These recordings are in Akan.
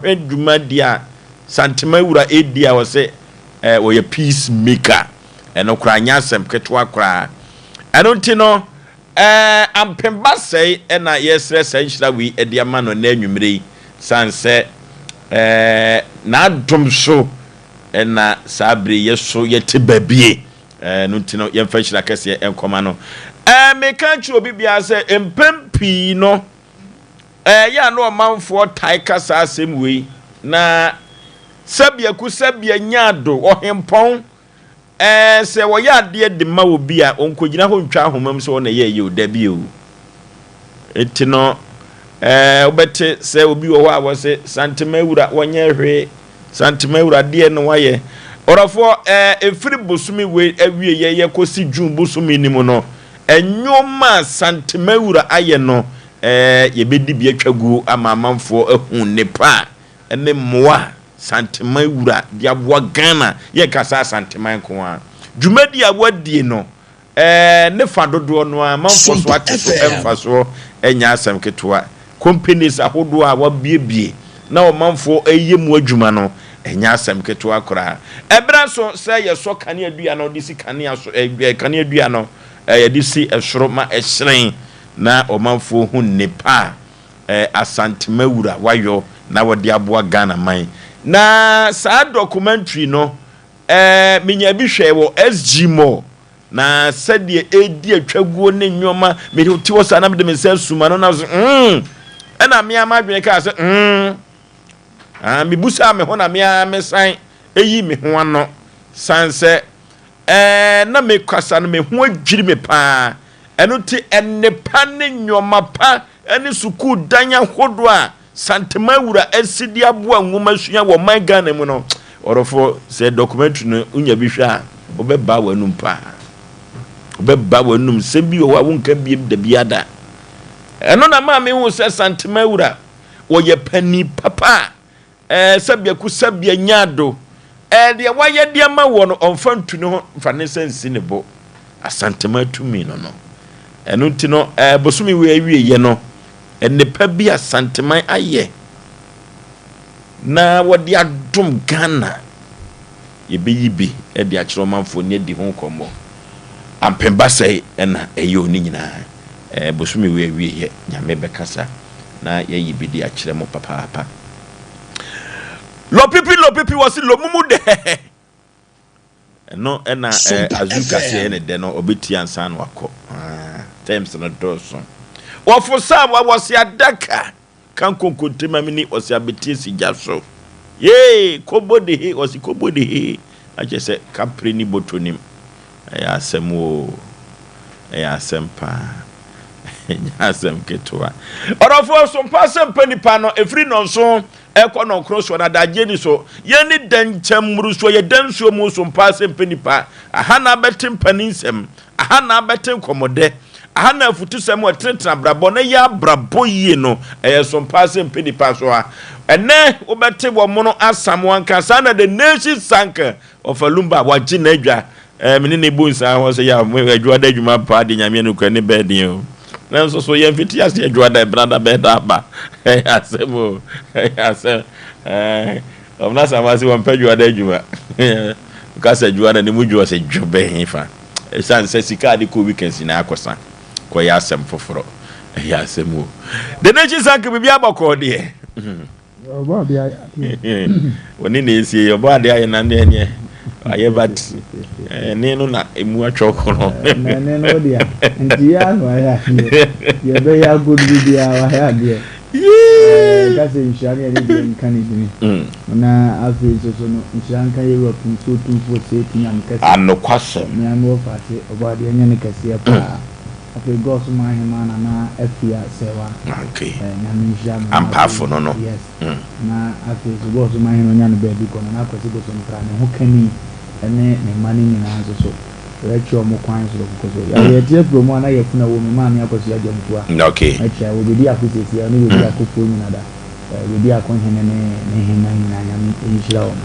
Hwɛ dwumadi a Santema wura redi a ɔse ɔyɛ peace maker. Ɛno koraa nyɛ asɛm ketewa koraa. Ɛno nti no, ampem basɛe na yɛresrɛ saa nhyira wei de ama no nnɛ anwummere yi, sane sɛ n'adom so na saa bere yi yɛso yɛte baabie. Ɛno nti no, yɛmfa nhyira kɛseɛ nkɔma no. Meka kyerɛ obi biara sɛ mpɛn pii no, Ɛyɛ a na ɔmanfoɔ tae ka saa asɛm wei, na sɛbea ku sɛbea nya ado, ɔhempɔn, ɛɛ, sɛ wɔyɛ adeɛ de ma obi a, ɔnkɔgyina hɔ ntwa ahoma mu sɛ ɔna ɛyɛɛyɛ o, dabi o. Enti no, ɛɛ, wobɛte sɛ obi wɔ hɔ a wɔse, Santema wura, wɔnyɛ hwee, Santema wura, deɛ na wayɛ. Ɔdɔfoɔ, ɛɛ, ɛfiri bosome wei awieɛ yɛkɔsi June bosome no mu no, nnoɔma a Santema wura ayɛ no, Yɛbɛdi bi atwa guo ama amanfoɔ ahu nnepa ne mmoa a Santeman wura de aboa Ghana, yɛnka sɛ Asanteman nko ara. Dwumadie a wɔadie no, ne fa dodoɔ no ara amanfoɔ so ate so mfasoɔ nyɛ asɛm ketewa. Companies ahodoɔ a wɔabuebue na ɔmanfoɔ reyɛ mu adwuma no, ɛnyɛ asɛm ketewa koraa. Ɛberɛ aso sɛ yɛsɔ kanea dua no de si kanea so, kanea dua no yɛde si soro ma ɛhyerɛn na ɔmanfoɔ hu nnepa a Asantema wura wayɔ na wɔde aboa Ghana man. Na saa documentary no menya bi hwɛɛ wɔ SG Mall, na sɛdeɛ ɛredi atwaguo ne nnoɔma, mete hɔ saa na mede me nsa asum ano na so mm, ɛna me ara m'adwene kaa sɛ mm, ah, mebusaa me ho na me ara mesan ɛyi me ho ano, san sɛ ɛɛ na mekasa no me ho adwiri me paa. Ɛno nti, nnepa ne nnoɔma pa ne sukuu dan ahodoɔ a Santema Wura asi de aboa nwomasua wɔ ɔman Ghana mu no, ɔdɔfoɔ, sɛ documentary no wonya bi hwɛ a, wobɛbaa w'anum paa. Wobɛbaa w'anum. Nsɛm bi wɔ hɔ a wonka biem da biara da. Ɛno na maa mehu sɛ Santema Wura, ɔyɛ panin papa a Ɛɛ, sɛbea ku sɛbea nya ado. Ɛɛ, deɛ wayɛ de ama woɔ no, ɔmfa ntu ne ho mfa ne nsa nsi ne bo. Asantema tumi no no. Ɛno nti no, ɛɛ, bosome wei awieeɛ no, nnepa bi a Asanteman ayɛ na wɔde adom Ghana, yɛbɛyi bi de akyerɛ ɔmanfoɔ ne adi ho nkɔmmɔ. Ampem Basɛe na ɛyɛ o ne nyinaa. Ɛɛ, bosome wei awieeɛ, Nyame bɛkasa. na yɛayi bi de akyerɛ mo papaapa. Lopipi lopipi wɔ se lomumu dɛ. Ɛno ɛna eh, Azuka sɛ ɛne dɛ no ɔbɛtie ansa na wakɔ. Ah, terms no dɔɔso. Wɔfo sa wa wɔ se adaka ka nkonkonte ma mini ɔse abetie si gya so. Yee kobo de he ɔse kobo de he akyɛ sɛ kapre ni bɔtɔ nim. Ɛyɛ asɛm oo ɛyɛ asɛm paa. Ɛnyɛ asɛm ketewa. Ɔdɔfoɔ, so mpa sɛ mpa nipa no, ɛfiri nnɔnson ɛkɔ nnɔnkron soɔ no, adagyeɛ ni so. Yɛn ne dɛnkyɛm mmorosoɔ, yɛ da nsuo mu, so mpa sɛ mpa nipa. Aha na abɛte mpaninsɛm, aha na abɛte nkɔmmɔdɛ, aha na afutusɛm a ɛtenetene abrabɔ na ɛyɛ abrabɔ yie no, ɛyɛ so mpa sɛ mpa nipa so a. Ɛnnɛ wobɛte wɔ mono asam wanka saa na the nation sank Ɔfa lumba a wagye n'adwa. Eh, me ne ne bu nsaa hɔ sɛ ya adwuada adwuma paa de nyame no kura ne bɛɛ den o. Nanso so yɛn fiti ase adwuada ɛbrada bɛɛ da aba. Ɛyɛ asɛm o. Ɛyɛ asɛm. Eh, ɔmena sama se wɔn pɛ adwuada adwuma. Kasa adwuada ne mu dwo ɔsɛ dwo bɛn fa. Ɛsan sɛ sika ade kɔ weekends nyinaa akɔsa. Kɔyɛ asɛm foforɔ. Ɛyɛ asɛm o. The nation sank biribi abɔkɔɔ deɛ. Wɔne na esie yɛ ɔbɔ adeɛ ayɛ na neɛ neɛ ayɛ but ɛne no na emu atwa ɔkɔ no. Na ɛne no deɛ nti yɛ ano ayɛ adeɛ yɛbɛyɛ agoduru biara wayɛ adeɛ ɛka sɛ nhyira ne yɛde deɛ nka ne dini na afei nso so no nhyira nka yɛwura tumfoɔ tumfoɔ sɛ ɛtu nyame kɛse anokwasɛm nyame wɔ faase ɔbɔ adeɛ nyɛ ne kɛseɛ paa. Afei Goss man hemaa Nana Afia Serwa Okay. eh, Nyame nhyira no. Na Ampaafo afei no no. yes, na afei nso Goss man hene onya no baabi kɔ, Nana Akwasi Bosompra, ne ho kani ne ne mma no nyinaa nso so, yɛbɛkyerɛ wɔn kwan soronko so. Yɛ yɛte afiri wɔn a na yɛfunu wɔ me maame Akwasu Agyamfua Okay. akyia, wɔbɛdi ako seesei, ɔne bɛdi akofoɔ nyina da, eh, bɛdi ako hene ne ne hema nyinaa, Nyame nhyira wɔn.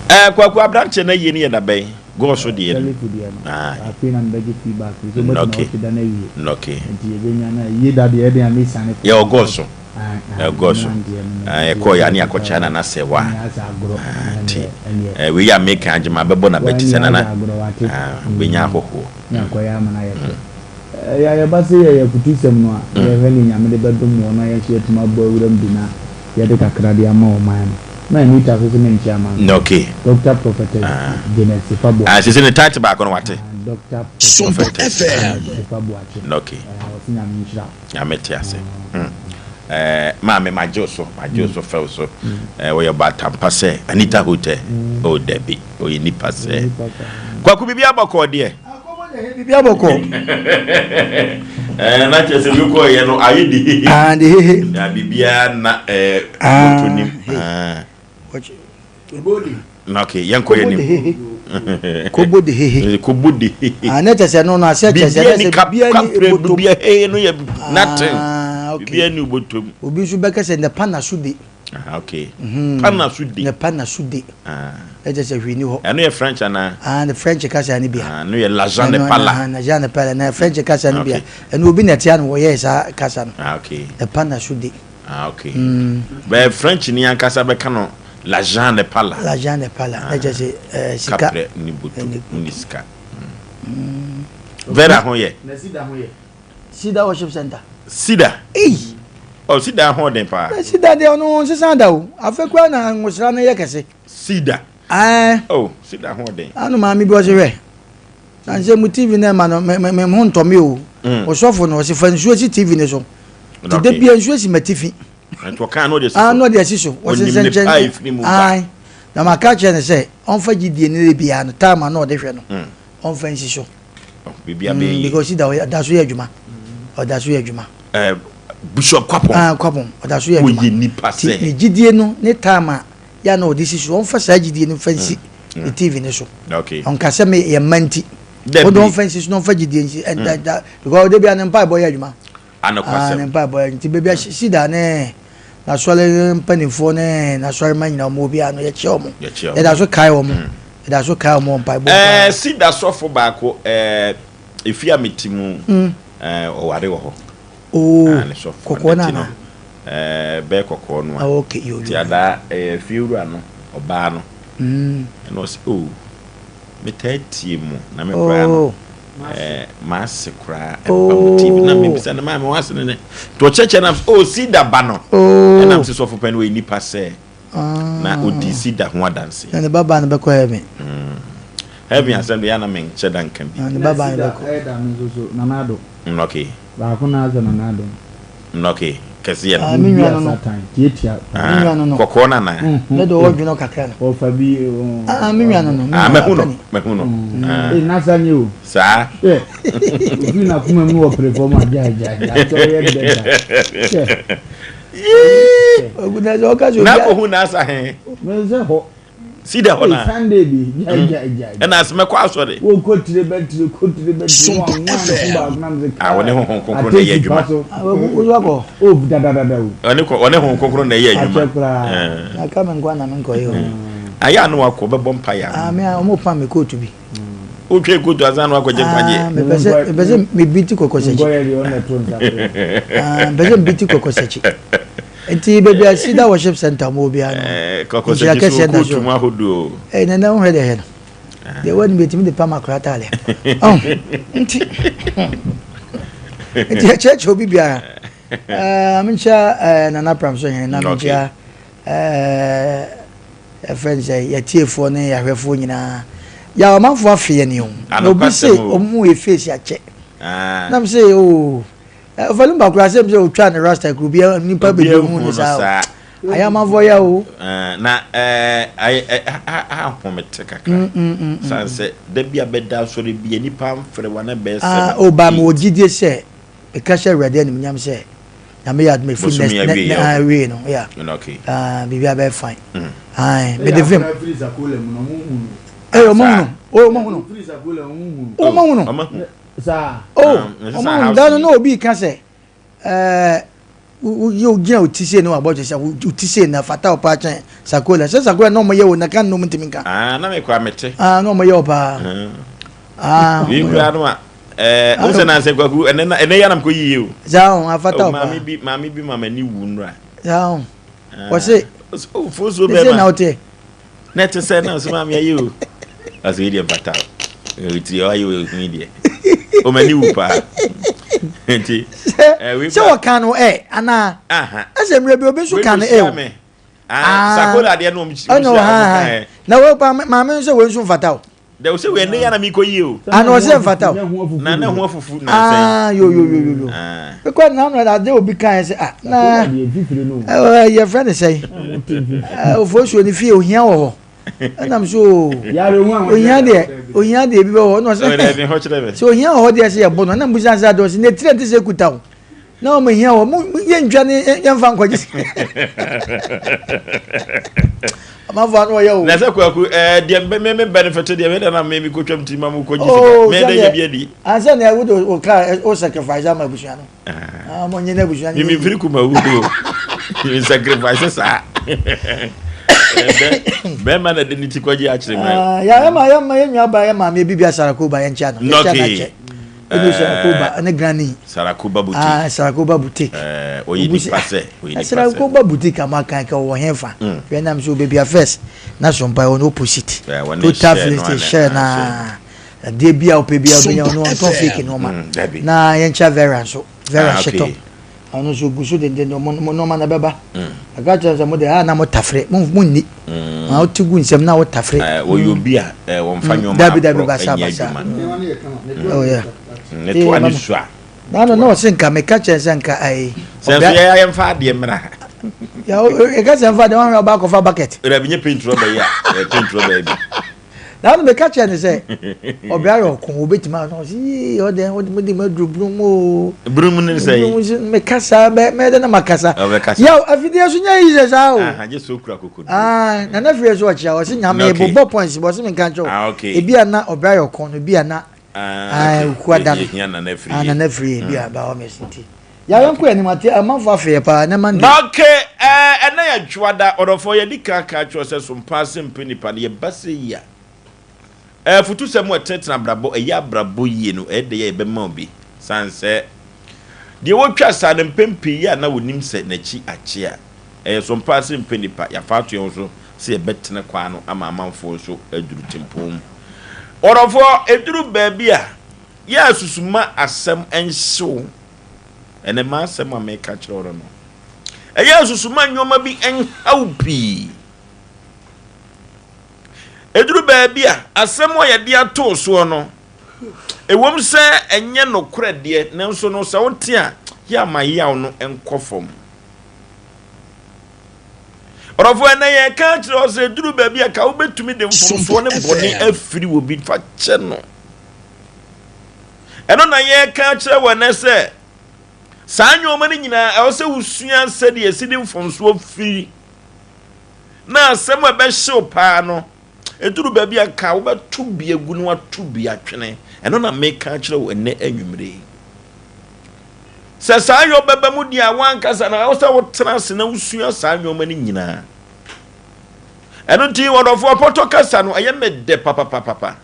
Eh, Kwaku aberanteɛ no ayie no yɛ da bɛn? Gɔɔ so deɛ no. Sɛlifo deɛ no. Aye. Afei na mebɛgye feedback firi sɛ wobɛtena Okay. ɔtwe da no awie. Okay. Nti yɛbɛnya no yie da deɛ ɛden a mesiane Yɛwɔ gɔɔ so. Ɛgɔ so. Yɛkɔɔ yɛ ne akɔkyea Nana Sɛwa. Nti wei a meka agyema bɛbɔ na bɛti sɛ Nana bɛnya ahɔhoɔ. Yɛ yɛba sɛ yɛyɛ afutusɛm no a, na yɛhwɛ nea Nyame de bɛdom wɔn na yɛn nso yɛatumi abɔ awuram bi na yɛde kakra de ama ɔman no. Na Anita nso se menkyea ma no. Okay. Doctor Prophetess Janet Sefa Boakye. Ah, sese ne title baako no wate. Ah, Doctor Prophetess Sefa Boakye. Okay. Ah, ɔse Nyame nhyira wo. Nyame te ase. Mm. Eh, maame magye wo so, magye wo so fɛw so. Eh, wɔyɛ ɔbaatampa sɛ Anita Hotel. Oh, dabi, ɔyɛ nipa sɛ. Kwaku biribi abɔkɔɔ deɛ. Biribi abɔkɔɔ. Eh, na kyerɛ sɛ bi kɔɔ yɛ no ayɛ de hehe. Ah, de hehe. Na biribiara na eh, Ah, moto nim. hey. Ah. Watch. Na okay, yɛnkɔ yɛ Kobo de nim. hehe. Kobo de hehe. Kobo de hehe. Ah, ne kyerɛ sɛ no no aseɛ kyerɛ sɛ Biribiara ne ni sɛ kap biribiara ni kaprɛ botom. biribiara hehe no yɛ nothing. Ah, okay. Biribiara ni botom. Obi nso bɛka sɛ ne pa na so de. Ah, okay. Pa na so de. Ne pa na so de. Ah. Ne kyerɛ sɛ hwee ni hɔ. Ɛno yɛ French anaa? Ah, ne French kasa ne bia. Ah, no yɛ l'argent n'est pas là. Ah, l'argent n'est pas là. Na French kasa ne bia. Okay. Ɛno obi na ɛte ano wɔyɛɛ saa kasa no. Ah, okay. Ne pa na so de. Ah, okay. Bɛɛ French ni ankasa bɛka no l'argent n'est pas là. L'argent n'est pas là. Ne kyerɛ sɛ eh, sika. Kaprɛ ni botom, ni sika. Vera ho yɛ. Na sida ho yɛ. Sida worship center. Sida. Ei. Oh, sida ho den paa. Na sida deɛ ɔno nsesa da o. Afei koraa na nwosra no yɛ kɛse. Sida. Ɛɛ. Oh, sida ho den. Ano maame bi ɔse hwɛ. Na nsɛ mu TV no ɛma no me me me ho ntɔ me o. Ɔsɔfo no ɔse fa nsuo si TV no so. Ti da bia nsuo si m'atifi. Nti ɔkaa no ɔde asi so. Ah, no ɔde asi so. Ɔse Ɔnim ne nsɛnkyɛn. paa efiri mu ba. Ae. Na maka kyerɛ no sɛ ɔmfa gyidie no bia no time a na ɔde hwɛ no. Ɔmfa nsi so. Oh, biribi abɛyɛ yie. Because da ɔda so yɛ adwuma. Ɔda so yɛ adwuma. Eh, Bishop Kwapong. Ah, Kwapong, ɔda so yɛ adwuma. Woyɛ nipa sɛ. Ne gyidie no ne time a yɛ na ɔde si so ɔmfa saa gyidie no mfa nsi ne TV no so. Okay. Ɔnka sɛ me yɛ mma nti. Dabi. Ɔde ɔmfa nsi so na ɔmfa gyidie nsi. Ɛnda da because ɔde bi a ne mpaebɔ yɛ adwuma. Anokwasɛm. Ah, ne mpaebɔ yɛ nti baabi a sida ne n'asɔre mpanimfoɔ ne n'asɔre mma nyinaa wɔn obiara no yɛkyia wɔn. Yɛkyia wɔn. Yɛda so kae wɔn. Yɛda so kae wɔn wɔ mpaebɔ mu Ɛɛ paa. sida sɔfo baako ɛɛ efi a mete mu ɛɛ ɔware wɔ hɔ. Oo, Ah, ne sɔfo. kɔkɔɔ no Nti no anaa? ɛɛ bɛyɛ kɔkɔɔ no a. Ah, okay, yo, Nti yo. adaa ɛɛ fiewura no ɔbaa no. Ɛna ɔse oh metaa tie mu na me koraa no. Oh. Eh, m'ase koraa ɛba mo TV na mebisa no maame w'ase no ne nti ɔkyerɛkyerɛ nam oh sida ba no ɛnam sɛ sɔfo pɛn wɔyɛ nipa sɛ na ɔdi sida ho adanse na ne ba ba no bɛkɔ heaven heaven asɛm de yɛ na menkyɛ da nka bi na ne ba ba no bɛkɔ ɛda no nso so Nana Addo okay baako na asɛ Nana Addo okay kɛseɛ no Ah, me nua no no. Satan tiatia Me nua no no. Kɔkɔɔ no anaa? Ne de ɔwɔ dwene kakra no. Ɔfa bi Ah, me nua no no. Ah, mahu no, mahu no. Ee, nasa nye o. Saa. Hwɛ, ofiri n'akoma mu wɔ pere fam a gyae gyae gyae sɛ ɔyɛ dɛ da. Hwɛ. Yee. Ogu na sɛ ɔka sɛ obi. Na kɔhu nasa he. Me sɛ hɔ. Si dɛ hɔ na. Sunday bi gyae gyae gyae. Ɛna asɛmɛ kɔ asɔre. Wo kɔ tire bɛ tire kɔ tire bɛ tire wɔn wɔn ano baako nam sɛ kaa. Wɔne honhom kronkron na ɛyɛ adwuma. Wo so akɔ. O dadadada o. Ɔne kɔ ɔne honhom kronkron na ɛyɛ adwuma. Akyɛ koraa. Na ka me nkwa na me nkɔ yɛ o. Ayɛ ano akɔ bɛbɔ mpa ya. Ah me a wɔn pam me kootu bi. Wotwe kootu asan no akɔgye nkwagyeɛ. Ah mepɛ sɛ mepɛ sɛ me bi ti kɔkɔ sɛkyi. Nkɔyɛ deɛ ɔna to nsa frɛ. Ah mepɛ sɛ me bi ti kɔkɔ sɛkyi. Nti baabi a Cedar Worship Center mo obiara no. Eh, kɔkɔsɛkyi so kootu mu ahodoɔ. Eh, nana ho hwɛ deɛ hwɛ no. Deɛ wɔn bɛtumi de pam akora ataale. Ɔn, nti nti ɛkyerɛkyerɛ obi biara. Eh, menkyia eh, Nana Pram so hene na menkyia eh, ɛfrɛ no sɛ yɛtiefoɔ ne yɛahwɛfoɔ nyinaa. Yɛ ɔmanfoɔ afe yɛ ne o. Na obi se ɔmo yɛ face akyɛ. Na me se oh. Ɔfa lumba koraa sɛ sɛ otwa ne rasta kuro bi nipa bebree hu ne saa o. Ayɛ amanfoɔ yɛ o. Na ayɛ ahomete kakra. San sɛ da bi a bɛda asɔre bi a nipa mfrɛ wa na bɛyɛ sɛ. O ba mi wɔ gyidie sɛ meka hyɛ Awurade animuonyam sɛ Nyame yɛ adom ɛfiri next ne ne awie no ya biribi abɛyɛ fine. Mede vim. Ee ɔmo hunu o ɔmo hunu ɔmo hunu. Saa. Oh, ɔmo ahunu da no na obi ka sɛ ɛɛ woyɛ ogyina wo ti sei na wabɔ kyɛ sɛ wo ti sei na fata wo paa kyɛn sakola sɛ sakola na ɔmo yɛ wo na kan na ɔmo ntumi nka. Ah, na me kura mete. Ah, na ɔmo yɛ wo paa. Ah, wei kura no a. Ɛɛ o sɛ na kwaku ɛnɛ na ɛnɛ yanam kɔ yie o. Saa o afata o paa. Maame bi maame bi ma m'ani wu nura. Saa o. Wɔse. O fosuo bɛɛ ma. Ne se na woteɛ. Na ɛte sɛ na ɔsɛ maame ayɛ o. Ɔsɛ yi deɛ mfata o. Tiri ɔayɛ o ehu yi deɛ. O m'ani wu paa. Nti. Sɛ wɔka no ɛ anaa. Ɛsɛ mmerɛ bi obi nso ka no ɛ o. Ah, sakola adeɛ no wɔn hyia wɔn ka ɛ. Na wɔn pa maame nso wɔn nso mfata o. Dɛ o sɛ wei ɛnɛ yɛ na mi kɔ yie o. Ana ɔsɛ mfata o. Na ne ho afufu na nsɛn. Ah yo yo yo yo yo. Mekɔ na ano ade obi kan yɛ sɛ ah na ɛɛ yɛ fɛ ne sɛn. Ofosuo ne fie ohia wɔ hɔ. Ɛnam so ohia deɛ ohia deɛ ebi bɛ wɔ hɔ ɛna ɔsɛ sɛ ohia wɔ hɔ deɛ sɛ yɛ bɔ no ɛna mbusa sɛ adeɛ ɔsɛ ne tiri ɛte sɛ kuta o. Na wɔn hia wɔ mo yɛ ntwa ne yɛn fa nkɔgye sika amanfo ano ɔyɛ o. Na sɛ kwaku ɛɛ deɛ me me me benefit deɛ me na me me kotwa mu ti ma mo kɔgye sika me de yɛ bi adi. Ansa na ɛwo de o kaa o sacrifice ama abusua no. Ah mo nye na abusua no. Mi mi firi kuma wu o mi sacrifice saa. Bɛrima na de ne ti kɔgye akyerɛ mi. Yɛ ma yɛ ma yɛ nua ba yɛ maame ebi bi asarako ba yɛn kyɛn no. Yɛ kyɛn akyɛ. Ebi Sarakoba ne Granny. Sarakoba boutique. Ah, Sarakoba boutique. Eh, oyi nipa sɛ, oyi nipa sɛ. Sarakoba boutique ama kan ka wɔ henfa. Mm. Hwɛ nam so baby first. Na so mpa on opposite. Yeah, Total filling station share na. Adeɛ bi a wopɛ bi a wobɛnya ɔno ɔntɔn fake nneɛma. Mm, na yɛnkyɛ Vera nso. Vera ah, hyetɔ. Ɔno nso gu so denden mo nneɛma na bɛba. Aka kyerɛ sɛ mo de a na mo tafere mo mo nni. Ma wote gu nsɛm na wo tafere. Wɔyɛ obi a wɔmfa nneɛma Dabi dabi basa aporɔ nyɛ basa. adwuma. Oh yeah. Ne to ani sua. Na no na ɔse nka meka kyerɛ sɛ nka ayi. Sɛ nso yɛ yɛmfa adeɛ mmra. Ya ɛka sɛ mfa adeɛ wɔn ahwɛ ɔba akɔfa bucket. Dabi nye paint rɔba yi a paint rɔba yi bi. Na ɔno meka kyerɛ no sɛ ɔbra yɛ ɔko obetumi ano ɔsi yii ɔdɛ ɔde mo de mo aduru bunu mu o. Bunu mu ne sɛ yi. Meka saa bɛ mɛ dɛ na ma kasa. Yaw afidie so nyɛ yi sɛ saa o. Gye so kura kokoduro. Ah nana fie so ɔkyea ɔsi nyame bobɔ points bɔ ɔsi mi nka nkyɛw. Ah okay. Ebi a na ɔbra yɛ ɔko no ebi a na. Ah okay. Yɛ hia nana firi. Ah nana firi ebi a ba ɔmɛ si ti. Yaw yɛn kɔ anim ate amanfo afeɛ paa ne man. Na okay ɛɛ ɛnɛ yɛ dwoada ɔdɔfoɔ yɛdi kan aka akyerɛ sɛ sompa ase mpɛ nipa no yɛba sɛ yi a ɛɛ futusɛm a ɛtenetene abrabɔ ɛyɛ abrabɔ yie no ɛyɛ dɛ yɛ yɛbɛma obi san sɛ deɛ wɔtwa saa no mpɛn pii yɛ a na wɔnim sɛ n'akyi akye a ɛyɛ sompa ase mpɛ nipa yɛafa ato yɛn ho so sɛ yɛbɛtene kwan no ama amanfoɔ nso aduru tempɔn mu ɔdɔfoɔ ɛduru baabi a yɛ asusuma asɛm nhyew Ɛnɛ m'asɛm a meka kyerɛ wo no no, ɛyɛ nsusu ma nneɛma bi nhaw pii. Ɛduru baabi a, asɛm a yɛde ato soɔ no, ɛwom sɛ ɛnyɛ nokorɛ deɛ, nanso no sɛ wote a, yɛ ama yaw no nkɔ fam. Ɔdɔfo, ɛnɛ yɛka akyerɛ wo sɛ ɛduru baabi a ka wobɛtumi de mfomsoɔ ne bɔne afiri wɔ bi fa kyɛ no. Ɛno na yɛreka akyerɛ wɔ ɛnɛ sɛ saa nneɛma no nyinaa ɛwɔ sɛ wosua sɛdeɛ ɛsi de mfomsoɔ firi na asɛm a ɛbɛhyew paa no ɛduru baabi a ka wobɛto bi agu na wato bi atwene. Ɛno na meka akyerɛ wo ɛnɛ anwummere yi. Sɛ saa yɔ bɛba mu deɛ a wankasa no ɛwɔ sɛ wotena ase na wosua saa nneɛma no nyinaa. Ɛno nti wɔdɔfoɔ pɔtɔ kasa no ɛyɛ me dɛ papapapapa.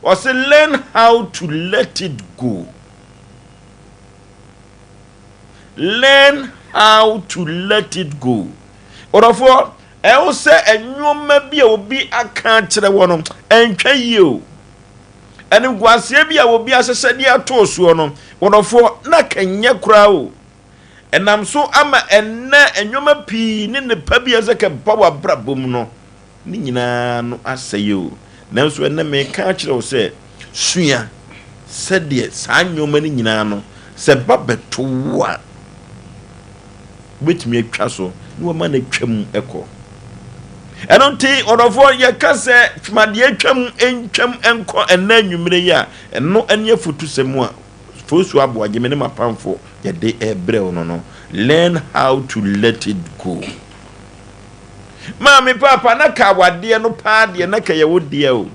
Ɔse learn how to let it go. Learn how to let it go. Ɔdɔfoɔ, ɛwɔ sɛ nneɛma bi a obi aka akyerɛ wɔ no, ɛntwa yie o. Animguaseɛ bi a obi ahyehyɛ de ato soɔ no, ɔdɔfoɔ, na kɛnyɛ koraa o. Ɛnam so ama ɛnnɛ nneɛma pii ne nnepa bi a ɛsɛ kɛba w'abrabɔ mu no, Ne nyinaa no asɛe o. Nanso ɛnnɛ mereka akyerɛ wo sɛ, sua sɛdeɛ saa nneɛma no nyinaa no, sɛ ɛba bɛto wo a, wobɛtumi atwa so na wama no atwam kɔ. Ɛno nti, ɔdɔfoɔ, yɛka sɛ ma deɛ atwam ntwam nkɔ ɛnnɛ anwummerɛ yi a, ɛno ne afotusɛm a Fosu Aboagye, me ne m'apamfo yɛde rebrɛ wo no no. Learn how to let it go. Maame paapa na ka awadeɛ no paa deɛ na ka yɛ wo deɛ o.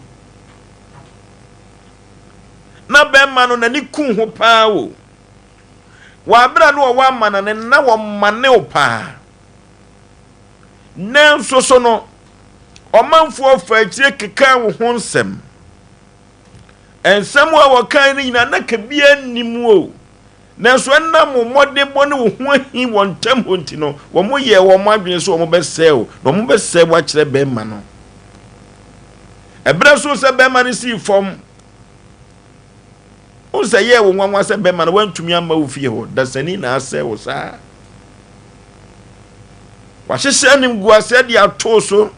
Na bɛrima no n'ani ku ho paa o. Wɔ abere no ɔwɔ amana no na wɔmane wo paa. Nanso so no, ɔmanfoɔ fa akyire keka wo ho nsɛm. Nsɛm a wɔkae no nyinaa, na ka biara nni mu o. Nanso ɛnam wo mmɔdenbɔ ne wo ho ahi wɔn ntam hɔ nti no, wɔyɛɛ wɔn adwene sɛ wɔbɛsɛe wo, na wɔbɛsɛe wo akyerɛ bɛrima no. Ɛberɛ so sɛ bɛrima no sii fam, wo sɛ yɛɛ wo nwanwa sɛ bɛrima no wantumi amma wo fie hɔ, dasani na asɛe wo saa. Wahyehyɛ animguaseɛ de ato so.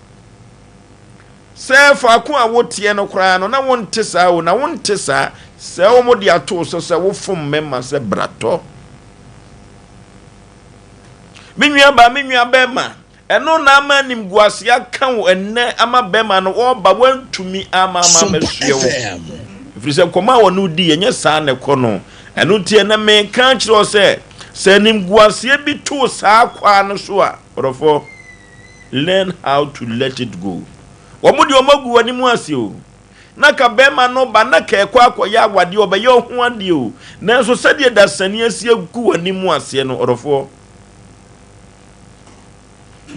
Sɛ faako a woteɛ no koraa no, na wonte saa o, na wonte saa. Sɛ wɔde ato wo so sɛ wofom mmarima sɛ bratɔ. Me nuabaa, me nuabɛrima, ɛno na ama animguaseɛ aka wo ɛnnɛ ama bɛrima no ɔreba wantumi ama ama amɛsoɛ wo. Ɛfiri sɛ nkɔmmɔ a wɔne wo di ɛnyɛ saa na ɛkɔ no. Ɛno nti ɛnɛ meka akyerɛ wo sɛ, sɛ animguaseɛ bi to saa kwaa no so a, ɔdɔfoɔ, Learn how to let it go. Wɔn deɛ wɔn agu wɔn anim ase o. Na ka bɛrima no ba na ka ɛkɔ akɔyɛ awadeɛ ɔbɛyɛ ɔho adeɛ o. Nanso sɛdeɛ dasani asi agu wɔn anim aseɛ no ɔdɔfoɔ.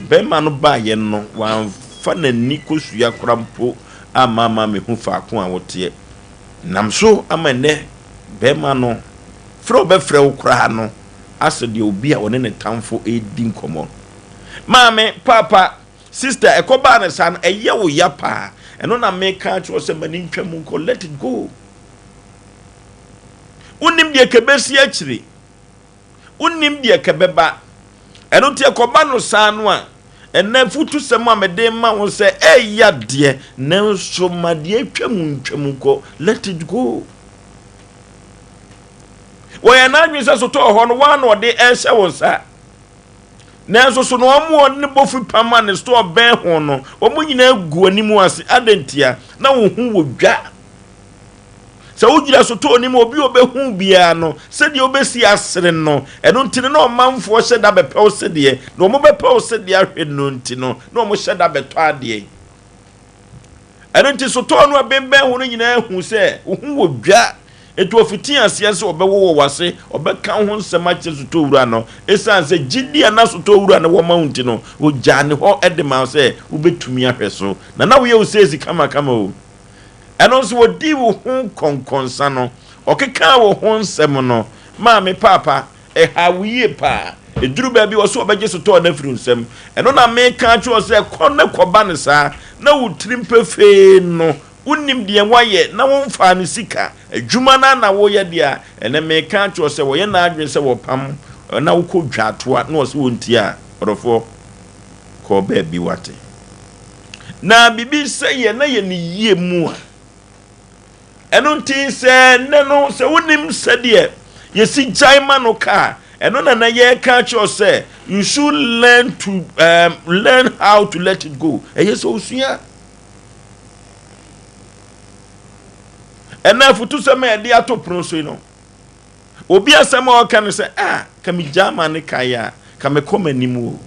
Bɛrima no baayɛ no wamfa n'ani kosua kora mpo amma ama mehu faako a woteɛ. Nam so ama nnɛ bɛrima no frɛ ɔbɛfrɛ wo koraa no asɛ deɛ obi a ɔne ne tamfo redi nkɔmmɔ. Maame, paapa, sister, ɛkɔbaa no saa no, ɛyɛ wo ya paa. Ɛno na meka akyerɛ wo sɛ ma ne ntwa mu nkɔ, let it go. Wonnim deɛ kɛbɛsi akyire. Wonnim deɛ kɛbɛba. Ɛno nti ɛkɔba no saa no a, ɛnɛ afutusɛm a mede ma wo sɛ ɛya deɛ, nanso ma deɛ atwa mu ntwa mu nkɔ, let it go. Wɔyɛ n'adwene sɛ sotɔɔ hɔ no, wɔn na ɔde ɛrehyɛ wo nsa. Nanso so na wɔn a wɔne bofi pam a ne store bɛn ho no, wɔn nyinaa gu anim ase. Adɛn ntia? Na wo ho wɔ dwa. Sɛ wogyina sotɔɔ no mu, obi a ɔbɛhu biara no, sɛdeɛ wobɛsi asere no, ɛno nti no na ɔmanfoɔ hyɛ da bɛpɛ wo sedeɛ, na wɔbɛpɛ wo sedeɛ ahwɛ no nti no, na wɔhyɛ da bɛtɔ adeɛ. Ɛno nti sotɔɔ no a ɛbɛnbɛn ho no nyinaa hu sɛ wo ho wɔ dwa. Enti ɔfitii aseɛ sɛ ɔbɛwowɔ w'ase, ɔbɛka wo ho nsɛm akyerɛ sotɔɔ wura no. Esiane sɛ gyidie a na sotɔɔ wura no wɔ ma wo nti no, ɔgyaa ne hɔ de maa wo sɛ wobɛtumi ahwɛ so. Na na woyɛ wo seesi kamakama o. Ɛno nso ɔdii wo ho nkɔnkɔnsa no, ɔkekaa wo ho nsɛm no maa me paapa. Ɛhaa wo yie paa. Ɛduru baabi ɔse ɔbɛgye sotɔɔ no afiri wo nsam. Ɛno na meka akyerɛ wo sɛ kɔ na kɔba no saa na wo tirim pefee no wonim deɛ woayɛ na womfaa no sika. Adwuma no ara na woyɛ deɛ a, ɛnɛ meka akyerɛ wo sɛ wɔyɛ n'adwene sɛ wɔpam na wokɔ dwaatoa na ɔse wɔntie a, ɔdɔfoɔ kɔ baabi wate. Na biribi sɛ yɛ na yɛ ne yie mu a, Ɛno nti sɛ nnɛ no sɛ wonim sɛdeɛ yɛsi gyae ma no ka a, ɛno na na yɛreka akyerɛ wo sɛ you should learn to um, learn how to let it go. Ɛyɛ sɛ osua. Ɛna afutusɛm a yɛde ato pono so yi no, obi asɛm a ɔka no sɛ ah, ka megyaa ma ne kae a, ka mekɔ m'anim o.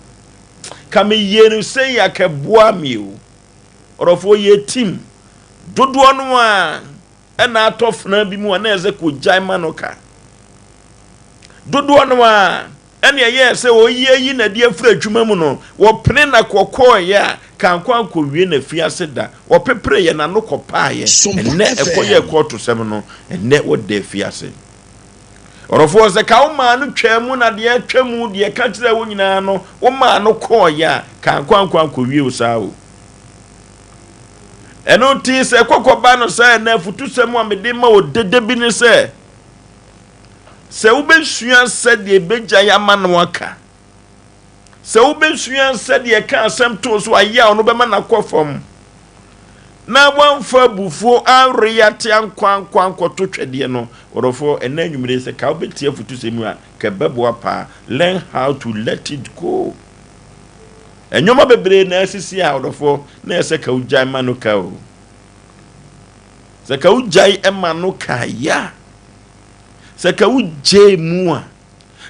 Ka meyɛ no sei a, ka ɛboa me o. Ɔdɔfoɔ yɛ team dodoɔ no a ɛna atɔ fena bi mu a na ɛsɛ kɔgyae ma no ka. Dodoɔ no a ɛna ɛyɛɛ sɛ ɔyi ayi na de afiri adwuma mu no, wɔpene na kɔkɔɔeɛ a kankɔ ankɔwie na fi ase da. Wɔpepereeɛ n'ano kɔpaaeɛ. Ɛnnɛ ɛkɔyɛɛ kɔɔtosɛm no, ɛnnɛ wɔda afiase. Ɔdɔfoɔ, sɛ ka wo maa no twaa mu na deɛ atwa mu, deɛ ɛka kyerɛɛ wo nyinaa no, wo maa no kɔɔeɛ a, ka ankɔ ankɔ ankɔwie wo saa o. Ɛno nti sɛ kɔkɔba no saa ɛnɛ afutusɛm a mede ma wo dede bi ne sɛ, sɛ wobɛsua sɛdeɛ ɛbɛgyae ama no aka, Sɛ wobɛsua sɛdeɛ ɛka asɛm too so a yaw no bɛma no akɔ fam, na woamfa abufuo anreyate ankɔ ankɔ ankɔto twɛdeɛ no, ɔdɔfoɔ, ɛnnɛ anwummere yi, sɛ ka wobɛtie afutusɛm yi a, ka ɛbɛboa paa. Learn how to let it go. Nneɛma bebree na asisi a, ɔdɔfoɔ, na ɛsɛ ka wogyae ma no ka o. Sɛ ka wogyae ma no ka ya. Sɛ ka wogyae mu a,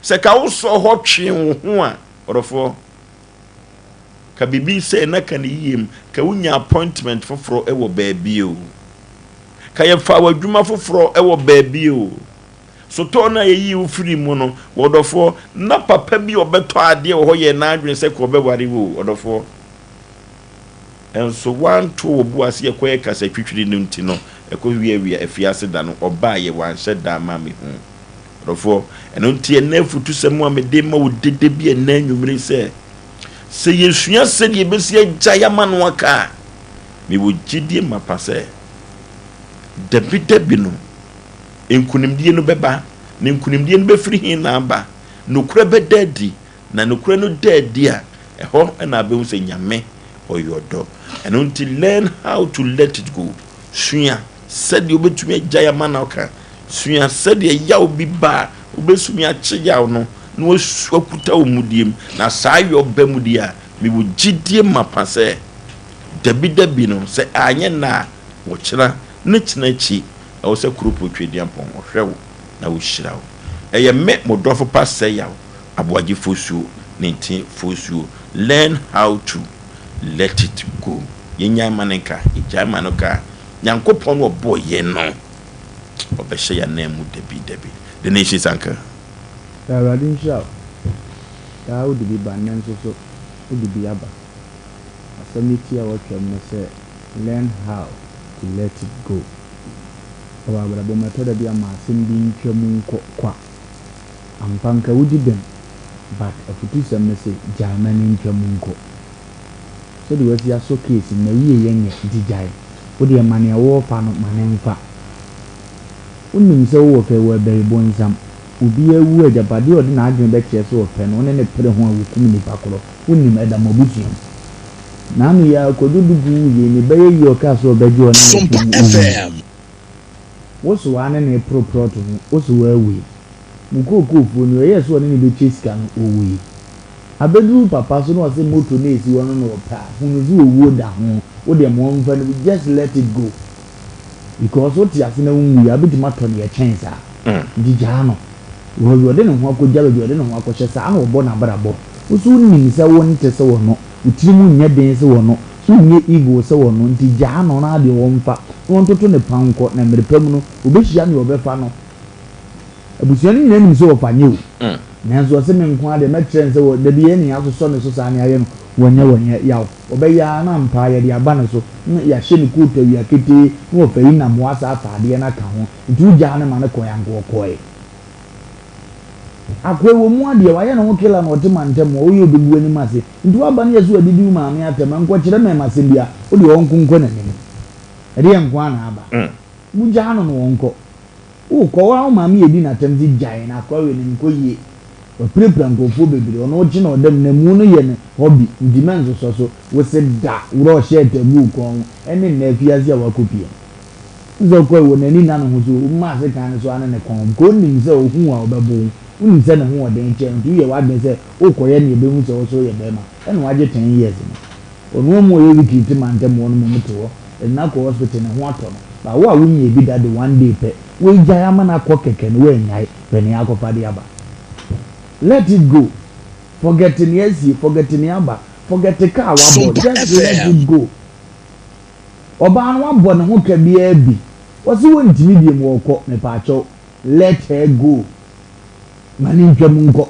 Sɛ ka wosɔ hɔ twee wo ho a, ɔdɔfoɔ, ka biribi sɛ na ka ne yie mu, ka wonya appointment foforɔ wɔ baabi o. Ka yɛfa w'adwuma foforɔ wɔ baabi o. Sotɔɔ no a yɛyii wo firii mu no, ɔdɔfoɔ, na papa bi a ɔbɛtɔ adeɛ wɔ hɔ yɛɛ n'adwene sɛ ka ɔbɛware wo o, ɔdɔfoɔ. Nso woanto wo bo ase ɛkɔyɛ kasatwitwiri no nti no, Ɛkɔ wiawia afiase da no, ɔbaeɛ, wanhyɛ da amma ammɛhu. Ɔdɔfoɔ, ɛno nti ɛnnɛ afutusɛm a mede ma wo dede bi ɛnnɛ anwummere sɛ, sɛ yɛsua sɛdeɛ yɛbɛsi agyae ama no aka a, mewɔ gyidie mapa sɛ dabidabi no, nkonimdie no bɛba, na nkonimdie no bɛfiri he na aba? Nokorɛ bɛda adi, na nokorɛ no da adi a, ɛhɔ na abɛhu sɛ Nyame ɔyɛ ɔdɔ. Ɛno nti learn how to let it go. Sua sɛdeɛ wobɛtumi agyae ama no aka. Sua sɛdeɛ yaw bi ba a, wobɛsumi akye yaw no na wakuta wo mudie mu. Na saa yaw ba mu deɛ a, mewɔ gyidie mapa sɛ dabidabi no, sɛ anyɛ nnɛ a, ɔkyena ne kyena akyi, ɛwɔ sɛ Kuropɔn Tweaduampɔn ɔhwɛ wo na ɔhyira wo. Ɛyɛ me, mo dɔfo pa Sɛyaw Aboagye Fosuo ne Nte Fosuo. Learn how to let it go. Yɛnnyae mma no nka, yɛgyae ma no ka a, Nyankopɔn no ɔbɔɔ yɛn no, ɔbɛhyɛ yɛn ananmu dabi dabi. The Nations Anchor. Awurade nhyira wo. Daa wode bi ba, nnɛ nso so wode bi aba. Asɛm no ti a wɔatwam ne sɛ Learn How to Let It Go. Wɔ abrabɔ mu, ɛtɔ da bi a ma asɛm bi ntwa mu nkɔ kwa. Ampa nka wodi bem but afutusɛm ne se gyae ma no ntwa mu nkɔ. Sɛdeɛ wasi asɔ case no n'awieɛ nyɛ nti gyae. Wodeɛ ma nea wɔrefa no ma no mfa. Wonim sɛ wowɔ fɛ wɔ abɛyi bonsam. Obi awu agyapadeɛ a ɔde n'adwene bɛkyerɛ sɛ ɔpɛ no wo ne no pere ho a wokum nipa korɔ. Wonim ɛda mo abusua mu. Naano yi ara Kwadwo Duku wuiɛ ne ba yɛ yie ɔkaa sɛ ɔbɛgye ɔne Sompa n'afunumu owuiɛ. FM. Wo so waa ne no reporo prɔto ho, wo so waa wui. Mo kookoofoɔ ni, ɔyɛɛ sɛ ɔne no bɛkyɛ sika no, ɔwui. Abɛduru wo papa so na ɔse moto no a ɛsi hɔ no na ɔpɛ a, hu no sɛ owuo da ho, wo deɛ ma ɔmfa no bi, just let it go. Because wote ase na wonwui a, wobɛtumi atɔ deɛ ɛkyɛn saa. Nti gyaa no. Baabi a ɔde ne ho akɔgya, baabi a ɔde ne ho akɔhyɛ, saa na ɔbɔ n'abrabɔ. Wo nso wonim sɛ wonte sɛ ɔno, wo tirim nyɛ den sɛ ɔno, so wonyɛ evil sɛ ɔno, nti gyaa no na deɛ ɔmfa na ɔntoto ne pa nkɔ, na mmerɛ pa mu no, ɔbɛhyia deɛ ɔbɛfa no. Abusua no nyinaa nim sɛ ɔfa nyɛ o, nanso ɔse me nko ara deɛ mɛkyerɛ no sɛ wɔ, dabi yɛn na yɛasosɔ ne so saa na yɛayɛ no wɔnyɛ wɔnyɛ, yaw, ɔbɛyɛ ara na ampa ara yɛde aba ne so, na yɛahyɛ no coat awia ketee na ɔfa yi nam wasa afa adeɛ no aka ho, nti wogyaa no ma no kɔe anka ɔkɔe. Akoa wɔ mu adeɛ wayɛ ne ho killer na ɔte mantam hɔ woyɛ obebu anim ase nti waba no yɛ sɛ wadidi wo maame atɛm nkɔ kyerɛ mɛma asɛm bia wodeɛ ɔnko nkɔ nanim ɛdeɛ nko a na aba mo gyaa no na ɔnkɔ wokɔ wo a wo maame yɛ di natɛm sɛ gyae na akoa wei no nkɔ yie wapirapira nkurɔfoɔ bebree ɔno wokye na ɔdam na mu no yɛ ne hobby nti mɛnsosɔ so wo se da worɔ shirt agu wo kɔn ho ɛne nnɛ afiase a wakɔ pie no. Wohu sɛ ɔkɔe wɔ n'ani nna ne ho so, woma asekan no so ara ne ne kɔn, because onim sɛ ohu wo a ɔbɛbo wo. Wonim sɛ ne ho wɔ den kyɛn wo nti woyɛ w'adwene sɛ worekɔyɛ nea ebehu sɛ wo nso woyɛ barima. Ɛna wagye ten years no. Ɔno amu ɔyɛ weekly te mantam hɔ no mmom te hɔ, yɛde no akɔ hospital ne ho atɔ no. But wo a wonyɛɛ bi da de one day pɛ, woagyae ama no akɔ kɛkɛ no woannyae, hwɛ nea akɔfa de aba. Let it go. Forget nea asie, forget nea aba, forget ka a wabɔ, Sompa just let FM. it go. Ɔbaa no wabɔ ne ho ka biaa bi ɔse wɔntimi biom ɔɔkɔ mepaakyɛw let her go ma ne ntwam nkɔ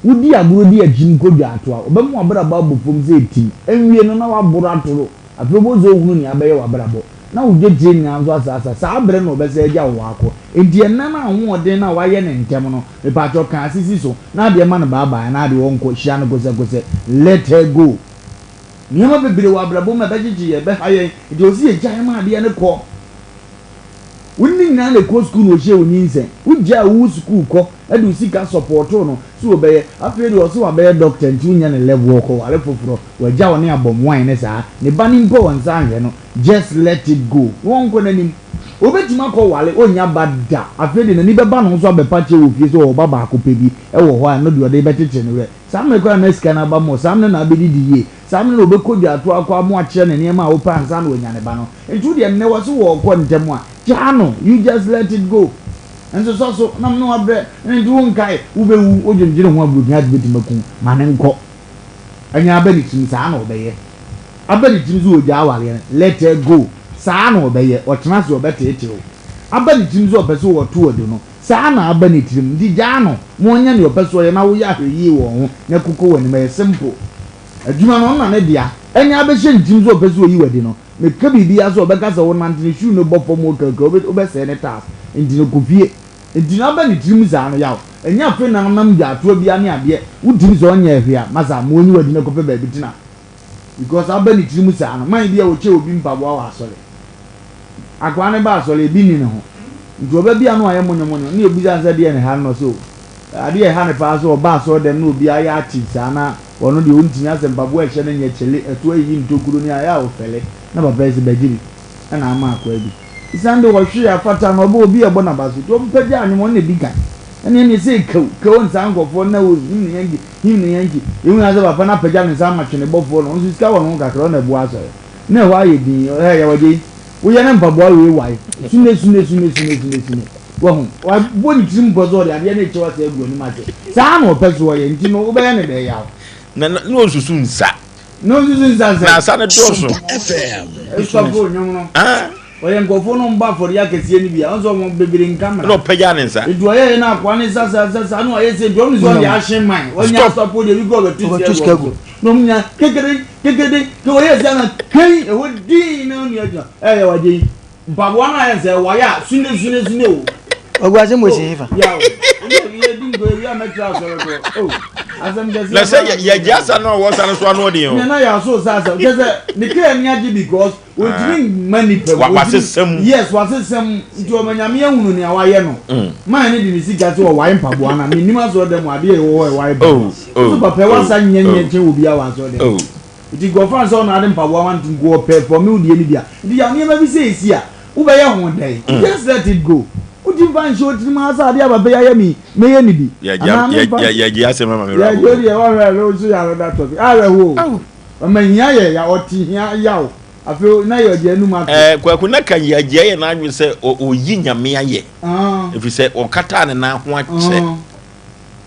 wodi agorɔ di akyim kɔ dwaatoa ɔbɛma wabrabɔ abɔ fam sɛ etim ɛnwie no na waboro atoro afei wobɛhu sɛ ɔhunu nea abɛyɛ wabrabɔ na wo dwetire nyinaa nso asaasa saa berɛ no ɔbɛsan agya wo hɔ akɔ enti ɛnna no ahoɔden no a wayɛ no ntɛm no mepaakyɛw ka asisi so na adeɛ ma no bye bye anaa adeɛ ɔnkɔ hyira no kosɛkosɛ let her go. Nneɛma bebree wɔ abrabɔ mu a ɛbɛgyegye yɛn, ɛbɛha yɛn, nti ɛwɔ sɛ yɛgyae ma adeɛ no kɔ. Wo ne nyinaa na ɛkɔ sukuu na ɔhyɛɛ wo nyinsɛn. Wogyaa wo sukuu kɔ de wo sika sɔpɔɔtoo no sɛ ɔbɛyɛ. Afei deɛ ɔse wabɛyɛ dɔkta nti wonyɛ ne level, ɔkɔware foforɔ, wagya wo ne abɔm wine ne saa. Ne ba no mpo ɔnsan nhwɛ no. Just let it go na ɔnkɔ n'anim. Ɔbɛtumi akɔware, ɔnnya ba da. Afei deɛ n'ani bɛba ne ho so abɛpa kyɛw wɔ fie sɛ ɔwɔ ba baako pɛ bi wɔ hɔ a ɛno deɛ ɔde rebɛkyekyere ne werɛ. Saa mmerɛ koraa na sika no aba mɔ, saa mmerɛ na abɛdidi yie, saa mmerɛ na ɔbɛkɔ dwatoɔ akɔ amo akyerɛ no nneɛma a wopɛ ansa na wanya ne ba no. Nti wodeɛ nnɛ wɔse wɔɔkɔ ntɛm a, gyaa no, you just let it go. Nsosɔ so, na mene wabrɛ, nti wonkae, wobɛwu, wodwendwene ho a broken heart bɛtumi aku wo, ma no nkɔ. Ɛnyɛ aba ne tirim, saa na ɔbɛyɛ. Aba ne tirim sɛ ɔgyaa awareɛ no, let her go, saa na ɔbɛyɛ, ɔtena ase ɔbɛteetee wo. Aba ne tirim sɛ ɔpɛ sɛ ɔto adu no, Saa na aba ne tirim nti gyaa no ma ɔnyɛ nea ɔpɛ sɛ ɔyɛ na woyɛ ahwɛyie wɔ ho na kokɔ w'anim ɛyɛ simple. Adwuma no ɔno na ne dea. Ɛnne abɛhyɛ ne tirim sɛ ɔpɛ sɛ ɔyi wo adi no, meka biribiara sɛ ɔbɛka sɛ wonante ne shoe no bɔ fam o kɛkɛ wobɛsɛe ne tiles nti no kɔ fie. Nti no aba ne tirim saa no yaw. Ɛnyɛ afei na wonam dwaatoa biara ne adeɛ, wotumi sɛ ɔnyɛɛ hwee a, masa ma ɔnyi wo adi na kɔpɛ baabi tena. Because aba ne tirim saa no, man bi a ɔkyɛ obi mpaboa wɔ asɔre. Akoa no ba asɔre, ebi nni ne ho. Nti ɔba bi a na wayɛ monyomonyo, na yɛbisa no sɛ deɛn na ɛha no na ɔse o, adeɛ a ɛha no paa sɛ ɔba asɔre dɛm na obiara yɛ active saa na ɔno deɛ ɔntumi asɛ mpaboa a ɛhyɛ no nyɛ kyele, ɛto ayiyi ntokuro ne ayɛ a ɔfɛle. Na papa yi se bɛgye bi ɛna ama akoa bi. Esiane de ɔhwee afata no ɔba obi a ɛbɔ n'aba so nti ɔmpagyaa nnwom ɔno na ɛdi kan. Ɛne ɛne sɛ kaw kaw nsaa nkurɔfoɔ na wɔ him ne yankee him ne yankee. Yɛhu ara sɛ papa no apagya ne nsa ama twenebɔfoɔ no, ɔno nso sika wɔ ne ho kakra ɔno na ɛboa asɔre. Na ɛhɔ ayɛ dinn, ɛɛ yɛwɔ gye yi. Woyɛ ne mpaboa wei wae. Sune sune sune sune sune sune. Wahu? Wabɔ ne tirim pɔ sɛ ɔde adeɛ no rekyɛ wo asɛ agu anim ase. Saa na ɔpɛ so ɔyɛ nti no wobɛyɛ no dɛn yaw? Na na ɔnsusu nsa. Na ɔnsusu nsa sɛn? Na nsa no dɔɔso. Sompa FM. Esɔfo nnwom no. Ah. Ɔyɛ nkurɔfoɔ no mbɔ afɔdeɛ akɛseɛ no bi a, ɔn sɛ wɔn bebree nka mmara. Ɛna ɔpagyaa ne nsa. Nti ɔyɛɛ na akoa ne nsa sa sa sa na ɔyɛ sɛ nti ɔno sɛ ɔde ahye man. Ɔnya asɔfo deɛ bi kɔ ɔbɛto sika gu. Na ɔmo nya kekede kekede ke ɔyɛ sɛ na kɛn ɛhɔ dinn na ɔnua gyina ɛyɛ wagye yi. Mpaboa no ayɛ sɛ wayɛ a sune sune sune o. Ɔgu asɛm wɔ si hefa. Yaw. Yɛ di nko ewi a mɛkyerɛ asɔre kɔ. Oh. Asɛm kɛseɛ. Na sɛ yɛgye asa no a ɔwɔ sa no so ano ɔden o. Nyɛ na yɛ aso sa asɛm kyɛ sɛ ne kra ani agye because Ontumi mma nipa mu. Wasesa mu. Yes, wasesa mu. Nti ɔma Nyame ahunu nea wayɛ no. Man no de ne sika sɛ ɔwae mpaboa na mennim asɔre dɛm mu adeɛ a ɛwɔ hɔ a ɛwae mpaboa. Nso papa ɛwɔ asa nyɛ nyɛ nkyɛn wɔ biara wɔ asɔre dɛm. Nti nkurɔfoɔ ansa ɔna ade mpaboa ma nti nko ɔpɛ fɔme wo deɛ no bi a. Nti yaw nneɛma bi sɛ ɛsi a wobɛyɛ ho dɛn? Just let it go. Wotumi fa nhyɛ wo tirim ara sɛ adeɛ a papa yi ayɛ me yi mɛyɛ no bi. Anaa memfa. Yɛgye asɛm ama me werɛ ahow. Yɛgye deɛ wɔhwɛ ɛno nso yɛ another topic. Awerɛhoɔ o. Ɔma hia yɛ ya, ɔte hia yaw. Afei na yɛ ɔgye anum ato. Ɛɛ Kwaku na ka Yagyia yɛ n'adwene sɛ ɔyi Nyame ayɛ. Ɛfiri sɛ ɔkataa ne nan ho akyɛ.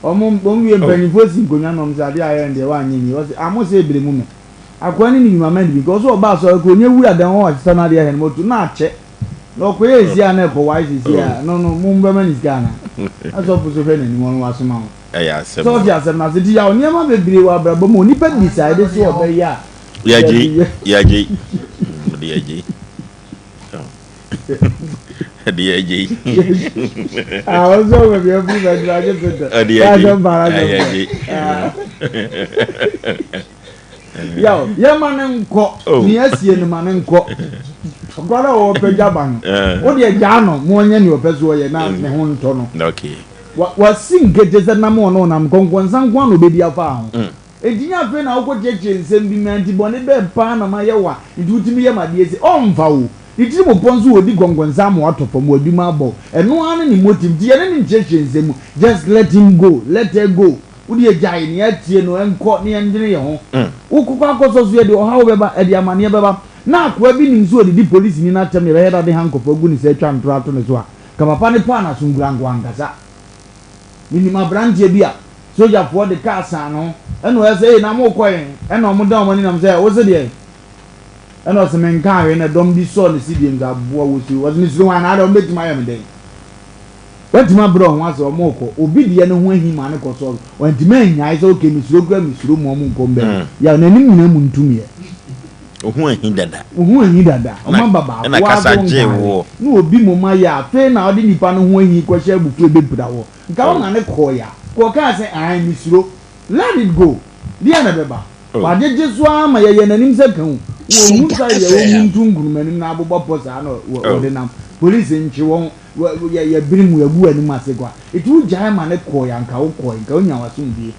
Wɔn wɔn wie mpanyinfoɔ si nkonnwa na wɔn sɛ adeɛ a ayɛ no deɛ wanyɛ nie. Wɔsi ah mo sɛ ebire mu me. Akoa ne ne nnwuma mɛn bi nka ɔsɛ ɔba asɔre kɔ onye wura dan hɔ asesa n'adeɛ ahɛn moto na akyɛ. Na ɔkɔyɛ esi a na ɛkɔ wae sisi a no no mo bɛma ne sika ana. Asɔfo so hwɛ n'anim ɔno wasoma ho. Ɛyɛ asɛm Sɛ o. ɔte asɛm no ase nti yaw nneɛma bebree wɔ abrabɔ mu onipa decide sɛ ɔbɛyɛ a Yɛagye yɛagye mede yɛagye ɛde yɛagye ah ɔsɛ ɔbɛ bi afiri bɛ dura agye pɛtɛ ɛde yɛagye asɛm paara asɛm yɛagye yaw yɛma ne nkɔ Oh. nea asie no ma ne nkɔ ɔkwa na ɔwɔ gya ba no Eh. wo deɛ gyaa no ma ɔnyɛ nea ɔpɛ so ɔyɛ na ne ho ntɔ no okay Wa wasi nkete sɛ nam ɔne wo nam, nkɔnkɔnsa nko ara na ɔbɛdi afa ho. Enti nyɛ afei na wokɔkyerɛkyerɛ nsɛm bi mu, Enti bɔne bɛn paa na mayɛ wo a nti wotumi yɛ me adeɛ sei? Ɔmfa wo. Ne tirim pɔ nso ɔdi nkɔnkɔnsa ama woatɔ fam, w'adwuma abɔ wo. Ɛno ara ne ne motive. Nti yɛne no nkyerɛkyerɛ nsɛm mu. Just let him go, let her go. Wo deɛ gyae nea atie no nkɔ na yɛndwene yɛn ho. Wokɔkɔ akɔsɔ so ɛde ɔhaw bɛba, ɛde amaneɛ bɛba. Na akoa bi nim sɛ ɔdidi polisini no atɛm na yɛbɛhwɛ dɛ ɔde handcuff agu ne nsa atwa ntorɔ ato ne so a, Ka papa no paa n'aso nkura nko ankasa. Menim abranteɛ bi a sogyafoɔ de kaa saa no ho ɛna ɔyɛ sɛ ei na mokɔ he ɛna ɔmo dan ɔmo ani nam sɛ wose deɛn ɛna ɔse menkaa hwee na dɔm bi sɔɔ ne sidie mu sɛ aboa wosuro ɔse mesuro hwan na adɛn ɔmo bɛtumi ayɛ me dɛn watumi abrɛ ɔho ase ɔmo kɔ obi deɛ ne ho ahi ma ne kɔ sɔɔ wantumi annyae sɛ okay mesuro kura mesuro mu ɔmo nkɔ mbɛ yaw n'anim nyinaa mu ntumiɛ. Wo ho ahi dada. Wo ho ahi dada. Ɔma ba baako Ɛna ara kasa so gyee nkae. woɔ. Na obi mmom ayɛ a, afei na ɔde nipa no ho ahi kɔhyɛ abufuo ɛbɛpira woɔ. Nka wo ma no kɔeɛ a, nka ɔkaa sɛ, Ae, mesuro. Let it go. Deɛn na ɛbɛba? Wagyegye so ara ma yɛyɛ n'anim sɛ ka o. Wɔnhu Sompa sɛ yɛ wɔn FM. muntu nkunum anim na abobɔ pɔ saa na wɔde nam. Polisi nkye wɔn, yɛ yɛbere mu, yɛgu w'anim ase kwa. Enti wogyae ma no kɔeɛ a, nka wokɔe, nka wonya w'asomdwoeɛ.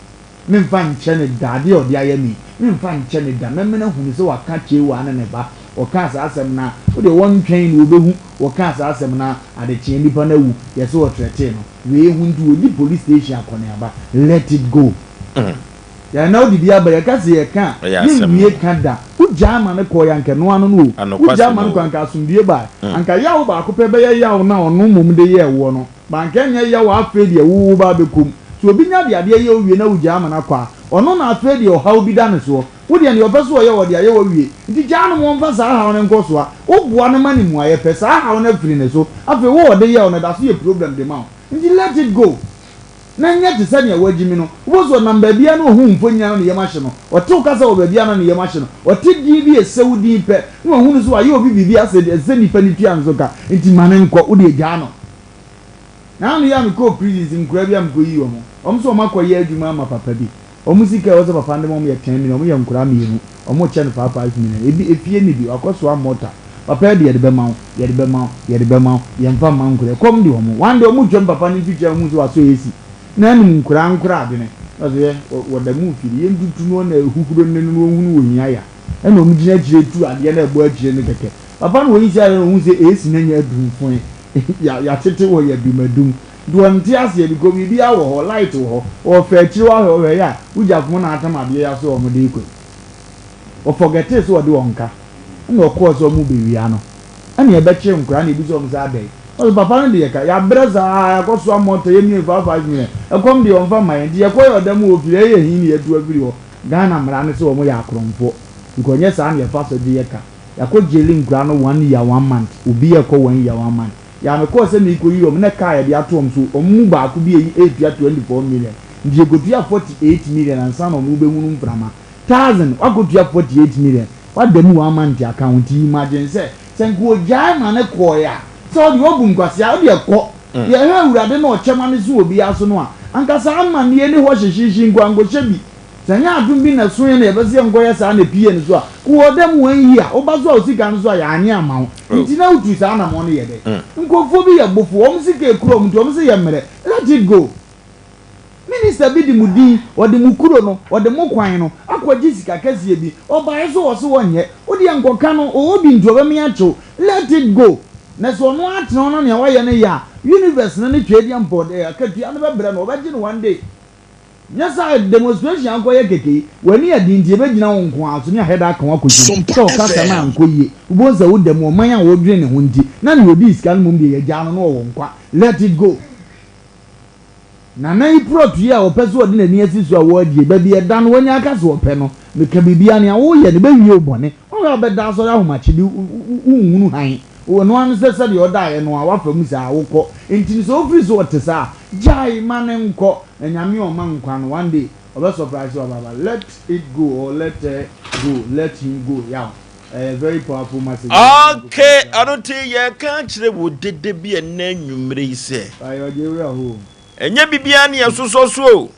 Memfa nkyɛ no da, adeɛ a ɔde ayɛ me yi, memfa nkyɛ no da. Mɛmene ahunu sɛ waka Chewa ne ne ba. Wɔkaa saa asɛm no a, wo deɛ wɔntwɛn na wɔbɛhu. Wɔkaa saa asɛm no a, adekyeɛ nipa no awu. Yɛse wɔtrɛtee no. Wei ho nti wɔdi police station akɔneaba. Let it go. Yɛn na wode bi aba, yɛka sɛ yɛka a, Ɛyɛ asɛm yɛnwie o. ka da. Wogyaa ma no kɔeɛ anka ɛno ano no o. Wogyaa Anokwasɛm ma no o. kɔeɛ anka asomdwoeɛ baeɛ. Anka yaw baako pɛ bɛyɛ yaw no a ɔno mmom de yɛɛ woɔ no. Ma anka ɛnyɛ yaw a afei deɛ wo wo ba abɛkɔ mu. Sɛ obi nya de adeɛ yɛ wo wie na wogyaa ma no akɔ a, ɔno na afei deɛ ɔhaw bi da ne soɔ. Wo deɛ deɛ ɔpɛ sɛ ɔyɛ ɔde ayɛ wo awie. Nti gyaa no ma ɔmfa saa haw no nkɔ so a, woboa no ma no mmuaeɛ pɛ, saa haw no afiri ne so. Afei wo a ɔde yɛɛ wo no ɛda so yɛ problem de ma wo. Nti let it go. Na nyɛ te sɛ nea wagyimi no. Wobɛhu sɛ ɔnam baabiara na ɔhu mfonini a na ne yam ahye no. Ɔte wo kasa wɔ baabiara na ne yam ahye no. Ɔte din bi a ɛsɛ wo din pɛ na wahunu sɛ wayɛ obi biribi a asɛ ɛsɛ sɛ nipa no tua no so ka. Enti ma no nkɔ. Wo deɛ gyaa no. Naano yi a mekɔɔ prisons nkoraa bi a mekɔyii wɔn. Wɔn nso wɔakɔyɛ adwuma ama papa bi. Wɔn sika a ɛwɔ sɛ papa no de ma wɔn yɛ ten million, wɔn yɛ nkoraa mienu, wɔn rekyɛ no five five million, ebi efie nni bi, wakɔ soa mortar, papa yi de yɛde bɛma wo, yɛde bɛma wo, yɛde bɛma wo, yɛnfa mma nkoraa, ɛkɔm de wɔn, one day wɔn retwam papa no mfikyire a wɔn hu sɛ wasɔ AC, na anim nkoraa nkoraa adwene, na ɔsɛ yɛ, wɔda mu mfiri, yɛn tutu no na ahuhuro ne no na wɔn hunu ohia ya, ɛna wɔn gyina akyire tu adeɛ na ɛbɔ akyire no kɛkɛ, papa no wɔyi si adeɛ na wɔn hu sɛ AC no anya adum foe, ya, yatete wɔ yɛ dum adum. Nti ɔnte aseɛ because biribiara wɔ hɔ, light wɔ hɔ, ɔɔfɛ akyire hɔ ahwɛ ɔhwɛ yɛ a wogya fom na atam adeɛ yi aso a ɔmo de rekɔ yi. Ɔfɔgɛtee sɛ ɔde wɔn ka ɛna ɔkɔɔ sɛ ɔmo bɛwia no ɛna ɛbɛkyee nkoraa na ebisa ɔmo sɛ adɛn? Ɔse papa no de yɛ ka, yabrɛ saa yɛakɔsoa mɔta yɛ mmienu 5 5 million, ɛkɔm deɛ ɔmfa mma yɛn nti yɛkɔyɛ ɔda mu wɔ fie ɛyɛ hin na yɛatu afiri hɔ. Ghana mmara ne sɛ ɔmo yɛ akorɔmfoɔ nka ɔnyɛ saa na yɛfa so gye yɛ ka. Yɛakɔ jaili nkoraa no one year one month, obi ɛkɔ one year one month. Yɛ a mekɔɔ sɛ merekɔyi wɔn na kaa a yɛde ato wɔn so, wɔn mu baako bi ayi retua 24 million, nti yɛkɔtuaa 48 million ansa na wɔn rebɛhunu mframa. Thousand, woakɔtua 48 million, woada mu one month aka ho, nti imagine sɛ, sɛ nka wɔgyae ma no kɔeɛ a, sɛ wo deɛ woabu nkwasea, wo deɛ kɔ. Yɛhwɛ Awurade na ɔkyɛ ma no so obiara so no a, anka saa amanneɛ ni hɔ hyehyeehye nko ankɔhyɛ bi. Sɛ ɛnyɛ adom bi na ɛso yɛn na yɛpɛ sɛ yɛnkɔyɛ saa na epie no so a, kɔ wɔ dɛm wɔn yi a, woba so a wo sika no so a yɛanye amma wo. Nti na wotu saa anamɔn no yɛ dɛn? Nkurɔfoɔ bi yɛ bofo, wɔn sika ekura wɔn nti wɔn se yɛ mmerɛ. Let it go. Minister bi de mo din, ɔde mo kuro no, ɔde mo kwan no akɔgye sika kɛseɛ bi, ɔbaeɛ so ɔse ɔnyɛ, wo deɛ nkɔka no, ɔwɔ bi nti ɔbɛmea akye wo. Let it go. Na sɛ ɔno ara tena hɔ na nea wayɛ no yɛ a, universe no ne Tweaduampɔn de akatua no bɛbrɛ no, ɔbɛgye no one day. Nyɛ saa demonstration ankɔyɛ kɛkɛ yi, w'ani yɛ den nti yɛbɛgyina wo nko ara so ne ahɛda aka wo akɔhyɛ mu sɛ ɔkasa no ankɔ yie. Wobɛhu sɛ woda mu, ɔman a wodwene ne ho nti na nea ɔdii sika no mmom deɛ yɛagyaa no na ɔwɔ nkwa. Let it go. Nana yi prɔto yi a ɔpɛ sɛ ɔde n'ani asi so a wɔagye, baabi ɛda no wanya aka sɛ ɔpɛ no, meka biribiara nea woyɛ no bɛwie wo bɔne. Wohwɛ a wobɛda asɔre ahomakye bi wonhunu hann. Ɛno ara ne sɛ sɛdeɛ ɔdaeɛ no ara woafa mu saa wokɔ. Enti no sɛ wofiri sɛ ɔte saa a, gyae ma no nkɔ. Na Nyame a ɔma nkwa no one day ɔbɛ surprise wo abaaba let it go or let her go let him go yaw ɛyɛ very powerful message Awurade Nyankopɔn Okay, nhyira wo. ɛno nti yɛreka akyerɛ wo dede bi ɛnnɛ anwummere yi sɛ. Ayɛ ɔgye werɛ ho o. Ɛnyɛ biribiara ne yɛsosɔ so o.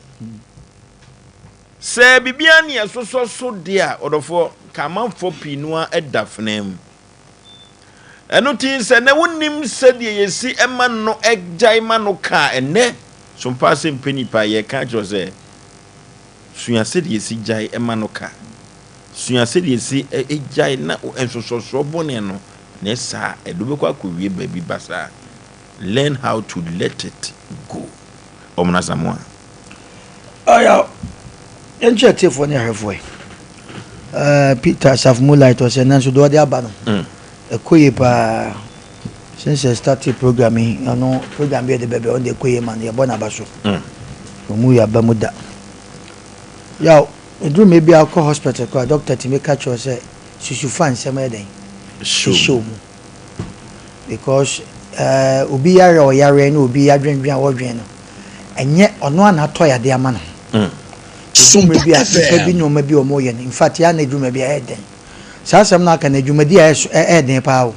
Sɛ biribiara ne yɛsosɔ so deɛ a, ɔdɔfoɔ, nka amanfoɔ pii no ara da fenaa mu. Ɛno nti sɛ nnɛ wonnim sɛdeɛ yɛsi ma no gyae ma no ka a, ɛnnɛ so mpa sɛ mpɛ nipa yɛka akyerɛ wo sɛ sua sɛdeɛ yɛsi gyae ma no ka. Sua sɛdeɛ yɛsi gyae na nsosɔsoɔ bɔne no na ɛsaa ɛde wobɛkɔ akɔwie baabi basaa. Learn how to let it go. Ɔmena Asamoah. Ɔyɛ yɛnkyerɛ atiefoɔ ne ahwɛfoɔ yi. Uh, Peter Asafo Moonlight ɔsɛ nanso deɛ ɔde aba no mm. ɛkɔ yie paa since I started program yi ɔno program bi yɛde bɛbɛ ɔno deɛ ɛkɔ yie ma no yɛbɔ n'aba so mm. ɔmu yɛ aba mu da yaw ɛduru mmerɛ bi akɔ hospital koraa doctor tumi ka kyerɛ sɛ susu fa nsɛm yɛ dɛn ɛhyɛ mu because eh, obi yare a ɔyareɛ ne obi adwendwen a wɔdwen no ɛnyɛ ɔno a na atɔ yadeɛ ama no ho. Ɛduru mmerɛ bi a nnipa bi nneɛma bi a wɔyɛ no in fact yɛ a na ɛduru mmerɛ bi a ɛyɛ den. Saa asɛm no aka no adwumadi a ɛyɛ den paa o.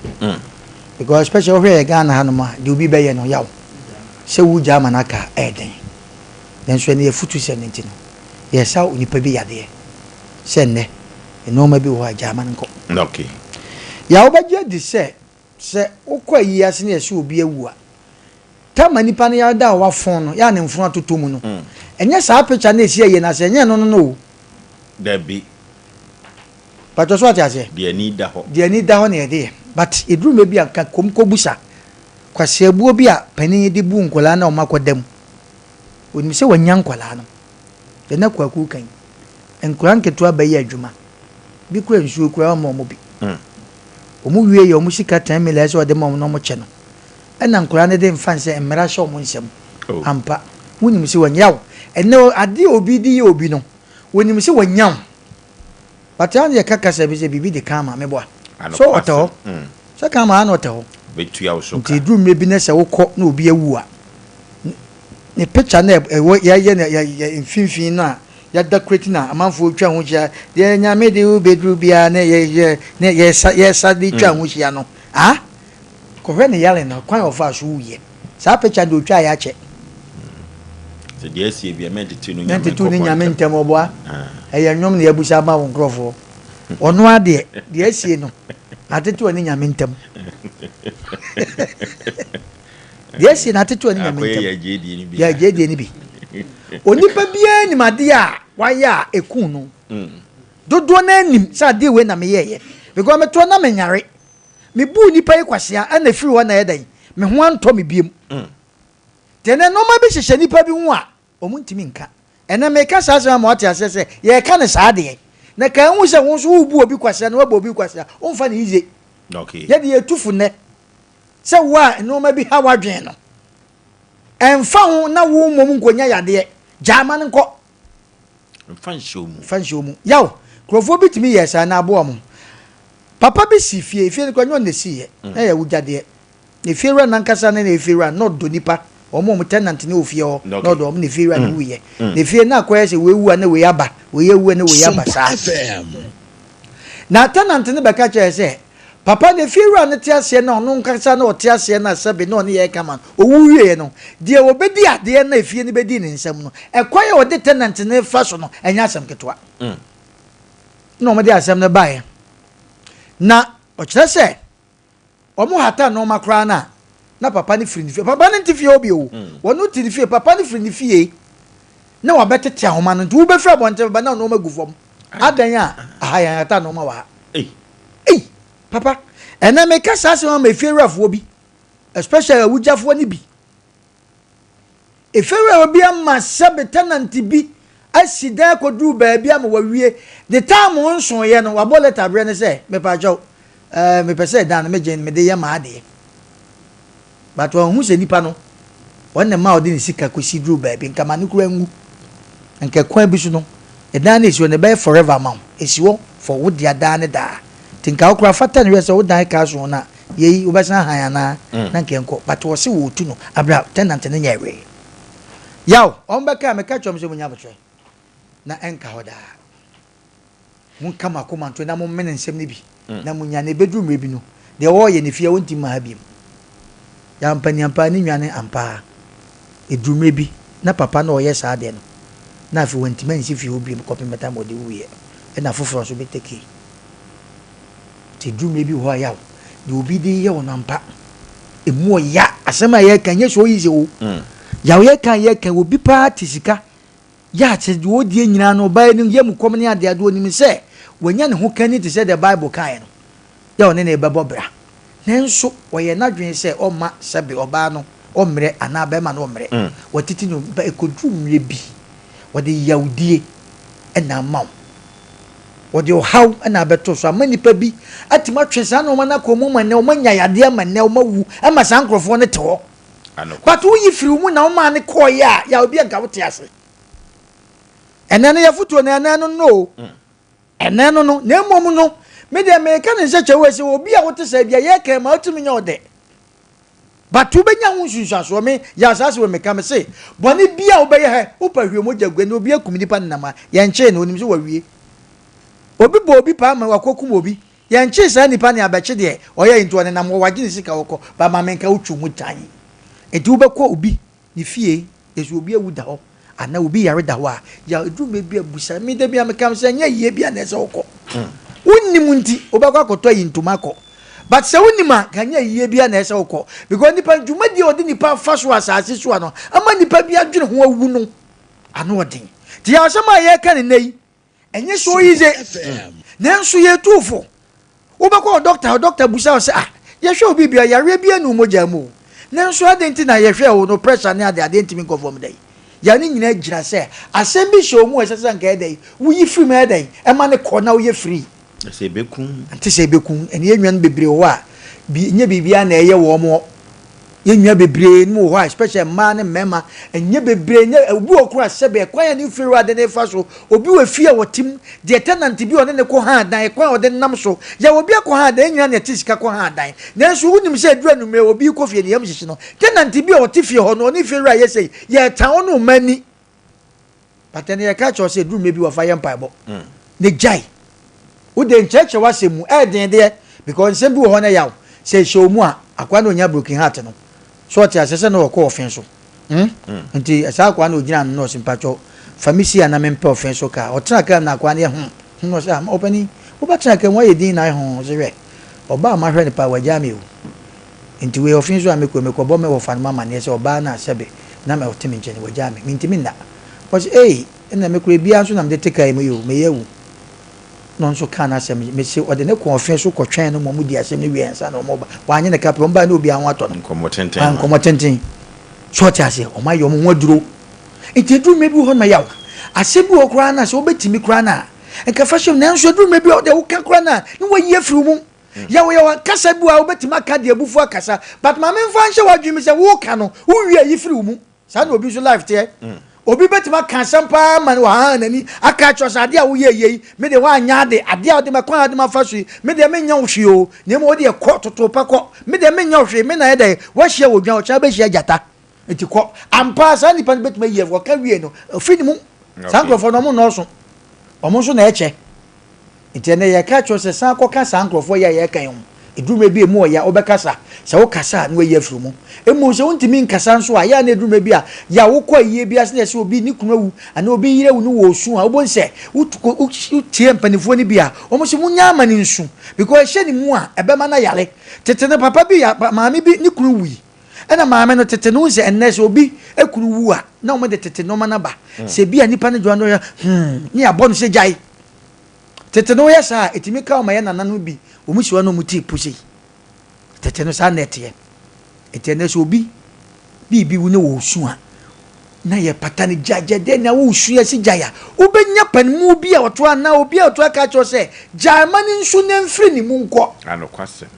Because especially wohwɛ yɛ Ghana hanom a deɛ obi bɛyɛ no yaw sɛ wogya ama no aka a ɛyɛ den. Nanso ɛnɛ yɛfutu sɛm no nti no yɛsa onipa bi yadeɛ sɛ nnɛ nneɛma bi wɔ hɔ a gya ama no nkɔ. Okay. Yaw wobɛgye adi sɛ sɛ wokɔ ayi ase na yɛsɛ obi awu a Thelma nipa no yare da a wafɔn no yɛ a ne mfono atotɔ mu no ɛnyɛ saa picture no a ɛsi ayie no ase ɛnyɛ ɛno no no o. Dabi. Patwɔ so ate aseɛ? Deɛ ani da hɔ. Deɛ ani da hɔ na yɛde yɛ but ɛduru mmerɛ bi a nka kɔm kɔ busa kwaseabuo bi a panin de bu nkwadaa no a wɔn akɔda mu onim sɛ wanya nkwadaa no deɛ na kwaku kan nkwadaa nketewa bɛyɛ adwuma bi kura nsuo kura wɔn wɔn bi wɔn wie yɛ wɔn sika 10 million ɛsɛ ɔde ma wɔn na wɔn kyɛ no. Ɛna nkwadaa no de mfa nsɛ mmara hyɛ wɔn nsam. Ampa, wonim sɛ wɔanya wo. Ɛnnɛ adeɛ a obi de yɛ obi no, wɔnim sɛ wɔanya wo. But ɛna yɛka kasa bi sɛ biribi de karma, meboa. So ɔtɛ hɔ. Sɛ karma ana ɔtɛ hɔ. Bɛtua wo so ka. Nti ɛduru mmerɛ bi na sɛ wokɔ na obi awu a, Ne picture no a ɛwɔ yɛayɛ no yɛ yɛ mfimfini no a yɛadecorate no a amanfoɔ retwa ho hyia, deɛ Nyame de wo bɛduru biara ne yɛ yɛ ne yɛsa yɛsa de twa ho hyia no, ah, kɔhwɛ ne yare no, kwan a ɔfaa so wuiɛ. Saa picture no deɛ ɔtwaeɛ akyɛ. Sɛ deɛ asie bia mɛntetew no Nyame Mɛntetew ne nkɔkɔ Nyame ntɛm. ntɛm ɔboa. Ɛyɛ nnwom na yɛabusa ama wo nkurɔfoɔ. Ɔno ara deɛ, deɛ asie no, atetew ɔne Nyame ntɛm. Deɛ asie no, atetew ɔne Nyame Akɔyɛ ntɛm. yɛ agyeedie no bi. Yɛ agyeedie no bi. Onipa biara nim adeɛ a wayɛ a ɛkuu no. Dodoɔ no ara nim sɛ adeɛ wei na meyɛeɛ. Because metoɔ na menyare. Mebuu nipa yi kwasea ɛna ɛfiri hɔ na ɛyɛ dɛn? Me ho antɔ me biom. Nti ɛnɛ nnoɔma bi hyehyɛ nipa bi ho a wɔntumi nka. Ɛnɛ meka saa asɛm ama woate aseɛ sɛ yɛreka no saa deɛ. Na ka ɛhu sɛ wo nso worebu obi kwasea na woabɔ obi kwasea, womfa no yiye. Okay. Yɛde yɛtu fo nnɛ sɛ wo a nnoɔma bi ha w'adwene no, ɛmfa ho na wo mmom nkɔnya yadeɛ, gyaa ma no nkɔ. Mfa nhyɛ wo mu. Mfa nhyɛ wo mu. Yaw, nkurɔfoɔ bi tumi yɛɛ saa na aboa wɔn. Papa bi si fie, efie no koraa nyɛ ɔno na ɛsiiɛ, na ɛyɛ awugyadeɛ. Na efiewura no ankasa ne efiewura no, na ɔdɔ nnipa, wɔn a wɔn tenant no wɔ fie hɔ, na ɔdɔ wɔn, na efiewura no wuiɛ. Na efie no akɔyɛ sɛ wei wu a na wei aba, wei awu a na wei aba saa. Na tenant no bɛka kyerɛɛ sɛ, Papa, na efiewura no te aseɛ na ɔno ankasa na ɔte aseɛ na sɛbe na ɔne yɛn reka ma no, ɔwu wieeɛ no, deɛ ɔbɛdi adeɛ na efie no bɛdii ne nsam no, ɛkwan a ɔde tenant no fa so no, ɛnyɛ asɛm ketewa. Na wɔde asɛm no baeɛ. Na ɔkyerɛ sɛ wɔhata nnoɔma koraa no a, na papa no firi ne fie. Papa no nte fie hɔ bio o. Wɔno te ne fie. Papa no firi ne fie na wabɛtete ahoma no. Nti wobɛfiri abɔnten bɛba na nnoɔma gu fam. Adɛn a aha yɛnhata nnoɔma wɔ ha? Ei! Papa, ɛnɛ meka saa asɛm ama efiewurafoɔ bi, especially awugyafoɔ no bi. Efiewura bi ama sɛbe tenant bi asi dan akɔduru baabi ama wawie. Ne time nsoeɛ no, wabɔ letter abrɛ no sɛ, mepaakyɛw, ɛɛ mepɛ sɛ dan no megye mede yɛ m'adeɛ. But wanhu sɛ nipa no, wɔn na ɛma ɔde ne sika kɔsi duru baabi, nka ma no koraa nwu. Nka kwan bi so no, ɛdan no esi hɔ no ɛbɛyɛ forever ama wo. Esi hɔ for wo dea daa ne daa. Nti nka wo koraa fata no hwɛ sɛ wo dan ka so no a, yei wobɛsan ahan anaa? Na nka ɛnkɔ. But wɔse wɔretu no aberɛ a tenant no nyɛɛ hwee. Yaw, wɔn bɛka a meka kyerɛ wɔn sɛ wɔnya aboterɛ na ɛnka hɔ daa. Monka mo akoma nto na mommene nsɛm no bi, na munya, na ebeduru mmere bi no, deɛ ɔreyɛ no fie a ɔntumi mma ha bio. Yampaniampa ne nwane ampa ara. Eduru mmere bi, na papa no a ɔyɛ saa adeɛ no, na afei wantumi ansi fie hɔ bio kɔpem time a ɔde wuiɛ, ɛna afoforɔ nso bɛtekee. Nti eduru mmere bi wɔ hɔ a yaw, deɛ obi de yɛ wo no ampa, emu ɔya, asɛm a yɛreka nyɛ so easy o. Yaw yɛka yɛka, obi paa te sika Yɛ a kyerɛ deɛ ɔredie nyinaa no, ɔbaa yi no yam kɔm ne adeade, ɔnim sɛ wanya ne ho kani te sɛ deɛ Bible kaeɛ no, yɛ a ɔne no rebɛbɔ bra. Nanso ɔyɛɛ n'adwene sɛ ɔmma sɛbe ɔbaa no ɔmmrɛ anaa barima no ɔmmrɛ. Watete no, ba ɛkɔduru mmerɛ bi, wɔde yawdie na ama wo. Wɔde ɔhaw na abɛto so ama nnipa bi atumi atwe saa nnoɔma no akɔ wɔn mu ma nnɛ wɔanya yadeɛ ama nnɛ wɔawu ama saa nkurɔfoɔ no te hɔ. But woyi firi wo mu na womaa no kɔɔeɛ a, yɛ obi a nka wote ase. Ɛnɛ no yɛfotuo no ɛnɛ no no o. Ɛnɛ no no, na mmom no, me deɛ meka ne nhyɛ kyɛw sɛ obi a wote saa bi a yɛka ma wotumi nyɛ ɔdɛ. But wobɛnya ho nsunsuansoɔ me yɛ asaase wɔ meka me se bɔne bi a wobɛyɛ hɛ wopa hwie mogya gu ɛnɛ obi akum nipa nenam a yɛnkyee no onim sɛ wawie. Obi bɔ obi paa ma wakɔkum obi Yɛnkyee saa nipa no abɛkye deɛ ɔyɛe nti ɔnenam hɔ wagye ne sika ɔkɔ ba ma menka wo twi ho gyan nti wobɛkɔ obi ne fie yɛsɛ obi awu da hɔ anaa obi yare da hɔ a ya ɛduru mmerɛ bi a busa me da bi a meka sɛ ɛnyɛ yie bi a na ɛsɛ wokɔ wonnim nti wobɛkɔ akɔtɔ ayi ntoma akɔ but sɛ wonim a ka nyɛ yie bi a na ɛsɛ wokɔ because nipa dwumadie a ɔde nipa fa so asase so a no ama nipa bi adwene ho awu no ano ɔden nti yɛ asɛm a yɛka ne nnɛ yi Ɛnyɛ so easy. Nanso yɛtu fo. Wobɛkɔ wo dɔkta hɔ, dɔkta busa wo sɛ, ah, yɛhwɛ wo biribiara, yareɛ biara nni wo mogya mu o. Nanso adɛn nti na yɛhwɛɛ wo no pressure ne adeadeɛ ntumi nkɔ fam da yi? Yare no nyinaa gyina sɛ asɛm bi hyɛ wo mu a ɛsɛ sɛ anka ɛyɛ dɛn? Woyi firi mu ɛyɛ dɛn? Ɛma no kɔ na woyɛ free. Sɛ ɛbɛku. Nte sɛ ɛbɛku. Ɛne yɛn nuanom bebree wɔ hɔ a, bi, nyɛ biribiara na ɛyɛ wɔn. Yɛn nua bebree nom wɔ hɔ a especially mmaa ne mmarima ɛnyɛ bebree nyɛ obi wɔ koraa sɛbe ɛkwan a ne fie wura de ne fa so obi wɔ fie a wɔte mu deɛ tenant bi a ɔne ne kɔ haa dan ɛkwan a ɔde nam so yɛ obi akɔ haa dan nyina na ɛte sika kɔ haa dan nanso wonim sɛ aduru anummerɛ obi kɔ fie ne yam hyehye no tenant bi a ɔte fie hɔ no ɔne fie wura yɛ sɛ yɛtan ɔne ɔma ani. But ɛnɛ yɛka kyerɛ wo sɛ ɛduru mmerɛ bi wɔfa yɛ mpaebɔ na gyae. Wo deɛ nkyerɛkyerɛ w'asɛm mu ɛyɛ den deɛ because nsɛm bi wɔ hɔ na ɛyaw sɛ ɛhyɛ wo mu a akoa na ɔnya broken heart no so ɔte aseɛ sɛ na ɔkɔ ɔfe so hmm nti saa akoa na ɔgyina ano na ɔse mpakyɛw fa me si a na mempɛ ɔfe so kaa ɔtena kaa mu na akoa no yɛ hmm hmm ɔse ah ɔpanin wobɛtena kaa mu wayɛ din na ayɛ hmm ɔse hwɛ ɔbaa a mahwɛ no paa wagyaa me o Nti wei ɔfe nso a mekɔ yi mekɔbɔ me wɔfa no amaneɛ sɛ ɔbaa no a sɛbe na ɔte me nkyɛn no wagyaa me, mentumi nna. Ɔse ei ɛna me koraa biaa nso na mede te kaa yi mu yi o, meyɛ awu. Na ɔno nso kaa n'asɛm, mese ɔde ne kɔɔ ɔfe so kɔtwɛn no ma ɔmo dii asɛm no wieɛ ansa na ɔmo reba. Wannye ne ka pɛ, ɔmo baeɛ na obiaa ho atɔ no. Nkɔmmɔ tenten no. Nkɔmmɔ tenten. So ɔte aseɛ? Ɔmo ayɛ ɔmo ho aduro. Nti ɛduru mmerɛ bi wɔ hɔ nom a yaw. Asɛm bi wɔ hɔ koraa no a sɛ wobɛtumi koraa no a nka fa hyɛ mu, nanso ɛduru mmerɛ bi a wodeɛ woka koraa no a na wayi afiri wo mu. Yɛwɔ yɛwɔ kasa bi wɔ a wobɛtumi aka de abufuo akasa but ma memfa nhyɛ w'adwene mu sɛ woka no wowie ayi firi wo mu. Saa na obi nso life teɛ. Obi bɛtumi aka asɛm paa ma no wahaha n'ani aka akyerɛ sɛ adeɛ a woyɛ yɛ yi me deɛ woanyɛ ade, adeɛ a wode ma kwan a wode ma fa so yi me deɛ menyɛ wo hwee o, na mmom wodeɛ kɔ totoo pa kɔ, me deɛ menyɛ wo hwee, me na yɛ dɛn woahyia wɔ dwan ɔkyena bɛhyia gyata nti kɔ. Ampa saa nipa no bɛtumi ayi wɔka wie no ɔfiri ne mu. Saa nkurɔfoɔ no wɔn nnɔɔso, wɔn nso na ɛkyɛ. Nti ɛnnɛ yɛreka akyerɛ wo sɛ san kɔka saa nkurɔfoɔ yi a yɛreka yi ho. Ɛduru mmerɛ bi a ɛmu ɔya, wobɛkasa. Sɛ wokasa a, na wayi afiri mu. Mmom sɛ wontumi nkasa nso a, ɛyɛ a na ɛduru mmerɛ bi a, yɛ a wokɔ ayie bi ase na yɛsɛ obi ne kunu awu anaa obi yere awu na wɔresu a, wobɛhu sɛ wotie mpanimfoɔ no bi a, wɔn se monyaa ma no nsu because ɛhyɛ ne mu a, ɛbɛma no ayare. Tete no papa bi, maame bi ne kunu wui. Ɛna maame no tete no, wohu sɛ ɛnnɛ sɛ obi kunu wu a, na wɔde tete nneɛma no aba. Sɛ bi a nipa no dwan no yɛ hmm, ne yɛabɔ no sɛ gyae. Tete no woyɛ saa a, ɛtumi ka wo ma yɛ nananom bi, wɔn si hɔ na wɔn ti po sei. Tete no saa na ɛteɛ. Nti ɛnɛ sɛ obi biribi wu ne wɔresu a, na yɛ pata no gya gya dɛ na woresu yɛ si gyae a, wobɛnya panimu bi a ɔto anaa obi a ɔto aka akyerɛ sɛ gyae ma ne nsu na mfiri ne mu nkɔ. Anokwasɛm.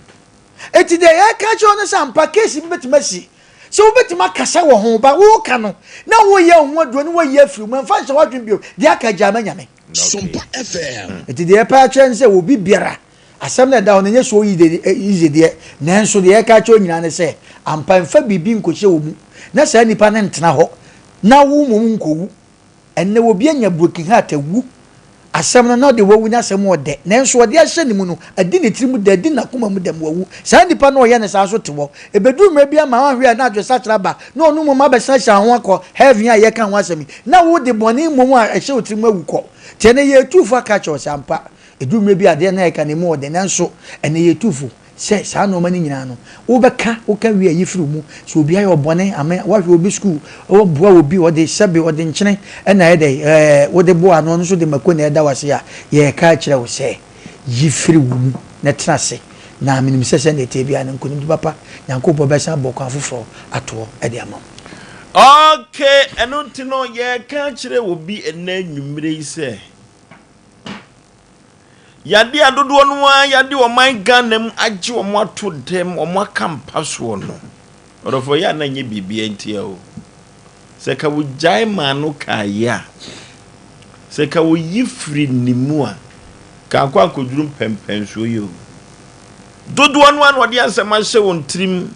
Enti deɛ yɛreka akyerɛ wo ne sɛ ampa case bi bɛtumi asi sɛ wobɛtumi akasa wɔ ho ba woka no na woyɛ wo ho aduro na woayi afiri mu ɛmfa nhyɛ w'adwene bio deɛ aka gyaa ma Nyame. Sompa FM. Enti deɛ yɛpɛ akyerɛ ne sɛ obi biara asɛm no a ɛda hɔ no ɛnyɛ so easy deɛ nanso deɛ yɛreka akyerɛ wo nyinaa ne sɛ ampa mfa biribi nkɔhyɛ wo mu na saa nipa no ntena hɔ na wo mmom nkɔwu. Ɛnnɛ obi anya broken heart awu. Asɛm no, na ɔde wawu n'asɛm ɔdɛ, nanso ɔde ahyɛ ne mu no, adi ne tirim dɛ, adi n'akoma mu dɛm, wawu. Saa nipa no a ɔyɛ no saa nso te hɔ. Ebedu mmerɛ bi ama wanhwɛ a na adwensakyera aba, na ɔno mmom abɛsan asiane ho akɔ heaven a yɛreka ho asɛm yi, na wo de bɔne mmom a ɛhyɛ wo tirim awu kɔ. Nti ɛnnɛ yɛretu fo aka akyerɛ wo sɛ ampa, edu mmerɛ bi a adeɛ na yɛka no emu ɔden, nanso ɛnnɛ yɛretu fo. Sɛ saa nnoɔma no nyinaa no, wobɛka, woka wie a, yi firi wo mu. Sɛ obi ayɛ wo bɔne, ame, woahwɛ obi sukuu, woboa obi, ɔde sɛbe, ɔde nkyene na ayɛ dɛn, ɛɛ, wode boa no, ɔno nso de mako na ɛda wo ase a, yɛreka akyerɛ wo sɛ, yi firi wo mu na tena ase. Na menim sɛ sɛdeɛ ɛteɛ biara no, nkonimdi papa, Nyankopɔn bɛsan abɔ kwan foforɔ ato hɔ de ama wo. Okay, ɛno nti no, yɛreka akyerɛ obi ɛnnɛ anwummere yi sɛ, Yadeɛ a dodoɔ no ara yade ɔman Ghana mu agye wɔn ato dɛm, wɔn aka mpa soɔ no, ɔdɔfoɔ yɛ a na nyɛ biribiara ntia o. Sɛ ka wogyae maa no kaeɛ a, sɛ ka woyi firi ne mu a, ka akɔ akɔduru mpɛmpɛnsoɔ yi o. Dodoɔ no ara na wɔde asɛm ahyɛ wɔn tirim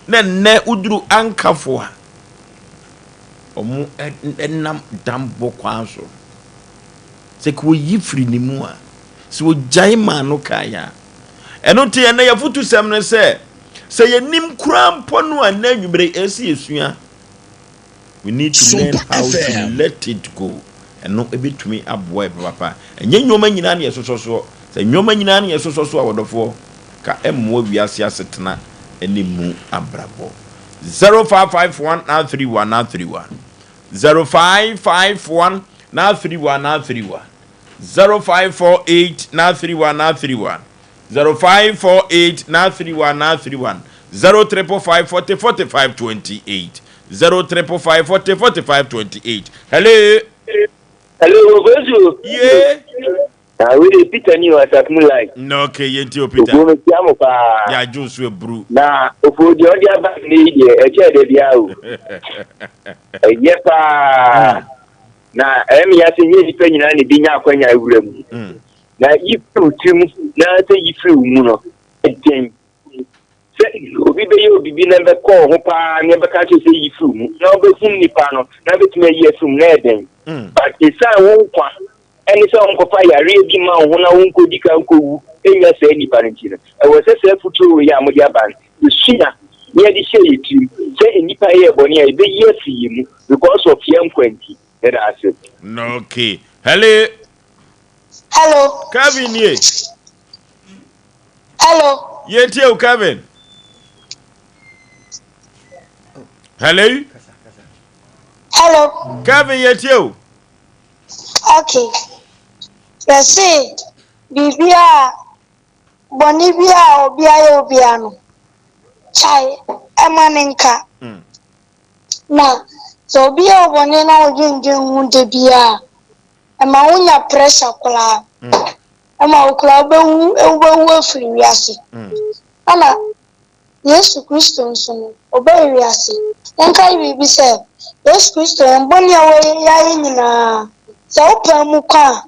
na nnɛ woduru ankafo a, wɔn nam dambɔ kwan so. Sɛ ka oyi firi ne mu a, sɛ ogyae maa no kae a. Ɛno nti ɛnnɛ yɛfotusɛm ne sɛ, sɛ yɛnim koraa mpo no a, nnɛ anwummere yi ɛsɛ yɛsua. We need to learn how to let it go. Ɛno ɛbɛtumi aboa yɛ papapa. Ɛnyɛ nneɛma nyinaa na yɛsosɔ soɔ. Sɛ nneɛma nyinaa na yɛsosɔ so a, wɔdɔfoɔ, ka ɛmmoa wiase asetena ne mu abrabɔ. 0551 931 931. 0551 931 931 0548 931 931 0548 931 931 0555 40 45 28 0555 40 45 28 Hello. Hello, Obosu. Yeah. Na wei de Peter ni o asafo mu line. Na okay yɛntie o Peter. Ofuo mekyia mo paa. Yɛagye wo so aburu. Na ofuo deɛ ɔde aba nnɛ yi deɛ ɛkyɛɛ da biara o. Ɛyɛ paa. Na ɛyɛ me ya sɛ nyɛ nnipa nyinaa na ebi nya akwanya awura mu. Na yi firi wo tirim na sɛ yi firi wo mu no ɛden. Sɛ obi bɛyɛ wo biribi na ɛbɛkɔ wo ho paa na ɛbɛka kyerɛ sɛ yi firi wo mu na wobɛhunu nipa no na wobɛtumi ayi afiri mu na ɛyɛ den. But ɛsiane wo nkwa ɛne sɛ wonkɔfa yareɛ bi mma wo ho na wonkɔdi kan nkɔwu nnya saa nnipa no nti no, ɛwɔ sɛ saa afotuo wei a mode aba no, yɛsua na yɛde hyɛ yɛn tirim sɛ nnipa yɛɛ bɔne a yɛbɛyi afiri yɛn mu because of yɛn nkwa nti. Meda ase. Okay. Hello. Hello. Kevin nie. Hello. Yɛntie wo Kevin. Hello. Hello. Kevin yɛtie wo. Ok, yɛse biribiaa bɔne biaa a obi ayɛ wo biaa no, kyae ma no nka. Na sɛ obi yɛ wo bɔne na wodwendwen ho da biaa a, ɛma wonya pressure koraa. Ɛma wo koraa wobɛwu wobɛwu afiri wiase. Ɛna Yesu Kristo nso no, ɔbaa wiase. Yɛnkae biribi sɛ, Yesu Kristo, yɛn bɔne a yɛayɛ nyinaa, sɛ wopaa mu kɔ a,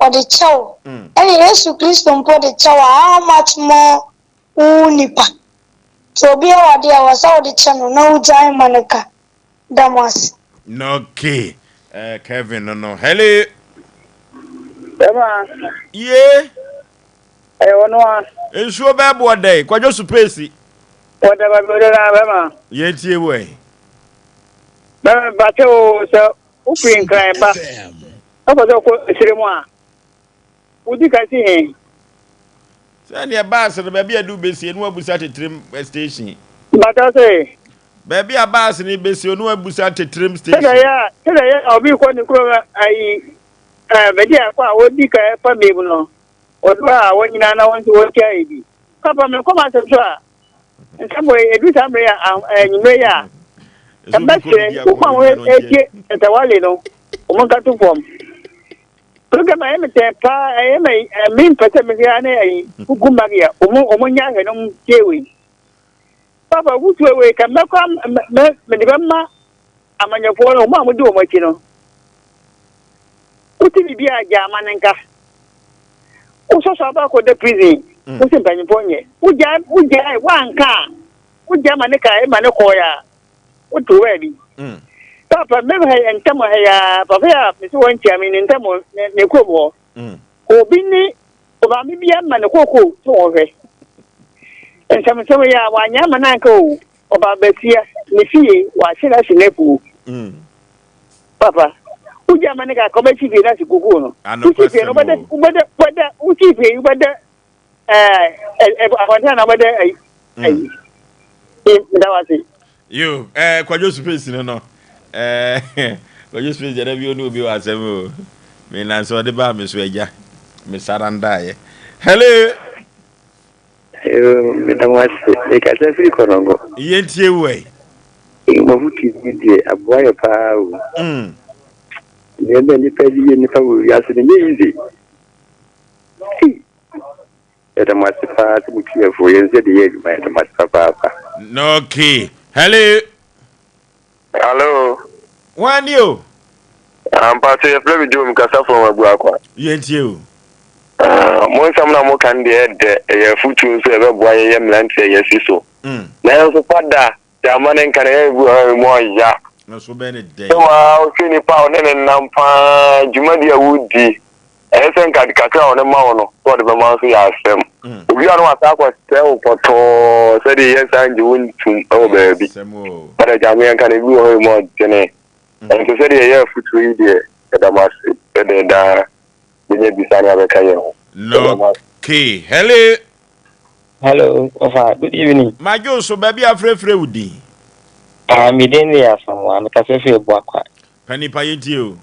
ɔde kyɛ wo. Ɛne Yesu Kristo mpo de kyɛ wo a, how much more wo nipa? Nti obi yɛ wo adeɛ a, ɛwɔ sɛ wode kyɛ no na wogyae ma no ka. Da mo ase. Okay, Kevin no no. Hello. Bɛma. Ye. Ɛyɛ ɔno a. Nsuo bɛɛ boɔ dɛn? Kwadwo Supeesi. Wɔda baabi ɔda na bɛma. Yɛn tie wo ɛ. Bɛma bàtɛ o sɛ wofiri Nkran ba ɛkɔ sɛ ɔkɔ esire mu a wodi ka si he. Sɛdeɛ baase no baabi a ɛde wobɛsie no wabusa Tetrem station. Bàtɛ sɛ. Baabi a baase no bɛsie no wabusa Tetrem station. Sɛdeɛ ɛyɛ a sɛdeɛ ɛyɛ a obi kɔ ne kurom ayi ɛɛ baabi a ɛkɔ a wodi ka ɛfa mmienu no. Wɔdɔ a wɔnyina na wɔn nso wɔtua yɛ bi. Papa me kɔm asɛm so a nka bɔ edu saa mmere a anwummere yi a ɛbɛsrɛ wokɔ a wɔn etie ntawale no wɔn nka to fam. Program ɛyɛ me tɛn paa ɛyɛ me me mpɛ sɛ mehwɛ ne ayi kuku mbag yɛ wɔn wɔn nya ahwɛ no tie wei. Papa wutu wei ka mɛkɔ mɛ mede bɛma amanyɔfoɔ no wɔn a wɔdi wɔn akyi no. Wote biribi a gya ama no nka. Wosɔsɔ aba akɔda prison. Mm. Wose mpanyimfoɔ nyɛ. Wogyae wogyae woanka a wogyae ma ne ka ma ne kɔɔe a woto baabi. Mm. Papa mmɛm ha yɛ ntam ha ya papa ya mese wɔn nkyia me ne ntam ne kurom hɔ. Mm. Obi ne ɔmaame bi ama ne koko sɛ wɔhwɛ. Nsɛmnsɛm yɛ a wanyɛ ama no anka o ɔba basia ne fie wahye no ahye n'afuo. Mm. Papa, wogya ma ne kakra ɔbɛsi fie no ase kokoo no. Wosi fie no wobɛda wobɛda wobɛda wosi fie yi wobɛda ɛɛ abɔnten na wobɛda ayi ayi. Meda wo ase. Yo, ɛɛ Kwadwo Space no no. Ɛɛ Kwadwo Space yɛrɛ bi onu obi wɔ asɛm o. Me nanso ɔde baa me so agya. Me sarandaeɛ. Hello. Yoo, meda mo ase. Mekasa firi Kɔnɔngo. Yɛntie wo ɛ. Mafotu yi deɛ, aboa yɛ paa o. Mm. Nneɛma a nnipa de yɛ nnipa wɔ wiase no, nyɛ easy. Ei, yɛda mo ase paa sɛ motu yɛn fo. Yɛn nso yɛde yɛ adwuma, yɛda mo ase papaapa. Okay. Hello. Hello. Wọn ni o. Ampa sɛ yɛfrɛ me Joe mekasa from Abuakwa. Yɛntie o. Ah, mo nsɛm na moka no deɛ ɛdɛ ɛyɛ afotuo nso ɛbɛboa yɛyɛ mmeranteɛ yɛasi so. Mm. Nanso fada de ama ne nka na ɛyɛ bi wɔ hɔ mu ɔya. Nso bɛn ne dɛn. Sɛ waa wohwɛ nipa a ɔne ne nam paa dwumadi a wodi Ɛyɛ sɛ nka ade kakra a ɔde ma wo no, sɛ ɔde bɛma wo nso yɛ asɛm. Obi a na wasan akɔsɛe wo pɔtɔɔ sɛdeɛ yɛnsan ngye wo ntom wɔ baabi. But agya me yɛnka no, ebi wɔ hɔ a emu ɔdene. Nanso sɛdeɛ yɛyɛ afotuo yi deɛ, yɛda mo ase. Sɛdeɛ daa yɛnya bi saa ne abɛka yɛn ho. Yɛda mo ase. Okay, hello. Hello, Ɔfa, good evening. Madwo so, baabi a frɛfrɛ wo din? Ah, me din de Asamoah, mekasa firi Abuakwa. Pa nipa yɛntie o.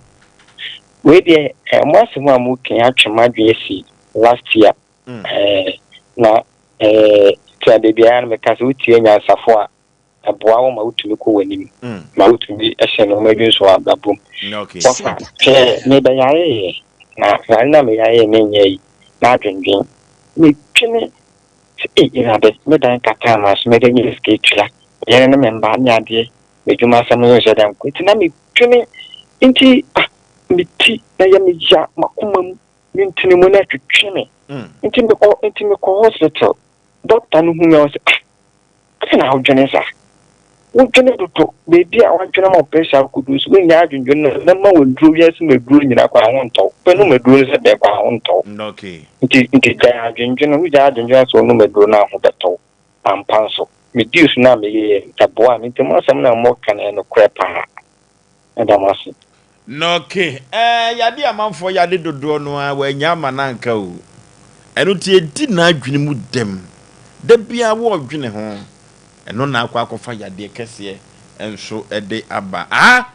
Wei deɛ eh, mo asɛm a mo kan atwe m'adwene asi last year. Mm. Eh, na eh, tia da biara no meka sɛ wotie nyansafo a ɛboa wo ma wotumi kɔ w'anim mm. ma wotumi hyɛ nneɛma bi nso abrabɔ mu. Okay. Wɔfa hwɛ mebɛyareeɛ. Na saa na meyare a menyɛ yi, m'adwendwen, medwene sɛ ei Awurade, me dan kataa m'aso, mede nyɛ sika atua, me yere ne me mma ne adeɛ, m'adwuma asɛm nso nhyɛ da nkɔ nti na medwene nti ah, me ti na yɛ me ya, m'akoma mu, me ntini mu na ɛtwetwe me. Nti mekɔ nti mekɔ hospital, doctor no hu me a ɔsɛ ah, Adɛn na wodwene saa? Wodwene dodo. Baabi a woadwene ma wo pressure akodu nso, woannyae adwendwene no, mɛma wo aduro, wiase mu aduro nyinaa kɔ a ho ntɔ wo. Wobɛnom aduro no sɛ dɛn kɔ a ho ntɔ wo. Nti, nti gyae adwendwene. Wogyae adwendwene a sɛ wonom aduro no a ho bɛtɔ wo. Ampa nso, medii so no a meyɛeɛ no, ɛboaa me. Nti mo asɛm no a moreka no, ɛyɛ nokorɛ paa. Meda mo ase. Nɔke, ɛɛ, yade amanfoɔ yade dodoɔ no ara wannya ama no anka o. Ɛno nti ɛdi n'adwene mu dɛm. Da biara wɔredwene ho. Ɛno na akɔ akɔfa yadeɛ kɛseɛ nso de aba. Aha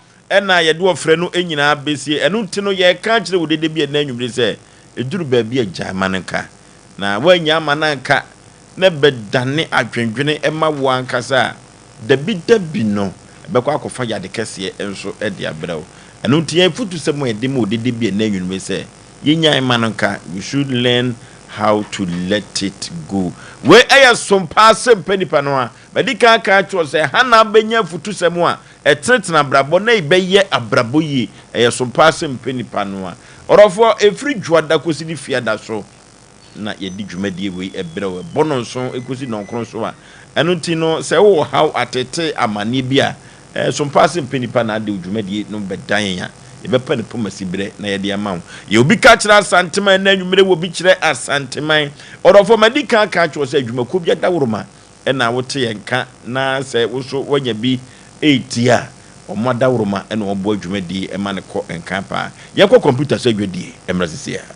na yɛde ɔfrɛ no nyinaa bɛsie. Ɛno nti no yɛreka akyerɛ wo dede bi ɛnnɛ anwummere sɛ, ɛduru baabi a gyae ma no nka. Na woannya ama no anka na ɛbɛdane adwendwene ma wo ankasa a, Dabidabi no, ɛbɛkɔ akɔfa yade kɛseɛ nso de abrɛ wo. Ɛno nti yɛn afutusɛm a yɛde ma odede bi ɛnnɛ anwummere sɛ, yɛnnyae mma no nka, we should learn how to let it go. Wei ɛyɛ som paa sɛ mpɛ nipa no a. Madi kan aka akyerɛ wo sɛ ɛha na wobɛnya afutusɛm a ɛtenetene abrabɔ na ɛbɛyɛ abrabɔ yie. Ɛyɛ som paa sɛ mpɛ nipa no a. Ɔdɔfoɔ, ɛfiri Dwoada kɔsi ne Fiada so, na yɛde dwumadie wei brɛ wo. Ɛbɔ nnɔnson kɔsi nnɔnkron so a, ɛno nti no sɛ wowɔ haw, ateetee, amanneɛ bi a, so mpa ase mpɛ nipa na ade wo dwumadie no bɛdan yɛn a, yɛbɛpa ne pomasi berɛ na yɛde ama wo. Yɛ obi ka kyerɛ Asanteman ɛnnɛ anwummere wɔ bi kyerɛ Asanteman. Ɔdɔfoɔ, madi kan aka akyerɛ wo sɛ adwumakuo bi adaworoma na wote yɛn nka na sɛ wo nso woanya bi retie a, wɔn adaworoma na wɔboa dwumadie ma no kɔ nkan paa. Yɛnkɔ kɔmputa so adwadie mmra seesei ara.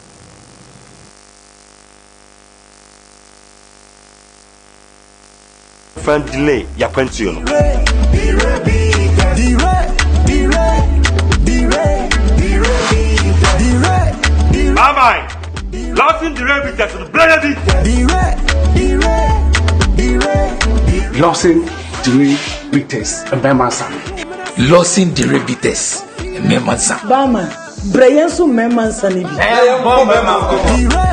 Fa delay y'akwantuo no. Bye bye. Lawson Dire Bitters no brɛ bi. Lawson Dire Bitters mmarima nsa. Lawson Dire Bitters mmarima nsa. Barman. Brɛ yɛn nso mmarima nsa no bi. Yɛnkɔ mmarima nkɔmmɔ.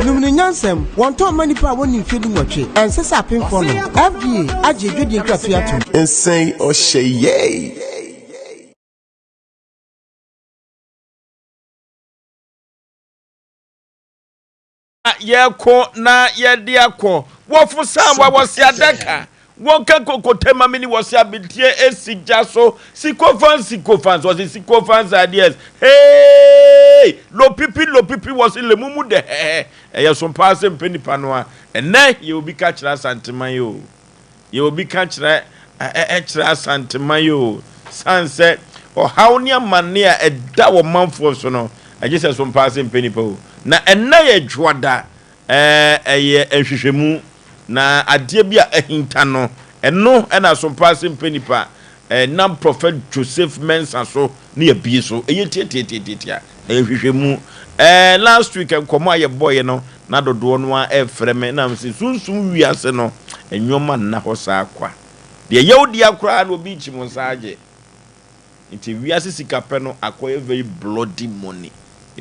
Nom no nyansam, wɔntɔn mma nnipa a wɔnni mfeɛ dunwɔtwe. Ɛnsɛ sɛ apemfoɔ nom. FDA agye adwadie nkratoɔ yi atom. Nsɛn ɔhyɛ yɛi. Yɛko na yɛde akɔ. Wɔfo san wa wɔse adaka. Wɔka kokote ma mini wɔse abetie esi gya so. Sikofans sikofans wɔse sikofans ideas. Hey! Lopipi lopipi wɔse lemumu dɛhɛhɛ. Ɛyɛ so paa sɛ mpɛ nipa no a. Ɛnɛ yɛ obi ka kyerɛ Asanteman o. Yɛ obi ka kyerɛ kyerɛ Asanteman o, sane sɛ ɔhaw ne amanne a ɛda wɔ manfoɔ so no, ɛgye sɛ so mpaa sɛ mpɛ nipa o. Na ɛnnɛ yɛ Dwoada, ɛyɛ nhwehwɛmu, na adeɛ bi a ahinta no, ɛno na so mpaa sɛ mpɛ nipa nam Prɔfɛt Joseph Mensah so ne yɛabue so. Ɛyɛ tiatiatiatia. Ɛyɛ nhwehwɛmu. Ɛɛ last week nkɔmmɔ a yɛbɔeɛ no, na dodoɔ no ara ɛrefrɛ me na mese sunsum wiase no, nneɛma nna hɔ saa kwa. Deɛ ɛyɛ wo dea koraa no obi rekyi mo nsa agye. Nti wiase sika pɛ no akɔyɛ very bloody money.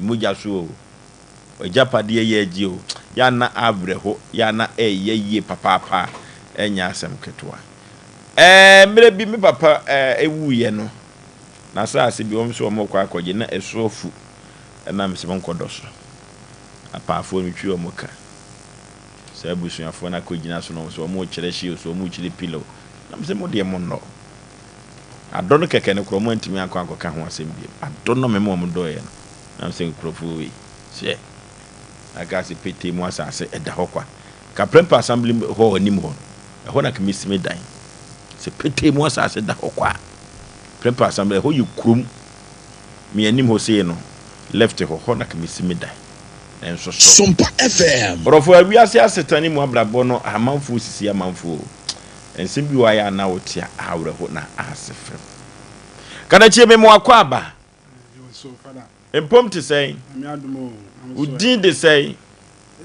Mogya so o. W'agyapadeɛ yɛ agye o. Yɛ a na awerɛho, yɛ a na ɛyɛ yie papaapa. Ɛnyɛ asɛm ketewa. Ɛɛ mmerɛ bi me papa ɛɛ wuiɛ no, n'asaase bi wɔn nso wɔrekɔ akɔgye na ɛso afu ɛna mese monkɔdɔ so. Apaafoɔ no twi wɔn ka. Saa abusuafoɔ no akɔgyina so no wɔn sɛ wɔrekyerɛ shield so wɔrekyerɛ pillow. Na mese mo deɛ monnɔ. Adɔ no kɛkɛ no koraa wɔn antumi ankɔ ankɔka ho asɛm bio. Adɔ no mema wɔn dɔeɛ no. Na mese nkurɔfoɔ wei hyɛ. Aka ase petee mu asaase ɛda hɔ kwa. Kaprɛmpa Assembly Hall anim hɔ no, ɛhɔ na mesi me dan. Sɛ petee mu asase da hɔ kwa a, Prempeh Assembly, ɛhɔ yɛ kurom. Me anim hɔ sei no, left hɔ, hɔ na mesi me dan. Nanso so. Sompa FM. Ɔdɔfo, wiase asetena ne mu abrabɔ no, amanfoɔ sisi amanfoɔ o. Nsɛm bi wɔ hɔ a ɛyɛ a na wote a, awerɛho na ase frɛ wo. Kadakyie, mema wo akwaaba. Mpom te sɛn? Wo din de sɛn?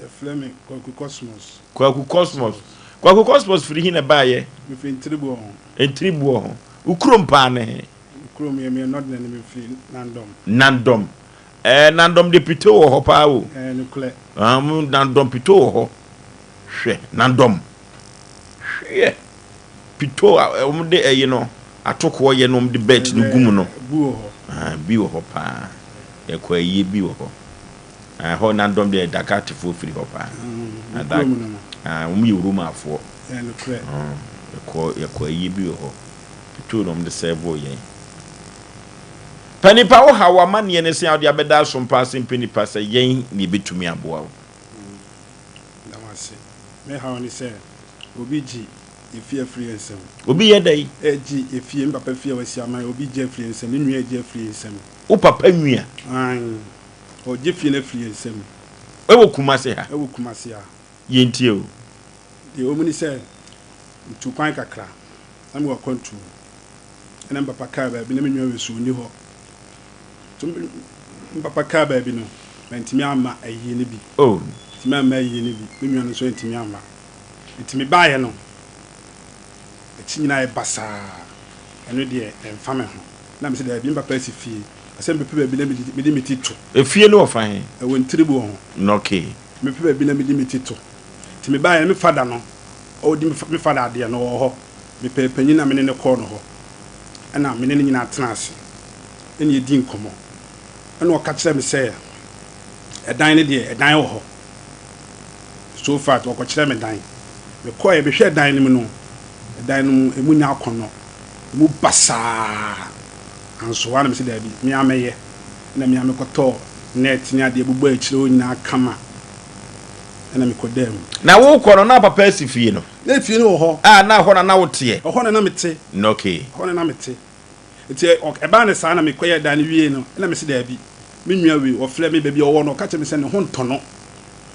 Yɛfrɛ me Kwaku Cosmos. Kwaku Cosmos. Kwaku Cosmos firi he na ɛbaeɛ? Mefiri Ntiribuo ho. Ntiribuo ho. Wo kurom paa ne he? Me kurom yɛ meyɛ Northern ni mefiri Nandom. Nandom. Ɛɛ Nandom de pito wɔ hɔ paa o. Ɛɛ nokorɛ. Ah, mo Nandom pito wɔ hɔ. Hwɛ, Nandom. Hwɛ. Pito a wɔn de ɛyi no atokoɔ yɛ no wɔn de bɛt no gu mu no. Bi wɔ hɔ. Ah, bi wɔ hɔ paa. Yɛkɔ ayie bi wɔ hɔ. Ah, hɔ Nandom deɛ Dakartefoɔ firi hɔ paa. Mm, me kurom no no. Ah, wɔn yɛ Romafoɔ. Ɛyɛ nokorɛ. Mm, yɛkɔ yɛkɔ ayie bi wɔ hɔ. Pito na wɔn de sɛɛvoo yɛn. Pa nipa wo haw w'amanneɛ ne sɛn a wode abɛda asom paa sɛ mpɛ nipa sɛ yɛn na yɛbɛtumi aboa wo. Meda mo ase. Me haw ne sɛ obi gye efie afiri yɛn nsam. Obi yɛ dɛn? Gye efie, me papa fie a wasi ama yɛn, obi gye afiri yɛn nsam, ne nua gye afiri yɛn nsam. Wo papa nua? Aane, ɔgye fie no afiri yɛn nsam. Ɛwɔ Kumasi ha? Ɛwɔ Kumasi ha. Yɛntie o. Deɛ ɛwɔ mu ne sɛ, metuu kwan kakra, na mewɔ akwantuo mu. Ɛna me papa kaa baabi na me nua wei so ɔnni hɔ. Nti me papa kaa baabi no, mantumi amma ayie no bi. Oh. Ntumi amma ayie no bi. Me nua no nso antumi amma. Nti mebaeɛ no, akyi nyinaa ayɛ basaa. Ɛno deɛ ɛmfa me ho. Na mese daabi, me papa asi fie. Ɛsɛ mepɛ baabi na mede me ti to. Efie no wɔ fa he? Ɛwɔ Ntiribu ho. Okay. Mepɛ baabi na mede me ti to. Nti mebaeɛ no, me fada no, ɔdi me fada adeɛ no, ɔwɔ hɔ. Mepɛɛ panyin na me ne no kɔɔ no hɔ. Ɛnna me ne no nyinaa tenaa ase na yedii nkɔmmɔ. Ɛnna ɔka kyerɛɛ me sɛ, Ɛdan no deɛ, ɛdan wɔ hɔ. So far, ɔkɔkyerɛɛ me dan. Mekɔeɛ, mehwɛɛ dan no mu no, ɛdan no mu, emu nyɛ akɔnnɔ. Emu basaa. Anso hɔ ara na mese daabi, me ara mɛyɛ. Ɛnna me ara mekɔtɔɔ net ne adeɛ bobɔɔ akyire hɔ nyinaa kama, ɛnna mekɔdaa mu. Na worekɔ no, na papa asi fie no? Na efie no wɔ hɔ. A na ɛhɔ na na woteɛ? Ɛhɔ na na mete. Okay. Ɛhɔ na na mete. Nti ɛbaa no saa na mekɔyɛɛ dan no wiei no, ɛna mese daabi, me nua wei, ɔfrɛɛ me baabi a ɔwɔ no, ɔka kyerɛɛ me sɛ ne ho ntɔ no,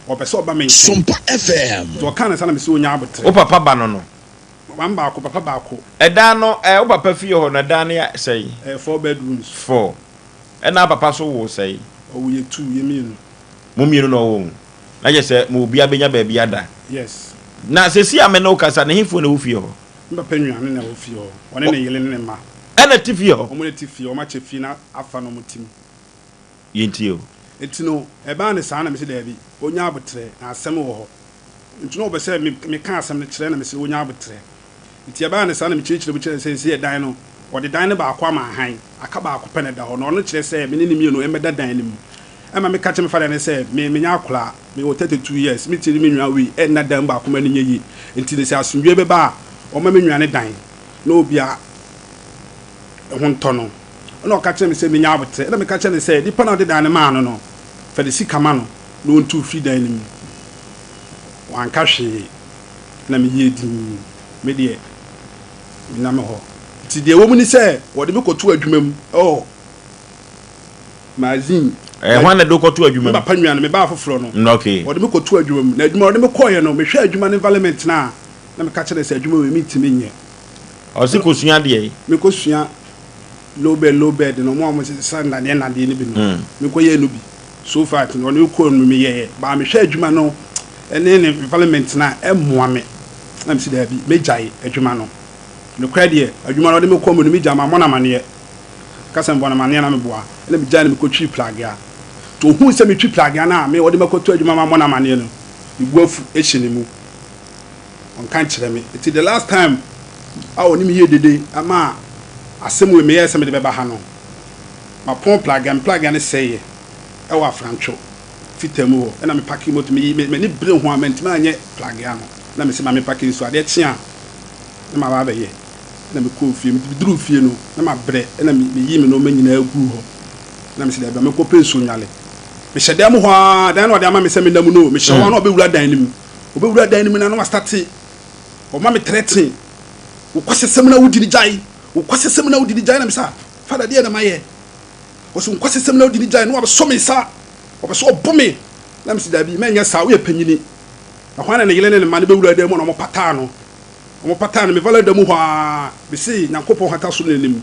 ɔpɛ sɛ ɔba me nkyɛn. Sompa FM. Nti ɔkaa no saa na mese ɔnya aboterɛ. Wo papa ba no no? Maame baako, papa baako. Ɛdan no, ɛɛ wo papa fie hɔ no, ɛdan no yɛ sɛn? Ɛyɛ four bedrooms. Four. Ɛna papa nso woo sɛn? Ɔwoo yɛ two, yɛ mmienu. Mo mmienu na ɔwoo mo? Na kyerɛ sɛ mo obiara bɛnya baabi ada. Yes. Na seesei a me ne wo kasa no, hefoɔ na ɛwɔ fie hɔ? Me papa nua no na ɛwɔ fie hɔ. Ɔne ne yere ne ne mma. Ɛna ɛte fie hɔ? Wɔn na ɛte fie hɔ. Wɔakyɛ fie no afa na wɔte mu. Yɛntie o. Nti no, ɛbaa no saa na mese daabi, ɔnya aboterɛ, na asɛm wɔ hɔ. Nti na ɔpɛ sɛ me, meka asɛm no kyerɛ na mese ɔnya aboterɛ. Nti ɛbaa no saa na mekyerɛkyerɛ mu kyerɛɛ no sɛ seesei ɛdan no, wɔde dan no baako ama hann, aka baako pɛ na ɛda hɔ. Na ɔno kyerɛ sɛ me ne no mmienu mmɛda dan no mu. Ɛma meka kyerɛɛ me father no sɛ, me, menyɛ akwadaa, mewɔ 32 years, me tiri ne me nua wei nna dan mu baako ma no nyɛ yie. Nti no sɛ asomdwoeɛ bɛba a, ɔmma me nua no dan na obiara ho ntɔ no. Ɛna ɔka kyerɛɛ me sɛ menya aboterɛ. Ɛna meka kyerɛɛ no sɛ, nipa no a ɔde dan no maa no no, fa ne sika ma no na ɔntu mfiri dan no mu. Wanka hwee. Ɛna meyɛɛ dinn. Me deɛ, menam hɔ. Nti deɛ ɛwɔ mu ne sɛ, wɔde me kɔtoo adwuma mu wɔ Magazine. Ɛɛ, hwan na ɛde wo kɔtoo adwuma mu? Me papa nua no, me baa foforɔ no. Mm, okay. Ɔde me kɔtoo adwuma mu. Na adwuma a ɔde me kɔeɛ no, mehwɛɛ adwuma no environment no a, na meka kyerɛɛ no sɛ adwuma wei mentumi nyɛ. Ɔse kɔsua deɛn? Menkɔsua low bed, low bed no, wɔn a wɔsesa nnadeɛ nnadeɛ no bi no, menkɔyɛɛ no bi. So far no, ɔne me kɔɔ no meyɛeɛ. But mehwɛɛ adwuma no ne ne environment no a, ɛmmoa me. Na mese daabi, mɛgyae adwuma no. Nokorɛ deɛ, adwuma no ɔde me kɔɔ mu no, megyae, mammɔ no amaneɛ. Ka sɛ mebɔ no amaneɛ na meboa. Ɛna megyae no mekɔtwii pragea. Nti ɔhuu sɛ metwi pragea no a me ɔde me akɔto adwuma mammɔ no amaneɛ no, ne bo afu hyɛ ne mu. Ɔnka nkyerɛ me. Nti the last time a ɔne me yɛɛ dede maa asɛm wei meyɛɛ sɛ mede bɛba ha no, mapɔn pragea, me pragea no sɛeɛ ɛwɔ Afrantwo fitaa mu hɔ. Ɛna me pake moto, me m'ani bere ho a mantumi anyɛ pragea no. Ɛna mese ma me pake nsuo, adeɛ kye a na maba abɛyɛ. Ɛna mekɔɔ fie. Meduruu fie no, na mabrɛ, ɛna meyii me nnoɔma nyinaa guu hɔ. Ɛna mese daabi, ma menkɔpɛ nsuo nnwale. Mehyɛ dan mu hɔ ara, dan no a ɔde ama me sɛ menna mu no, mehyɛ hɔ ara na ɔbɛwura dan no mu. Ɔbɛwura dan no mu na na wastate, ɔma me threaten. Wo kwasɛsɛm no a wodi no gyae, wo kwasɛsɛm no a wodi no gyae. Na mese ah, Father deɛ na mayɛ? Ɔse wo kwasɛsɛm no a wodi no gyae, na wabɛsɔ me nsa, ɔpɛ sɛ ɔbo me. Na mese daabi, mɛnyɛ saa, woyɛ panyini. Ɛhɔ ara na ne yere ne ne mma no bɛwuraa dan mu na wɔpataa no. Wɔpataa no, me valada mu hɔ ara, mese Nyankopɔn hata soro n'anim,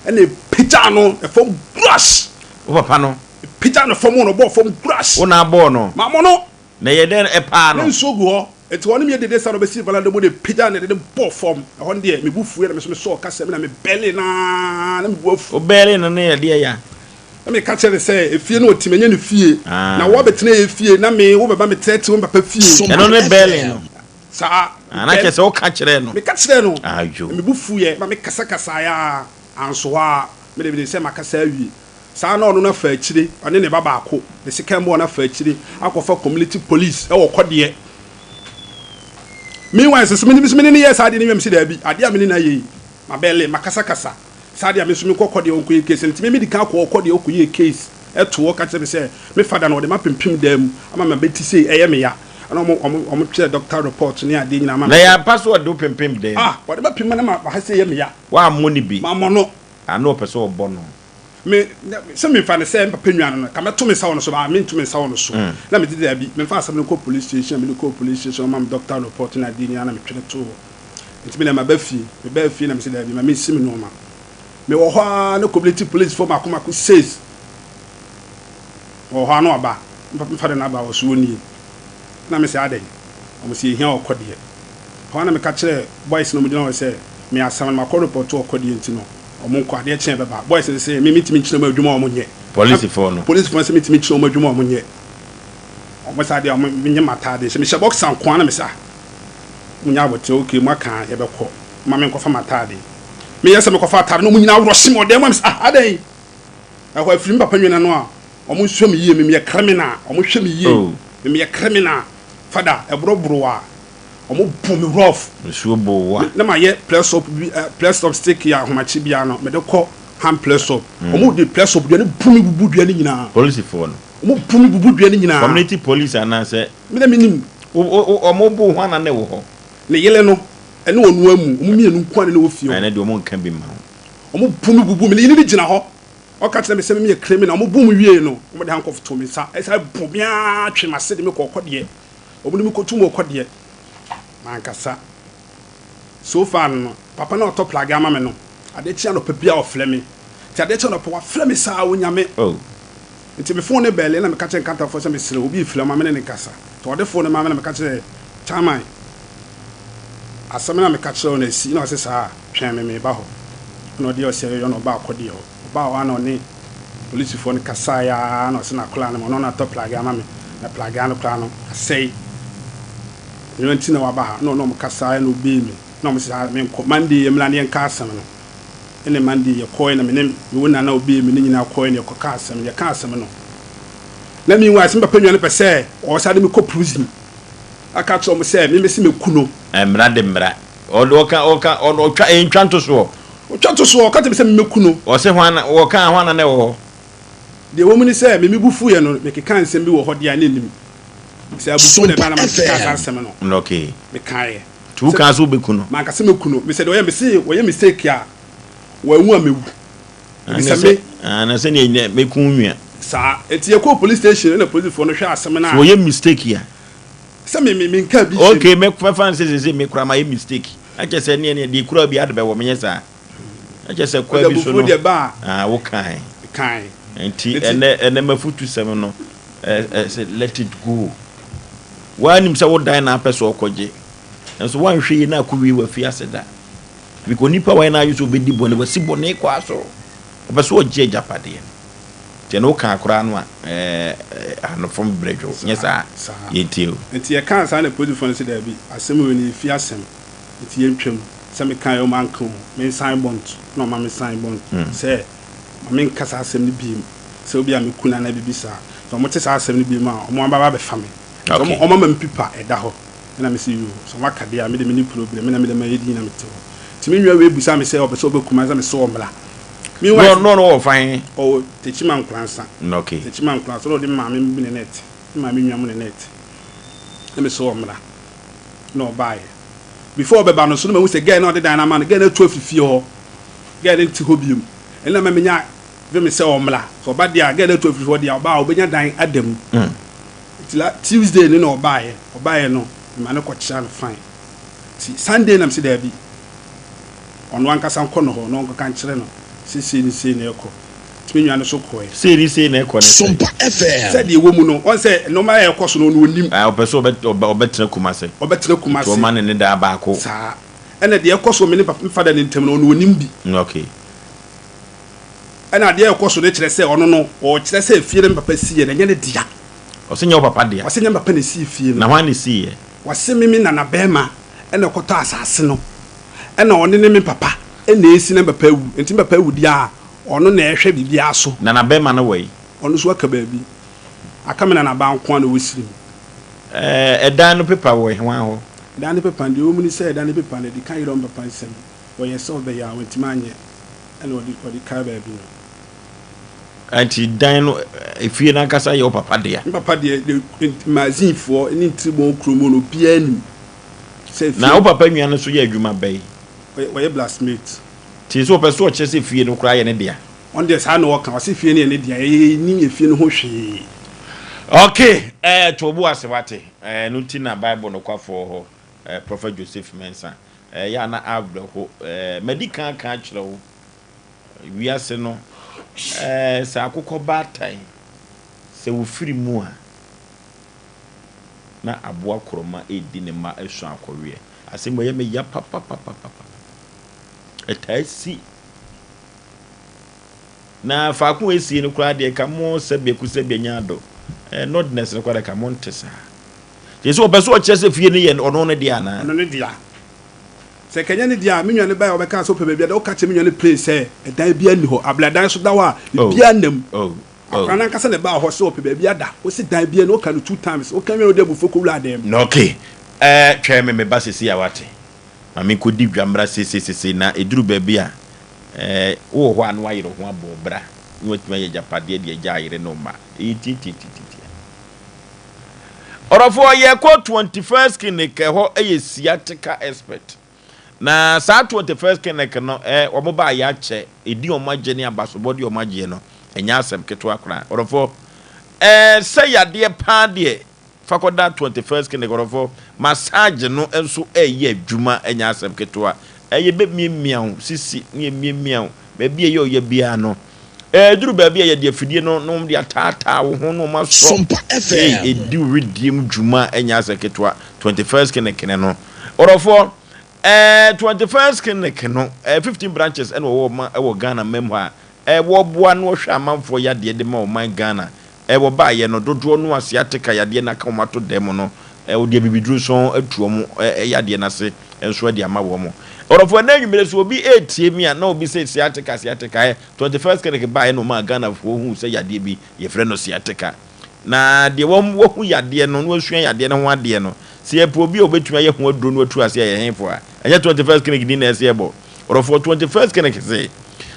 ɛna ɛpagyaa no fam grass. Wo papa no? Ɛpagyaa no fam, na ɔbɔɔ fam grass. Wo na abɔɔ no? Mammɔ no. Na ɛyɛ dɛn ɛpaa no? Na nsuo gu hɔ. Enti ɔne me yɛ dede saa na ɔbɛsii valanda mu de pagyaa no de no bɔɔ fam. Ɛhɔ no deɛ, me bo fuiɛ na me nso mesɔɔ kasa mu na mebɛlee no ara na me bo afu. Wobɛlee no no yɛ deɛ ya? Na meka kyerɛɛ no sɛ, efie no ɔtim, ɛnyɛ ne fie. Na woabɛtena yɛn fie na me, wobɛma me trɛte wo me papa fie. Ɛno ne bɛlee no? Saa. Ah, na kyerɛ sɛ woka kyerɛɛ no? Meka kyerɛɛ no. Ayo. Na me bo fuiɛ ma mekasakasaeɛ ara, anso hɔ ara, me deɛ menim sɛ makasa awie. Saa na ɔno no afa akyire, ɔne ne ba baako, ne sekan-boɔ no afa akyire akɔfa community police wɔ kɔdeɛ. Meanwhile nso, me nso me ne no yɛɛ saa adeɛ no wie a, mese daabi, adeɛ a me ne no ayɛ yi, mabɛle, makasakasa, saa adeɛ a me nso menkɔ kɔdeɛ ɔnkɔyɛ case no. Nti me medi kan kɔɔ kɔdeɛ ɔkɔyɛɛ case to hɔ ka kyerɛ me sɛ me father no ɔde m'apempem dan mu ama m'abati sei, ɛyɛ me ya. Ɛna wɔn wɔn wɔn twerɛ doctor report ne adeɛ nyinaa ma Na me ɛyɛ sɛ. ampa sɛ ɔde wo pempem dan mu? Ah, ɔde m'apem na ma ha sei yɛ me ya. Woammɔ no bi? Mammɔ no. Ah, na ɔpɛ sɛ ɔbɔ no. Me, sɛ memfa no sɛ me papa nua no no, ka mɛto me nsa wɔ no so, but mento me nsa wɔ no so. Na mede daabi, memfa asɛm no nkɔ police station, mede kɔɔ police station, wɔma me doctor report ne adeɛ nyinaa na metwerɛ too hɔ. Nti me deɛ maba fie, mebaa fie na mese daabi, ma mensi me nnoɔma. Mewɔ hɔ ara na community police foɔ mako mako says, mewɔ hɔ ara na waba, me papa me father no aba, ɔse ɔnie. Na mese adɛn? Wɔn se yɛhia ɔkɔdeɛ. Ɛhɔ ara na meka kyerɛɛ boys no a wɔgyina hɔ sɛ, me asɛm no makɔ report ɔkɔdeɛ nti no, wɔn nkɔ, adeɛ kye a ɛbɛba. Boys no se me mentumi nkyerɛ wɔn adwuma a wɔnyɛ. Polisifoɔ no. Polisifoɔ no se mentumi nkyerɛ wɔn adwuma a wɔnyɛ. Wɔn se adeɛ a wɔn menyɛ m'ataade nhyɛ. Mehyɛ boxer nko ara na mese ah, monyɛ aboterɛ, okay moaka a yɛbɛkɔ, momma menkɔfa m'ataade. Meyɛ sɛ mekɔfa ataade no wɔn nyinaa rɔhye me wɔ dan mu a mese ah adɛn? Ɛhɔ afiri me papa nwene no a wɔn nsua me yie, me meyɛ criminal, wɔn hwɛ me yie, me meyɛ criminal. Fada, ɛborɔboro a, ɔmo bo me rough. Nsuo bo wo a. Na mayɛ press up bi eh, press up stick a ahomakye biara no mede kɔ hand press up. Ɔmo de press up dua no bu me bubu dua no nyinaa. Polisifoɔ no. Ɔmo bu me bubu dua no nyinaa. Community police anaasɛ. Me na menim. Wo wo wo ɔmo bo wo hwan na na ɛwɔ hɔ? Ne yere no ɛne ɔno amu, ɔmo mmienu nko ara na na ɛwɔ fie hɔ. Ɛno deɛ ɔmo nka bi mma wo. Ɔmo bu me bubu me, ne yere no gyina hɔ. Ɔka kyerɛɛ me sɛ meyɛ criminal. Wɔbuu me wiei no, wɔde handcuff too me nsa, san bɔɔ me ara twee m'ase de me kɔɔ kɔdeɛ. Wɔde me kɔto mu wɔ kɔdeɛ. Mankasa. So far no, papa no a ɔtɔ plage ama me no, adeɛ kye anɔpa biara ɔfrɛ me. Nti adeɛ kye anɔpa, wafrɛ me saa, ɔnya me. Nti me phone no bɛɛle na meka kyerɛɛ Nkantafoɔ sɛ mesrɛ obi refrɛ ma me ne no nkasa. Nti ɔde phone no maa me na meka kyerɛɛ Chairman asɛm no a meka kyerɛɛ wo no asi. Na ɔse saa a, twɛn me mereba hɔ. Ɛna ɔde ɔsɛeɛ yɔ na ɔbaa kɔdeɛ hɔ. Ɔbaa hɔ a na ɔne polisifoɔ no kasaeɛ ara na ɔse n'akwadaa no ɔno na atɔ plage ama me na plage no koraa no asɛe ɛno nti na waba ha na ɔne wɔn kasaeɛ na ɔbee me na wɔn se saa menkɔ Monday yɛmmra na yɛnka asɛm no ɛne Monday yɛkɔɛ na me ne me wo nana ɔbee me ne nyinaa kɔɛ na yɛkɔka asɛm no yɛka asɛm no na meanwhile sɛ me papa nua no pɛ sɛ ɔsan de me kɔ prison aka kyerɛ wɔn sɛ me mese mɛku no. Mmara de mmara Ɔde ɔka ɔka ɔtwa ɛntwa nto soɔ. Ɔtwa to soɔ, ɔka kyerɛ me sɛ memmɛku no. Ɔse hwan na, wɔkaa hwan na na ɛwɔ hɔ? Deɛ ɛwɔ mu ne sɛ, me me bo fuiɛ no, mekekaa nsɛm bi wɔ hɔ deɛ a na ɛnnim. Sɛ abufuo na ɛbaeɛ na mekekaa saa nsɛm no. Okay. Mekaeɛ. Nti wokaa sɛ wobɛku no? Manka sɛ mɛku no. Mesɛ deɛ ɔyɛ, mese ɔyɛ mistake a, wanwu a mɛwu. Efisɛ me. Na sɛdeɛ nyɛ mɛku wo nua. Saa. Nti yɛkɔɔ police station ɛna polisifoɔ no hwɛɛ asɛm no a. Sɛ ɔyɛ mistake a. Sɛ me me menkaa bi nhyɛ mu. Okay, mɛfa no sɛ seesei me koraa mayɛ mistake. Na kyerɛ sɛ neɛ neɛ deɛ ekura bi ade bɛwɔ menyɛ saa. Na kyerɛ sɛ kwan bi so no. Ɔde abufuo deɛ ba a. Ah, wo kae. Kae. Nti ɛnɛ ɛnɛ mafutusɛm no ɛ ɛ sɛ let it go. Woanim sɛ wo dan na apɛ sɛ ɔkɔgye. Nso woanhwɛ yie na akɔwie w'afiase da. Because nipa wayɛ n'adwene sɛ ɔbɛdi bɔne, wasi bɔne kɔ asoro. Ɔpɛ sɛ ɔgye agyapadeɛ no. Nti ɛno wokaa koraa no a, ɛɛ ano fam brɛ dwo. Nyɛ saa? Yɛntie o. Nti yɛkaa saa na polisifoɔ no se daabi, asɛm wei no yɛfie asɛm, nti yɛntwam. Sɛ mekaeɛ o manka o, mensan bond na ɔma me sign bond sɛ ma menka saa asɛm no biom, sɛ obi a meku no anaa biribi saa. Sɛ wɔte saa asɛm no biom a, wɔn aba abɛfa me. Nti Okay. wɔn ama me pipa ɛda hɔ. Ɛna mese yoo, sɛ wɔaka deɛ a, me deɛ menni problem, me na mede mayɛ din na mete hɔ. Nti me nua wei bisaa me sɛ ɔpɛ sɛ ɔba Kumasi na mese ɔmmra. No no no wɔ fan. Ɔwɔ Techiman Nkoransa. Okay. Techiman Nkoransa na ɔde me maame bi ne no ɛte. Me maame nua mu ne no ɛte. Na me sɛ ɔmmra. Na ɔbaeɛ. Before ɔbɛba no so na mahu sɛ girl na ɔde dan no ama no, girl no atu afi fie hɔ. Girl no nte hɔ biom. Ɛno na ma menya vim sɛ ɔmmra. Sɛ ɔba deɛ a, girl no atu afi hɔ deɛ a, ɔba a ɔbɛnya dan ada mu. Nti la Tuesday no na ɔbaeɛ. Ɔbaeɛ no, mema no kɔkyea no fine. Nti Sunday na mese daabi, ɔno ankasa nkɔ no hɔ na ɔnkɔka nkyerɛ no sɛ sei ne sei na ɛrekɔ. Nti me nua no nso kɔe. Sei ne sei na ɛkɔ ne sɛn? Sompa FM. Sɛdeɛ ɛwɔ mu no, ɔn sɛ nnoɔma a ɛrekɔ so no, ɔno ɔnim. Ah, ɔpɛ sɛ ɔbɛ, ɔbɛ, ɔbɛtena Kumase. Ɔbɛtena Kumase. Nti ɔma ne ne daa baako. Saa. Ɛna deɛ ɛrekɔ so wɔ me ne papa, me fada no ntam no, ɔno ɔnim bi. Okay. Ɛna adeɛ a ɛrekɔ so no kyerɛ sɛ ɔno no, ɔrekyerɛ sɛ fie no me papa siiɛ no, ɛnyɛ ne dea. Ɔse nyɛ wo papa dea. Ɔse nyɛ me papa na ɛsii fie no. Na hwan na ɛsiiɛ? Ɔse me me nana bɛɛma na ɛkɔtɔ asase no, ɛna ɔne ne me papa na ɛresi na me papa awu. Nti me papa awu deɛ a, ɔno na ɛhwɛ biribiara so. Nana bɛɛma no wɔ he? Ɔno nso aka baabi. Aka me nana baa nko ara na ɔwɔ Sirim. Ɛɛ, ɛdan no pepa wɔ hwan hɔ? Ɛdan no pepa no, deɛ ɛwɔ mu ne sɛ ɛdan no pepa no, ɛdi kan yerɛ me papa nsam. Ɔyɛɛ sɛ ɔbɛyɛ a, wantumi anyɛ, ɛna ɔde ɔde kaa baabi no. Nti dan no, efie no ankasa yɛ wo papa dea? Me papa deɛ, de, Mazinfoɔ ne Ntiribɔn kurom hɔ no, obiara nim sɛ efie. Na wo papa nua no nso yɛ adwuma bɛn? Ɔyɛ, ɔyɛ blacksmith. Nti sɛ ɔpɛ sɛ ɔkyerɛ sɛ fie no koraa yɛ ne dea? Ɔno deɛ saa na ɔka, ɔse fie no yɛ ne dea, yɛn yɛnnim efie no ho hwee. Ok, eh, to wo bo ase wate, eh, ɛno nti na Bible nokwafoɔ wɔ hɔ, eh, Prophet Joseph Mensah, eh, ɛyɛ a na awerɛho, eh, madi kan aka akyerɛ wo, wiase no, eh, sɛ akokɔ baatan, sɛ wofiri mu a, na aboa korɔma redi ne mma asu akɔweɛ. Asɛm wei ɛyɛ me ya papapapapa. Ɛtaa si. Na faako a esie no koraa deɛ ka mo sɛbea ku sɛbea nya ado. Eh, nordness no koraa deɛ ka mo nte saa. Kyerɛ sɛ ɔpɛ sɛ ɔkyerɛ sɛ fie no yɛ ɔno ne deɛ anaa? Ɔno ne dea. Sɛ ɛka nyɛ ne dea a, me nua no bae a ɔbɛkaa sɛ ɔpɛ baabi ada, woka kyerɛ me nua no plain sɛ ɛdan biara nni hɔ. Abladan nso da hɔ a, biribiara nna mu. Akwadaa no ankasa na ɛbaa hɔ sɛ ɔpɛ baabi ada. Wose dan biara nni hɔ, woka no two times. Woka wie a na wode abufuo kɔwuraa dan mu. Okay, eh, twɛn me, meba seesei a woate. Ma menkɔdi dwa mmra seesei seesei, na ɛduru baabi a, eh, wowɔ hɔ a na woayere wo ho abɔ wo bra, na woatumi ayɛ agyapadeɛ de agya ayere ne wo mma. Ɛyɛ tiatiatiatia. Ɔdɔfoɔ, yɛkɔ 21st Clinic, ɛhɔ yɛ sciatica expert. Na saa 21st Clinic no, eh, wɔn baa yɛakyɛ, ɛdi wɔn agye ne abasobɔdeɛ wɔn agyeɛ no, ɛnyɛ asɛm ketewa koraa. Ɔdɔfoɔ, eh, sɛ yadeɛ paa deɛ, Fa kɔda 21st Clinic ɔdɔfo. Massage no nso reyɛ adwuma ɛnyɛ asɛm ketewa. Yɛbɛmiamia wo sisi na yɛmiamia wo baabi a ɛyɛ ɔya biara no. Ɛduru baabi a yɛde afidie no na wɔde ataataa wo ho na wɔasɔ. Sompa Ei, FM. ɛdi wo wedeɛ mu dwuma ɛnyɛ asɛm ketewa. 21st Clinic ne no. Ɔdɔfoɔ, ɛɛ 21st Clinic no, ɛɛ 15 branches ɛna wɔwɔ ma ɛwɔ Ghana man mu ha. Ɛɛ wɔboa na wɔhwɛ amanfoɔ yadeɛ de ma ɔman Ghana. Ɛ wɔbaeɛ no, dodoɔ no a sciatica yadeɛ no aka wɔn ato dan mu no, ɛ wɔde abibiduro nso atu wɔn ɛ yadeɛ no ase nso de ama wɔn. Ɔdɔfoɔ, ɛnnɛ anwummerɛ sɛ obi retie me a, na obi sɛ sciatica, sciatica, ɛ 21st Clinic baeɛ na wɔmaa Ghanafoɔ huu sɛ yadeɛ bi, yɛfrɛ no sciatica. Na deɛ wɔn wɔahu yadeɛ no na wɔasua yadeɛ no ho adeɛ no, sɛ yɛpɛ obi a ɔbɛtumi ayɛ ho aduro na watu aseɛ a, ɛyɛ henfo a? Ɛnyɛ 21st Clinic din na ɛsɛ yɛbɔ. Ɔdɔfoɔ, 21st Clinic se,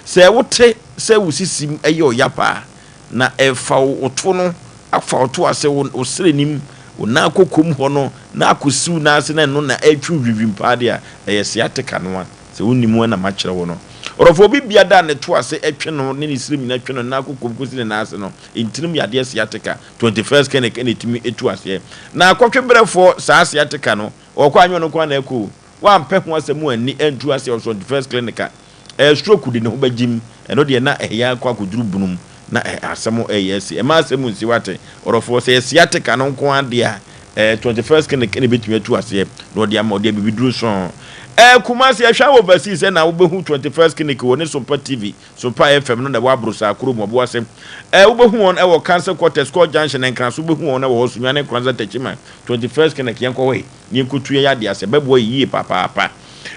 sɛ wote sɛ wo sisim yɛ ɔya paa, na ɛrefa wo to no afa wo to ase, wo wo srɛ nim, wo nan kokom hɔ no, na akɔsi wo nan ase na ɛno na ɛretwe wo dwidwim paa deɛ a, ɛyɛ sciatica no a. Sɛ wonni mu a na makyerɛ wo no. Ɔdɔfoɔ, obi bia da a ne to ase twe no ne ne srem nyinaa twe no, ne nan kokom kɔsi ne nan ase no, ntirim yadeɛ sciatica, 21st clinic na ɛtumi tu aseɛ. Na akɔtweberɛfoɔ saa sciatica no, ɔkɔ a nyɛ ɔno nko ara na ɛkɔ o. Woampɛ ho asɛm anni antu ase wɔ 21st clinic a, ɛɛ stroke de ne ho bɛgyim, ɛno deɛ na ɛyɛ ara kɔ akɔduru bunum na ɛɛ asɛm ɛreyɛ asi. Ɛmma asɛm nsi woate, ɔdɔfoɔ, sɛ ɛyɛ sciatica no nko ara deɛ a, ɛɛ 21st clinic na ɛbɛtumi atu aseɛ na ɔde ama, ɔde abibiduro sɔn. Ɛɛ Kumasi, ɛhwɛ wɔ overseas ɛna wobɛhu 21st clinic wɔ ne Sompa TV, Sompa FM no na ɛwɔ Abrosaa kurom, Ɔboase. Ɛɛ wobɛhu wɔn ɛwɔ Council Quarters, Court Junction, Nkraso wobɛhu wɔn ɛwɔ hɔ, Sunyani, Nkoranza, Techiman, 21st clinic, yɛnkɔ hɔ yi. Yɛnkotu yɛn adeɛ ase, ɛbɛboa yɛn yie papaapa.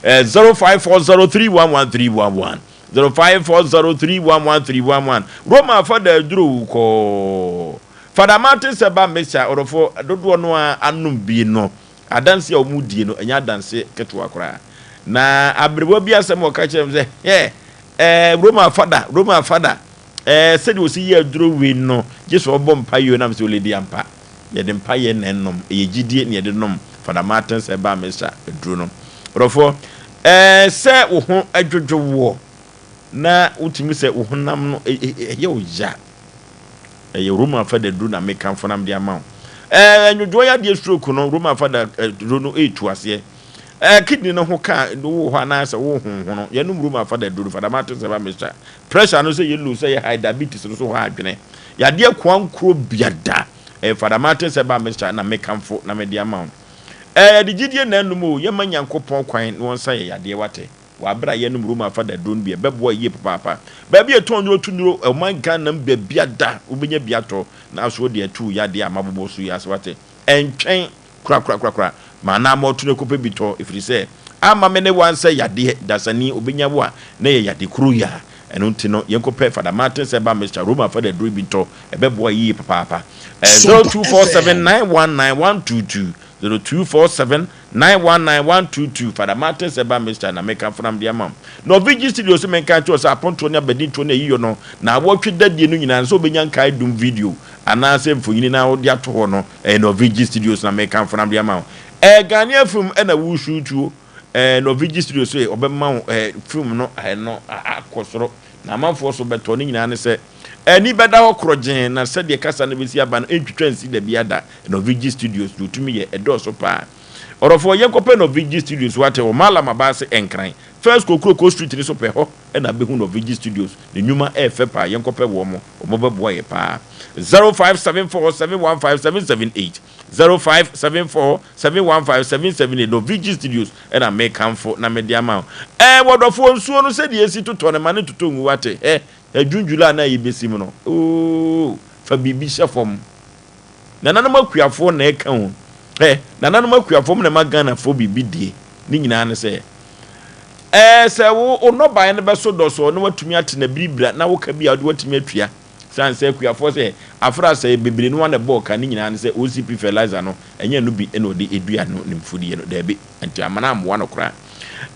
Eh, 0540311311, 0540311311. Roma fada aduro wo kɔɔ. Fada Martin sɛ ba Mesa ɔdɔfo dodoɔ no a anom bi no, adanse a wɔn die no, ɛnyɛ adanse ketewa koraa. Na aberewa bi asɛm a ɔka kyerɛ m sɛ, hɛ, eh, Roma fada, Roma fada, eh, sɛdeɛ ɔsi yɛ aduro wei no, gye sɛ ɔbɔ mpa yio nam sɛ ɔledi ampa. Yɛde mpaeɛ na ɛnom, ɛyɛ gyidie na yɛde nom Fada Martin sɛ ɛbaa Mesa aduro no. Ɔdɔfoɔ, ɛɛ sɛ wo ho dwodwo woɔ na wotumi sɛ wo honam no ɛyɛ wo ya, ɛyɛ Roma Fada aduro na mekamfo na mede ama wo. Ɛɛ nnwodwoɔ yadeɛ stroke no, Roma Fada aduro no ɛretu aseɛ. Ɛɛ kidney no ho ka no wɔ hɔ anaasɛ wo honhono. Yɛnom Roma fada aduro no, Fada Martin sɛ ba mixture. Pressure no sɛ yɛ low sɛ yɛ high, diabetes no so hɔ adwene. Yadeɛ koankoro biada. Ɛyɛ Fada Martin sɛ ba mixture na mekamfo na mede ama wo. Ɛɛ yɛde gyidie na anom o, yɛmma Nyankopɔn kwan na ɔnsa yɛ yadeɛ wate. Wɔ aberɛ a yɛnom Roma fada aduro no bi a, ɛbɛboa yie papaapa. Baabi a yɛtɔn nnuro to nnuro, ɔman Ghana mu baabiada wobɛnya bi atɔ na aso wode atu wo yadeɛ a mabobɔ so yi ase wate. Ɛntwɛn korakorakorakora ma anaa ma ɔto no kɔpɛ bi tɔ, ɛfiri sɛ amma me ne wo ansɛ yadeɛ, dasani ɔbɛnya wo a na ɛyɛ yade koro yi ara. Ɛno nti no yɛnkɔpɛ Fada Martin sɛ ba Mr. Roma fada aduro bi ntɔ, ɛbɛboa yie papaapa. 0247 919 122, 0247 919 122, Fada Martin sɛ ba Mr. na meka fonam de ama wo. Norvigi Studio se menka nkyerɛ wo sɛ apontoɔ ne abadintoɔ ne ayiyɔ no naawɔtwe dadie no nyinaa no sɛ wobɛnya nkae dum video anaasɛ mfonini na wode ato hɔ no Ɛyɛ Norvigi Studios na mekamfo na mede ama wo. Ɛyɛ Ghanaian film ɛna wo shoot o. Ɛɛ Norvigi Studios so ɔbɛma wo ɛɛ film no ɛno akɔ soro na amanfoɔ so bɛtɔ ne nyinaa ne sɛ ani bɛda hɔ korɔgyee na sɛdeɛ kasa no bɛsi aba no ɛntwitwa nsi da bi ada. Norvigi Studios deɛ ɔtumi yɛ ɛdɔɔso paa. Ɔdɔfoɔ yɛnkɔpɛ Norvigi Studios wate wɔ Mallam Abaase Nkran First Kokroko Street no so pɛ hɔ na bɛhu Norvigi Studios ne nnwuma ɛɛfɛ paa yɛnkɔpɛ wɔn. Wɔbɛboa yɛ paa. 0574 715 778 0574 715 778 no VG Studios ɛna mekamfo na mede ama wo. Ɛɛ wɔdɔfoɔ nsuo no sɛdeɛ ɛsi totɔ no ma no ntotɔ ngu wate ɛ ɛ June July na yɛbɛsi mu no oo fa biribi hyɛ fam. Nananom akuafoɔ na ɛka o ɛ nananom akuafoɔ mu na ɛma Ghanafoɔ biribi die ne nyinaa ne sɛ Ɛɛ, sɛ wo wo nnɔbaeɛ no bɛso dɔsɔɔ na woatumi ate na biribira na wo ka bi a wode woatumi atua. Sane sɛ akuafoɔ sɛ afra sɛ bebree no ara na ɛbɔɔ ka ne nyinaa ne sɛ OCP fertilizer no ɛnyɛ ɛno bi na ɔde dua no ne mfudeɛ no daabi nti amana ammoa no koraa.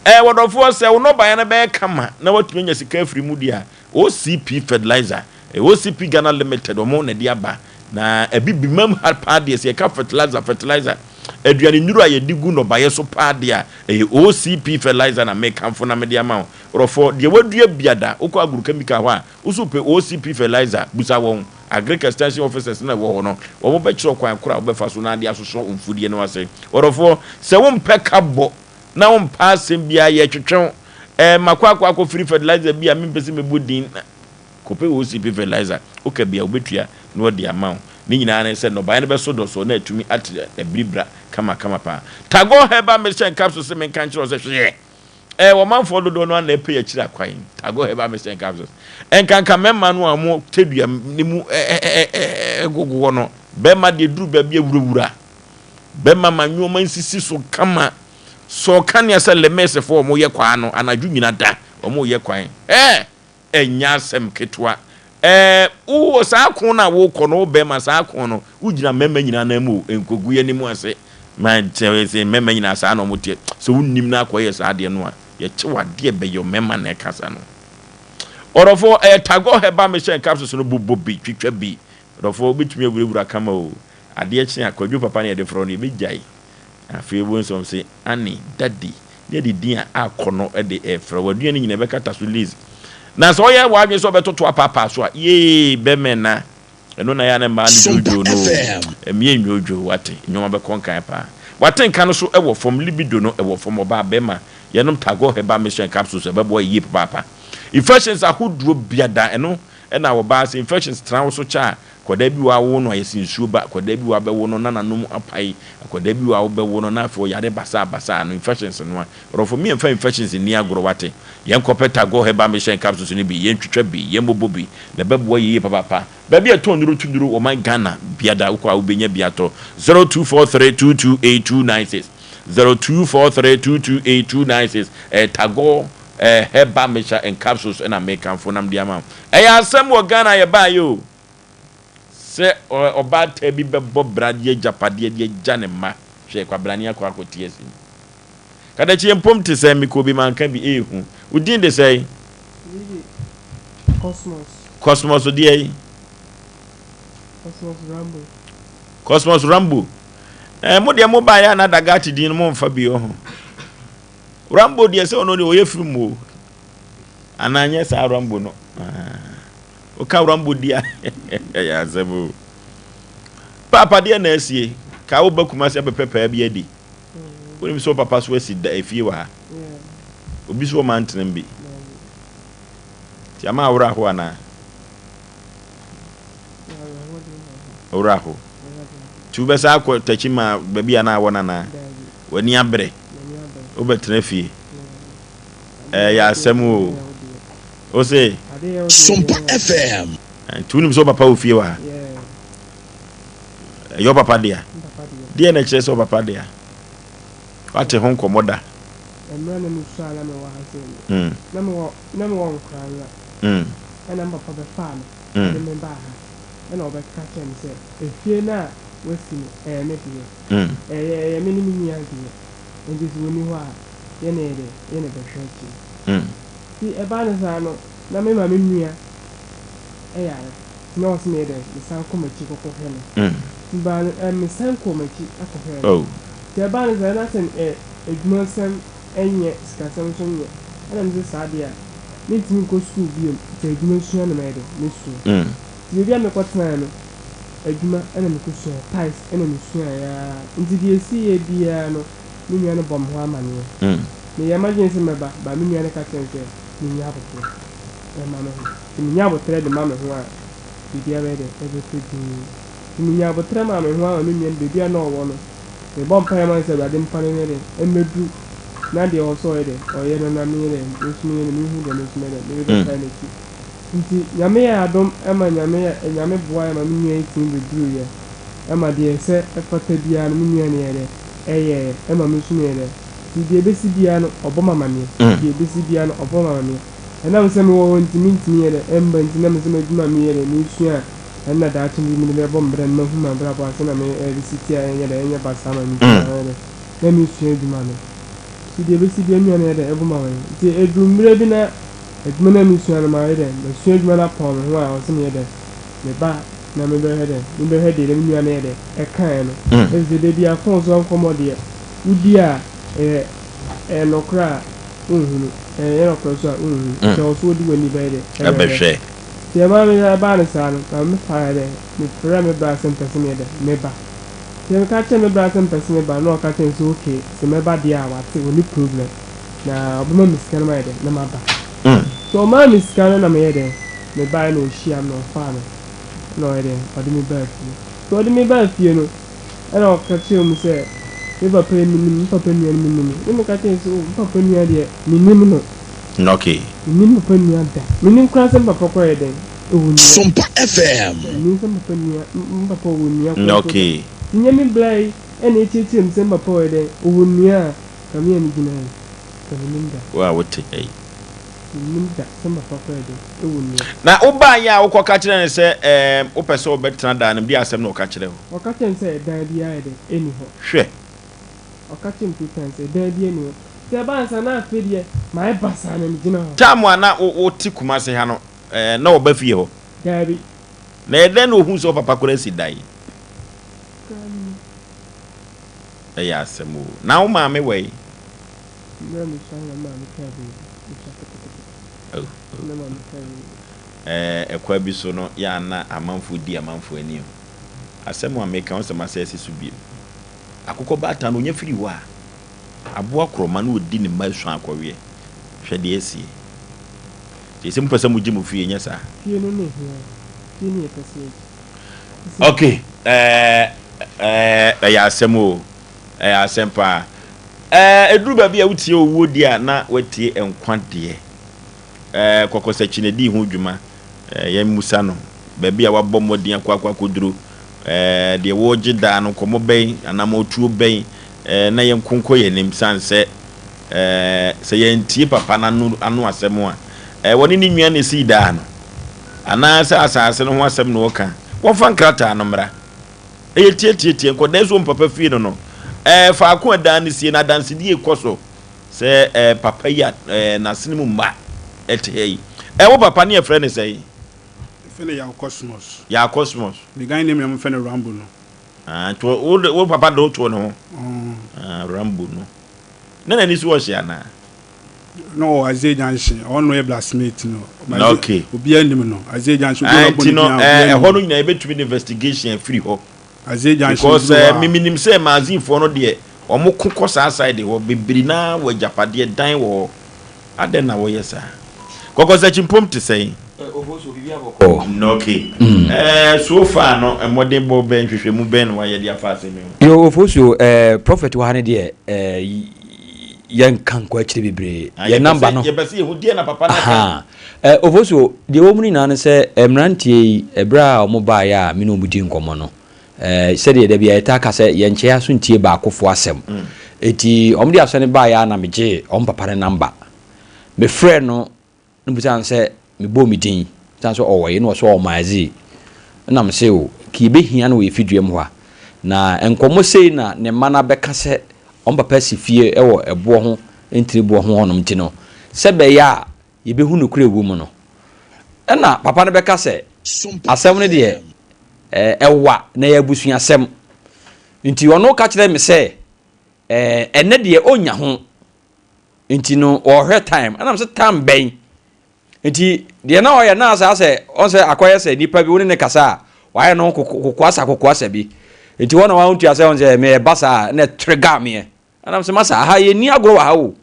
Ɛɛ wɔdɔfoɔ sɛ wo nnɔbaeɛ no bɛyɛ kama na woatumi anya sika afiri mu deɛ a OCP fertilizer, OCP Ghana Limited wɔn na ɛde aba na Abibimam ha paa deɛ sɛ yɛka fertilizer fertilizer aduane nnuro a yɛde gu nnɔbaeɛ so paa deɛ a ɛyɛ OCP fertilizer na mekamfo na mede ama wo rɔfɔ deɛ wadua biada wokɔ agrochemical hɔ a woso pɛ OCP fertilizer busa wɔn agric extension officers na ɛwɔ hɔ no wɔn bɛkyerɛ kwan koro a wobɛfa so na ade asosɔ mfudeɛ no ase wɔrɔfoɔ sɛ wompɛ ka bɔ na wompɛ asɛm biara yɛtwetwe wo ɛɛ makɔ akɔ akɔfiri fertilizer bi a mempɛ sɛ mɛbɔ din na kɔpɛ OCP fertilizer woka bi a wobɛtua na wɔde ama wo ne nyinaa ne sɛ nnɔbaeɛ no bɛso dɔsɔɔ na atumi ate abiribira kamakama paa. Tagore Herbal Mixture and Capsules se menka nkyerɛ wo sɛ hwɛ ɛɛ wɔmanfoɔ dodoɔ no ara na ɛpɛ akyiri akwan Tagore Herbal Mixture and Capsules ɛnkanka mmarima no a wɔn tadua ne mu ɛgogo hɔ no bɛrima deɛ duru baabi awurawura Bɛma ma nnoɔma nsisi so kama. Sɔ kanea sɛ Lemesfoɔ a wɔyɛ kwaa no, anadwo nyina da wɔyɛ kwan. Ɛɛ! Ɛnyɛ asɛm ketewa. Ɛɛ, wowɔ saa ko no a wokɔ no, wo bɛrima, saa ko no, wogyina mmarima nyinaa nan mu o, nkɔgu yɛn anim ase. Ma kyerɛ sɛ mmarima nyinaa saa na wɔteɛ. Sɛ wonnim na akɔyɛ saa adeɛ no a, yɛkye wo adeɛ bɛyɛ mmarima na ɛkasa no. Ɔdɔfoɔ, ɛyɛ Tagore Herbal Mixture and Capsules no bobɔ bi, twitwa bi. Ɔdɔfoɔ, wobɛtumi awurawura kama o. Adeɛ kye a, Kwadwo papa na yɛde frɛ no, yɛbɛgyae. Afei wobɛhu sɛ wɔn se, Annie, Daddy, ne yɛde din a akɔ no de refrɛ wo. Aduane nyinaa ɛbɛkata so Liz. Na sɛ ɔyɛ w'adwene sɛ ɔbɛtoto apaapaa so a, yee, bɛmɛna. Ɛno na ɛyɛ a na mmaa no dwoodwoo no o. Mmea nnwoodwoo, wate. Nneɛma bɛkɔ nkan paa. Wate nka no so wɔ fam, libido no wɔ fam, ɔbaa, bɛrima, yɛnom Tagore Herbal Mixture and Capsules, ɛbɛboa yie papaapa. Infections ahodoɔ biada, ɛno na ɔbaa sɛ infections tena wo so kyɛ a, Akwadaa bi wɔ hɔ a wowo no a yɛse nsuo ba, akwadaa bi wɔ hɔ a bɛwo no na n'anom apae, akwadaa bi wɔ hɔ a wobɛwo no na afei ɔyare basaa basaa no, infections no a. Ɔdɔfo me yɛmfa infections nni agorɔ wate. Yɛnkɔpɛ Tagore Herbal Mixture and Capsules no bi, yɛntwitwa bi, yɛmmobɔ bi, na ɛbɛboa yie papaapa. Baabi a yɛtɔn nnuro to nnuro wɔ man Ghana biada wokɔ a wobɛnya bi atɔ. 0243228296 0243228296 ɛyɛ Tagore eh, Herbal Mixture and Capsules ɛna mekamfo nam de ama wo. Ɛyɛ asɛm wɔ Ghana yɛbaayɛ o. Sɛ ɔbaatan bi bɛbɔ bra de agyapadeɛ de agya ne mma, hwɛ, kwabrane akɔ akɔte asi mu. Kadakyie mpom te sɛn? Mekɔɔ bi manka bi, ehu. Wo din de sɛn? Me din de Cosmos. Cosmos deɛ yi? Cosmos Rambo. Cosmos Rambo. Eh, mo deɛ mo baeɛ a na Dagati din no mo mfa bi ɔho. Rambo deɛ sɛ ɔno deɛ ɔyɛ film o. Anaa nyɛ saa Rambo no. Ah. Woka Rambo di a ɛyɛ asɛm o. Paapa deɛ na asie ka woba Kumasi abɛpɛ paa bi adi. Wonim sɛ wo papa so asi da efie wɔ ha? Obi so ɔma ntenam bi. Nti ama aworɔ aho anaa? Ɔworɔ aho. Nti wobɛsan akɔ takyi ma baabi a na awɔ no anaa? W'ani abere. Wobɛtena fie. Ɛyɛ asɛm o. Wo se? Sompa FM. Nti wonim sɛ wo papa wɔ fie wɔ ha? Ɛyɛ wo papa dea? Deɛ na ɛkyerɛ sɛ wo papa dea? Wate ho nkɔmmɔ da? Mmerɛ na mesua a na mewɔ ha sei no, na mewɔ na mewɔ Nkoranza, ɛna me papa bɛfaa me de me baa ha, ɛna ɔbɛka kyerɛɛ me sɛ efie no a wasi no ɛyɛ me deɛ, ɛyɛ ɛyɛ me ne me nua deɛ, nti sɛ ɔnni hɔ a yɛn na yɛ dɛ yɛn na ɛbɛhwɛ akyire. Nti ɛbaa no saa no na me maame nua yare. Na ɔse meyɛ dɛn mesan kɔ m'akyi kɔkɔ hwɛ no nti baa no ɛ mesan kɔɔ m'akyi kɔ hwɛɛ no nti ɛbaa no saa na sɛ ɛ adwuma sɛm nyɛ sikasɛm nso nyɛ ɛna mese saa deɛ a mentumi nkɔ sukuu biom nti adwuma sua na mɛyɛ dɛn mɛsua nti baabi a mekɔ tenaeɛ no adwuma ɛna mekɔ suaɛ tiles ɛna mesuaeɛ aa nti deɛ ɛsiiɛ biaa no me nua no bɔ me ho amaneɛ meyɛɛ m'adwene sɛ mɛba but me nua no ka kyerɛɛ me sɛ mennya aboterɛ ɛma me ho. Sɛ minya aboterɛ de ma me ho a, biribiara bɛyɛ dɛ? Ɛbɛtɔ dinn. Nti menya aboterɛ maa me ho ara ma me nua no, baabi a na ɔwɔ no, mebɔ mpaeɛ ma no sɛ Awurade mfa no nyɛ dɛ? Mmɛduru, na deɛ ɔwɔ sɛ ɔyɛ dɛ? Ɔyɛ no, na menyɛ dɛ? Me nso menyɛ dɛ? Menhu deɛ me nso mɛyɛ dɛ? Mede bɛtae n'akyi. Nti Nyame yɛɛ adom ma Nyame yɛ, Nyame boaeɛ ma me nua yi tumi bɛduruiɛ, ɛma deɛ ɛsɛ ɛfata biara no me nua no yɛɛ dɛ? Ɛyɛeɛ, ɛma me nso meyɛɛ dɛ? Nti deɛ ɛbɛsi biara no ɔbɔ me amaneɛ, deɛ ɛbɛsi biara no ɔbɔ me amaneɛ. Ɛnam sɛ mewɔ hɔ nti, mintumi nyɛ dɛ mba nti na mesɛ m'adwuma a meyɛ dɛ mesua a, ɛno na daakye bi mede bɛbɔ me bra na mahu m'abrabɔ ase na me resi ti a ɛnyɛ dɛ ɛnyɛ basaa ma me nti na ayɛ dɛ na mesua adwuma no. Nti deɛ ɛbɛsi biara me nua no yɛ dɛ ɛbo ma me. Nti ɛduru mmerɛ bi na adwuma no a mesua no mayɛ dɛ masua adwuma no apɔn me ho a ɛwɔ sɛ meyɛ dɛ meba na mebɛhwɛ dɛ mebɛhwɛ deɛ me nua no yɛ dɛ ɛkaeɛ no. Ɛfiri sɛ da biara fon so nkɔmmɔ deɛ wodi a ɛyɛ ɛyɛ nɔkorɛ a wonhunu, ɛnyɛ nɔkorɛ nso a wonhu, nti ɛwɔ sɛ wode w'ani bɛyɛ dɛ? Ɛbɛhwɛ. Nti ɛmaa me ɛbaa no saa no, na me faeɛ dɛ, mefrɛɛ me bra sɛ mepɛ sɛ meyɛ dɛ? Meba. Nti meka kyerɛɛ me bra sɛ mepɛ sɛ meba no, na ɔka kyerɛɛ me sɛ okay, sɛ mɛba deɛ a wate, ɔnni problem, na ɔbɛma me sika na mayɛ dɛ? Na maba. Nti ɔmaa me sika no na meyɛ dɛn? Mebaeɛ na ɔhyiaa me na ɔfaa me, na ɔyɛ dɛn? Ɔde me baa fie. Nti ɔde me baa fie no, Ɛna ɔka kyerɛɛ mu sɛ, Me papa yi, menim, me papa nua no, menim no. Ne meka kyerɛɛ no sɛ, Oh, me papa nua deɛ, mennim no. Okay. Mennim papa nua da. Mennim koraa sɛ me papa koraa yɛ dɛn, ɔwɔ nua. Sompa FM. Mennim sɛ me papa nua, me papa ɔwɔ nua koraa mpo da. Okay. Nti nyɛ me bra yi ɛna ɛkyerɛkyerɛ mu sɛ me papa ɔyɛ dɛn, ɔwɔ nua a, nka me a megyina ha yi, nka mennim da. Wo a wote ha yi. Mennim da sɛ me papa koraa yɛ dɛn, ɛwɔ nua. Na wobaeɛ a wokɔka kyerɛɛ no sɛ ɛɛm wopɛ sɛ wobɛtena dan no mu, deɛ asɛm na ɔka kyerɛɛ wo? Ɔka kyerɛɛ me sɛ ɛdan biara yɛ dɛn, ɛnni hɔ. Hwɛ! Ɔka kyerɛɛ me two times sɛ ɛdan biara nni hɔ. Nti ɛbaa no saa na afei deɛ mayɛ basaa na megyina hɔ. Time a na wote Kumasi ha no, ɛɛ na ɔba fie hɔ? Daabi. Na ɛyɛ dɛn na ohuu sɛ wo papa koraa asi dan? Koraa mennim. Ɛyɛ asɛm o. Na wo maame wɔ he? Mmerɛ a mesua no na me maame kaa biribi, mesua ketekete. Oh, oh, Na maame kaa biribi. Ɛɛ ɛkwan bi so no, yɛ a na amanfoɔ di amanfoɔ ani o. Asɛm a meka wo sɛ masa asi so bio. Akokɔ baatan no ɔnya firi hɔ a, aboa korɔma na ɔdi ne mma asuan akɔweɛ. Hwɛ deɛ asie. Seesei mopɛ sɛ mogye mo fie, nyɛ saa? Fie no na ɛhia yɛn. Fie no yɛpɛ sɛ yɛgye. Ok, ɛɛ, ɛɛ, ɛyɛ asɛm o. Ɛyɛ asɛm paa. Ɛɛ, ɛduru baabi a wotie owuo deɛ a na woatie nkwa deɛ. Ɛɛ, Kɔkɔsakyi na ɛdii ho dwuma. Ɛɛ, yɛmmisa no baabi a wabɔ mmɔden akɔ akɔ akɔduru. Ɛɛ, deɛ wɔregye daa no, nkɔmmɔ bɛn, anammɔntuo bɛn ɛɛ, na yɛnko nkɔ yɛn anim sane sɛ ɛɛ, sɛ yɛantie papa no ano, ano asɛm a, ɛɛ, wɔne ne nua na ɛsii daa no. Anaasɛ asase no ho asɛm na ɔreka. Wɔmfa nkrataa no mmra. Ɛyɛ tiatiatia, nkɔdaa nso wɔ papa fie no no. Ɛɛ, faako a dan no sie no, adansedie kɔ so sɛ ɛɛ, papa yi a ɛɛ, n'asene mu mma ɛte ha yi. Ɛɛ, wo papa ne yɛfrɛ no sɛn? Yɛfrɛ no Yaw Cosmos. Yaw Cosmos. Ne Ghana name na wɔfrɛ no Rambo no. Ah, nti wo, wo papa de wo too ne ho? Ah, Rambo no. Na n'ani so ɔhye anaa? Na ɔwɔ Isaiah Junction, ɔno na ɔyɛ blacksmith no. Na okay. Obiara nim no. Isaiah Junction, obiara Ah, ɔbɔ nti ne no, din a, eh, obiara nim ɛhɔ no. no nyinaa yɛbɛtumi de investigation afiri hɔ. Isaiah Junction Because duru eh, hɔ a. me menim sɛ magazinefoɔ no deɛ, Wɔn ko kɔ saa side hɔ bebree naa wɔ agyapadeɛ dan wɔ hɔ. Adɛn na wɔyɛ saa? Kɔkɔsakyimpom te sɛn? Okay. Eh, so far no, mmɔdenbɔ bɛn, nhwehwɛmu bɛn na wayɛ de afa asɛm yi ho? Yo, Ofosuo, eh, prophet wɔ ha no deɛ, eh, yɛnka nkɔ akyire bebree. Ah, Yɛn yɛpɛ namba sɛ no. yɛpɛ sɛ yɛhu deɛ na papa no aka. Aha. Eh, Ofosuo, deɛ ɛwɔ mu no nyinaa ne sɛ, eh, mmeranteɛ yi, ɛberɛ a wɔbaeɛ a me ne wɔn di nkɔmmɔ no, Eh, sɛdeɛ da biara yɛtaa ka sɛ yɛnkyɛ aso ntie baakofoɔ asɛm. Enti wɔn de asɛm no baeɛ ara na megyee wɔn papa no namba. Mefrɛɛ no na mebisaa no sɛ mebɔɔ me din, mebisaa no sɛ ɔwɔ he na ɔse ɔwɔ Maazi. Ɛna mese o, nka yɛbɛhia no wɔ yɛn fidua mu hɔ a. Na nkɔmmɔ sei na ne mma no abɛka sɛ wɔn papa asi fie wɔ ɛboɔ ho, ntini boɔ ho hɔnom nti no, sɛ ɛbɛyɛ a yɛbɛhu nokorɛ ɛwɔ mu no. Ɛna papa no bɛka sɛ, asɛm no deɛ, ɛwa na ɛyɛ abusuasɛm. Nti ɔno ka kyerɛɛ me sɛ, ɛnnɛ deɛ ɔnnya ho. Nti no ɔrehwɛ time. Ɛna mesɛ time bɛn? Nti deɛ na ɔyɛ na asɛ asɛ ɔn sɛ akɔyɛ sɛ nipa bi wo ne ne kasa a wayɛ no kokoasa kokoasa bi. Nti wɔn na wɔn tua sɛ ɔn sɛ mɛ ɛba saa na ɛtrigger meɛ. Ɛna mesɛ masa aha yɛnni agorɔ wɔ ha o.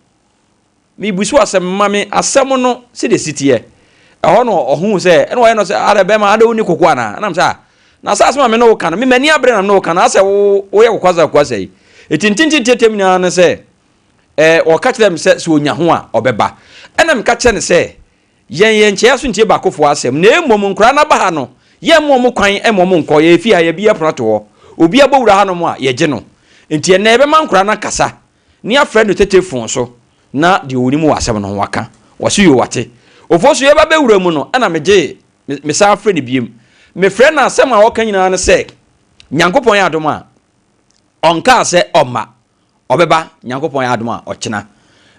Mebusu asɛm, ma me asɛm no sɛdeɛ ɛsi teɛ. Ɛhɔ na ɔhuu sɛ, ɛna ɔyɛ no sɛ, adɛ bɛrima, adɛ wonni koko anaa? Ɛna mesɛ, ah, na sɛ asɛm a me ne wo ka no, me m'ani abere na me ne wo ka no, asɛ wo woyɛ kokoasa kokoasa yi. Eti ntintintiatia mu nyinaa ne sɛ, ɛɛ, ɔka kyerɛ me sɛ, sɛ ɔnya ho a, ɔbɛba. Ɛna meka kyerɛ no sɛ, yɛn yɛn nkyɛe so ntie baakofoɔ asɛm, na mmom nkoraa no aba ha no, yɛmma wɔn kwan mma wɔn nkɔ, yɛyɛ fie ha, yɛabue ɛpono ato hɔ. Obi abɔ wura hanom a, yɛgye no. Enti ɛnnɛ yɛbɛma nkoraa no akasa. Ne afrɛ no tetefon so na deɛ ɔnim wɔ asɛm no ho waka. Ɔse yoo wate. Ofosu yɛba bɛwura mu no ɛna megyee me san frɛ no biem. Mefrɛ no asɛm a ɔka nyinaa ne sɛ Nyankopɔn yɛ adom a ɔnkaa sɛ ɔmma ɔbɛba Nyankopɔn yɛ adom a ɔkyena.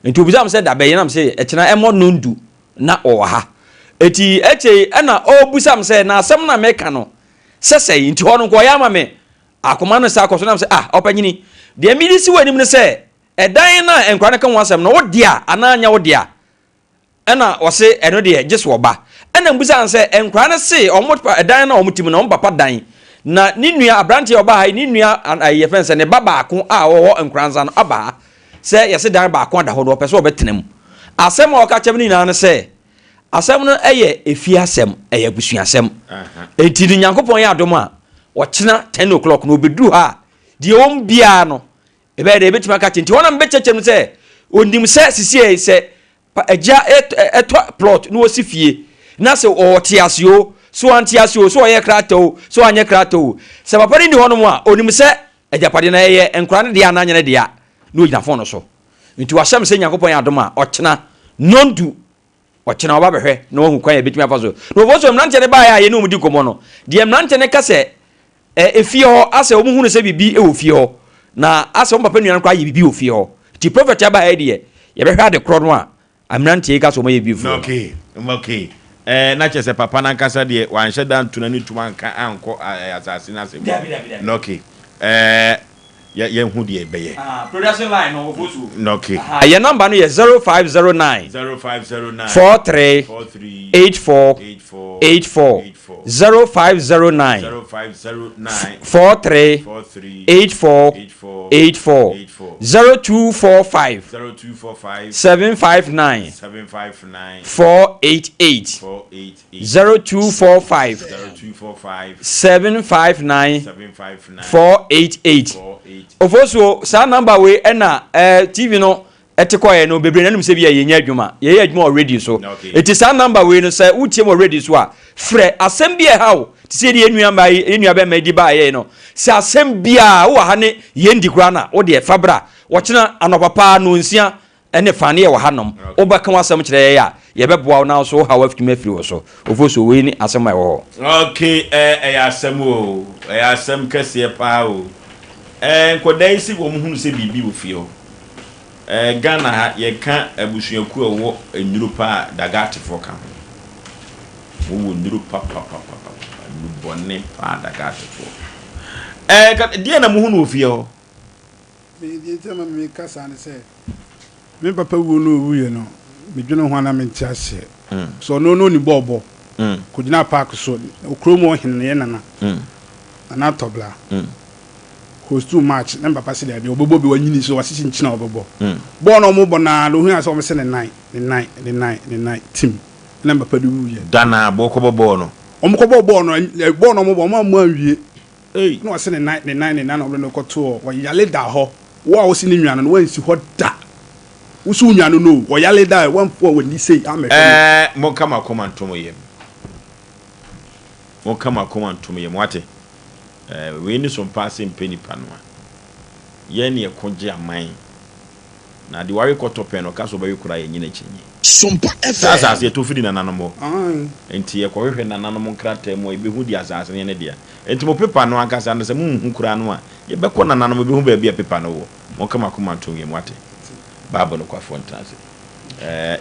Nti obisa me sɛ da bɛn na mese ɛkyena ɛmmɔ nondu na ɔwɔ ha. Eti akyei ɛna ɔbusa me sɛ na asɛm no a meka no sɛ sɛn nti hɔ no nka ɔyɛ ama me Akoma no san kɔ so nam sɛ, Ah, ɔpanyini, deɛ mede si w'anim ne sɛ, ɛdan no a nkwadaa no ka ho asɛm no, wo dea anaa nyɛ wo dea? Ɛna ɔse, ɛno deɛ, gye so ɔba. Ɛna mbisaa no sɛ, nkwadaa no se wɔn ɛdan no a wɔte mu no, wɔn papa dan, na ne nua, aberanteɛ a ɔbaa ha yi, ne nua, ayi, yɛfrɛ no sɛ, ne ba baako a ɔwɔ Nkoranza no aba ha, sɛ yɛse dan baako ada hɔ no, ɔpɛ sɛ ɔbɛtena mu. Asɛm a ɔka kyerɛ me no nyinaa ne sɛ, Asɛm no yɛ efie asɛm, ɛyɛ abusuasɛm. Enti no Nyankopɔn yɛ adom a, ɔkyena 10 o'clock no ɔbɛduru ha a, deɛ ɛwɔ mu biara no, ɛbɛyɛ dɛ ɛbɛtumi aka kyɛ. Nti hɔ na mebɛkyɛkyɛ no sɛ, ɔnim sɛ sisiei sɛ agya ɛtɔ plot na ɔsi fie, na sɛ ɔte ase o, sɛ wante ase o, sɛ ɔyɛ krata o, sɛ wanyɛ krata o, sɛ papa no nni hɔnom a, ɔnim sɛ agyapadeɛ no ɛyɛ nkwadaa no dea anaa nyɛ ne dea, na ɔgyina fon no so. Nti wahyɛ me sɛ Nyankopɔn yɛ adom a, ɔkyena nnɔndu, ɔkyena ɔba bɛhwɛ na wahu kwan a yɛbɛtumi afa so. Na wɔfo so mmeranteɛ no baeɛ a yɛne wɔn di nkɔmmɔ no, deɛ mmeranteɛ no ka sɛ ɛ, efie hɔ, asɛ wɔn hunu sɛ biribi wɔ fie hɔ, na asɛ wɔn papa nua no koraa yɛ biribi wɔ fie hɔ. Nti prɔfɛt aba ha yi deɛ, yɛbɛhwɛ ade korɔ no a mmeranteɛ yi ka sɛ wɔayɛ bi wɔ fie hɔ no. Okay, okay. Ɛɛ, na kyerɛ sɛ papa no ankasa deɛ wanhyɛ da anto n'ani ntom anka ankɔ asase no ase. Dabi, dabi, dabi. Okay. Ɛɛ, yɛ yɛnhu deɛ ɛbɛyɛ. Ah, production line no ɔbɔ so. Okay. Ah, yɛn number no yɛ 0509. 0509. 43. 43. 84. 84. 84. 84. 0509. 0509. 43. 43. 84. 84. 84. 84. 0245. 0245. 759. 759. 488. 488. 0245 759 488 Ofosuo saa number wei ɛna ɛɛ TV no ɛte kɔɛ no bebree nanim sɛ bi a yɛnyɛ adwuma yɛyɛ adwuma wɔ radio so eti saa number wei no sɛ wotie wɔ radio so a frɛ asɛm bi a ɛha wo te sɛ yɛde yɛn nua mmaa yi yɛn nua bɛrima yi di baa yɛn no sɛ asɛm biara wowɔ ha ne yɛn di koraa na wo deɛ fa bra wɔkyena anɔpa paa nonsia Ɛne fa ne yɛwɔ ha nom. Wo bɛ ka w'asɛm kyerɛ yɛn a, yɛ bɛ boa wo na wo nso wo haw afitumi afiri wo so. Ofosuo, wei ne asɛm a ɛwɔ hɔ. Ok eh ɛyɛ asɛm o, ɛyɛ asɛm kɛseɛ paa o. Eh nkwadaa yi se wɔn hunu sɛ biribi wɔ fie hɔ. Eh Ghana ha yɛka abusuakuo a ɛwɔ nnuro paa a Dagatefoɔ ka ho. Wɔn wɔ nnuro papapapapa, nnubɔne paa Dagatefoɔ. Eh ka deɛ na mo hunu wɔ fie hɔ? Me deɛ nti a ma meka saa ne sɛ, me papa wuo no ɔwuiɛ no, medwene ho a na mente aseɛ. Sɛ ɔno no ɔni bɔɔlbɔ, kɔgyinaa park so, kurom hɔ hene no yɛ nana, Nana Tɔbla. Hostu match na me papa se daabi ɔbɛbɔ bi wanyini so wase kyinkyin a ɔbɛbɔ. Bɔɔl na ɔmo bɔ naa na ohun asɛ ɔmo se ne nan ne nan ne nan ne nan tim na me papa de wuiɛ. Da na bɔ kɔbɔ bɔɔl no. Ɔmo kɔbɔɔ bɔɔl no bɔɔl na ɔmo bɔ ɔmo ammɔ anwie. Na ɔse ne nan ne nan ne nan na ɔmo de no kɔtoo hɔ ɔyale da hɔ wo a wose ne nua no no wansi hɔ da wose wo nua no no o ɔyale da wamfa w'ani sei ammɛhwɛ no. Ɛɛ monka mo akoma nto mo yam. Monka mo akoma nto mo yam wate. Eh, wei ne so mpa ase mpɛ nipa no a. Yɛn ne yɛko gye aman. Na deɛ wawe kɔtɔ pɛn no, ɔka sɛ ɔbɛwe koraa yɛnnye no akyinnye. Sompa Saa asase FM. yɛtɔ firi nananom hɔ. Enti yɛkɔhwehwɛ nananom nkrataa mu a, yɛbɛhu deɛ asase no yɛ ne dea. Enti mo pepa no ankasa no, sɛ monhu koraa no a, yɛbɛkɔ nananom, yɛbɛhu baabi a pepa no wɔ. Monka mo akoma nto mo yam, moate? Bible nokwafoɔ ntena ase.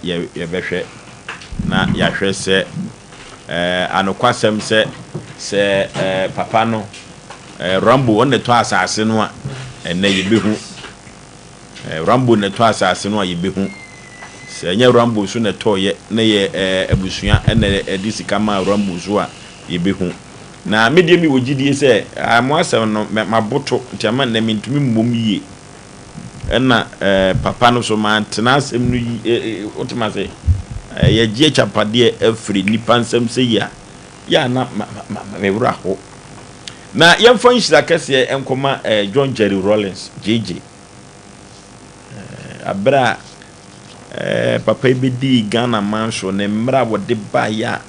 Yɛ, yɛbɛhwɛ na yɛahwɛ sɛ, ɛɛ, anokwasɛm sɛ, sɛ, ɛɛ, papa no, ɛɛ, Rambo, ɔno na ɛtɔ asase no a, ɛnnɛ yɛbɛhu. Ɛɛ, Rambo na ɛtɔ asase no a, yɛbɛhu. Sɛ ɛnyɛ Rambo nso na ɛtɔeɛ, na ɛyɛ, ɛɛ, abusua na ɛde sika maa Rambo nso a, yɛbɛhu. Na me deɛ mewɔ gyidie sɛ, ɛɛ, mo asɛm no, mɛ, maboto, nti ama nnɛ mentumi mmom yie. Ɛna eh, papa no so mantena asɛm no yi eh, eh, wote ma se eh, yɛgye akyapadeɛ afiri nnipa nsɛm sɛ yi a yɛ a na ma, ma, ma, me werɛ aho. Na yɛmfa nhyira kɛseɛ nkɔma eh, John Jerry Rawlings, JJ. Eh, aberɛ a eh, papa yi bɛdii Ghana man so ne mmerɛ a wɔde baeɛ a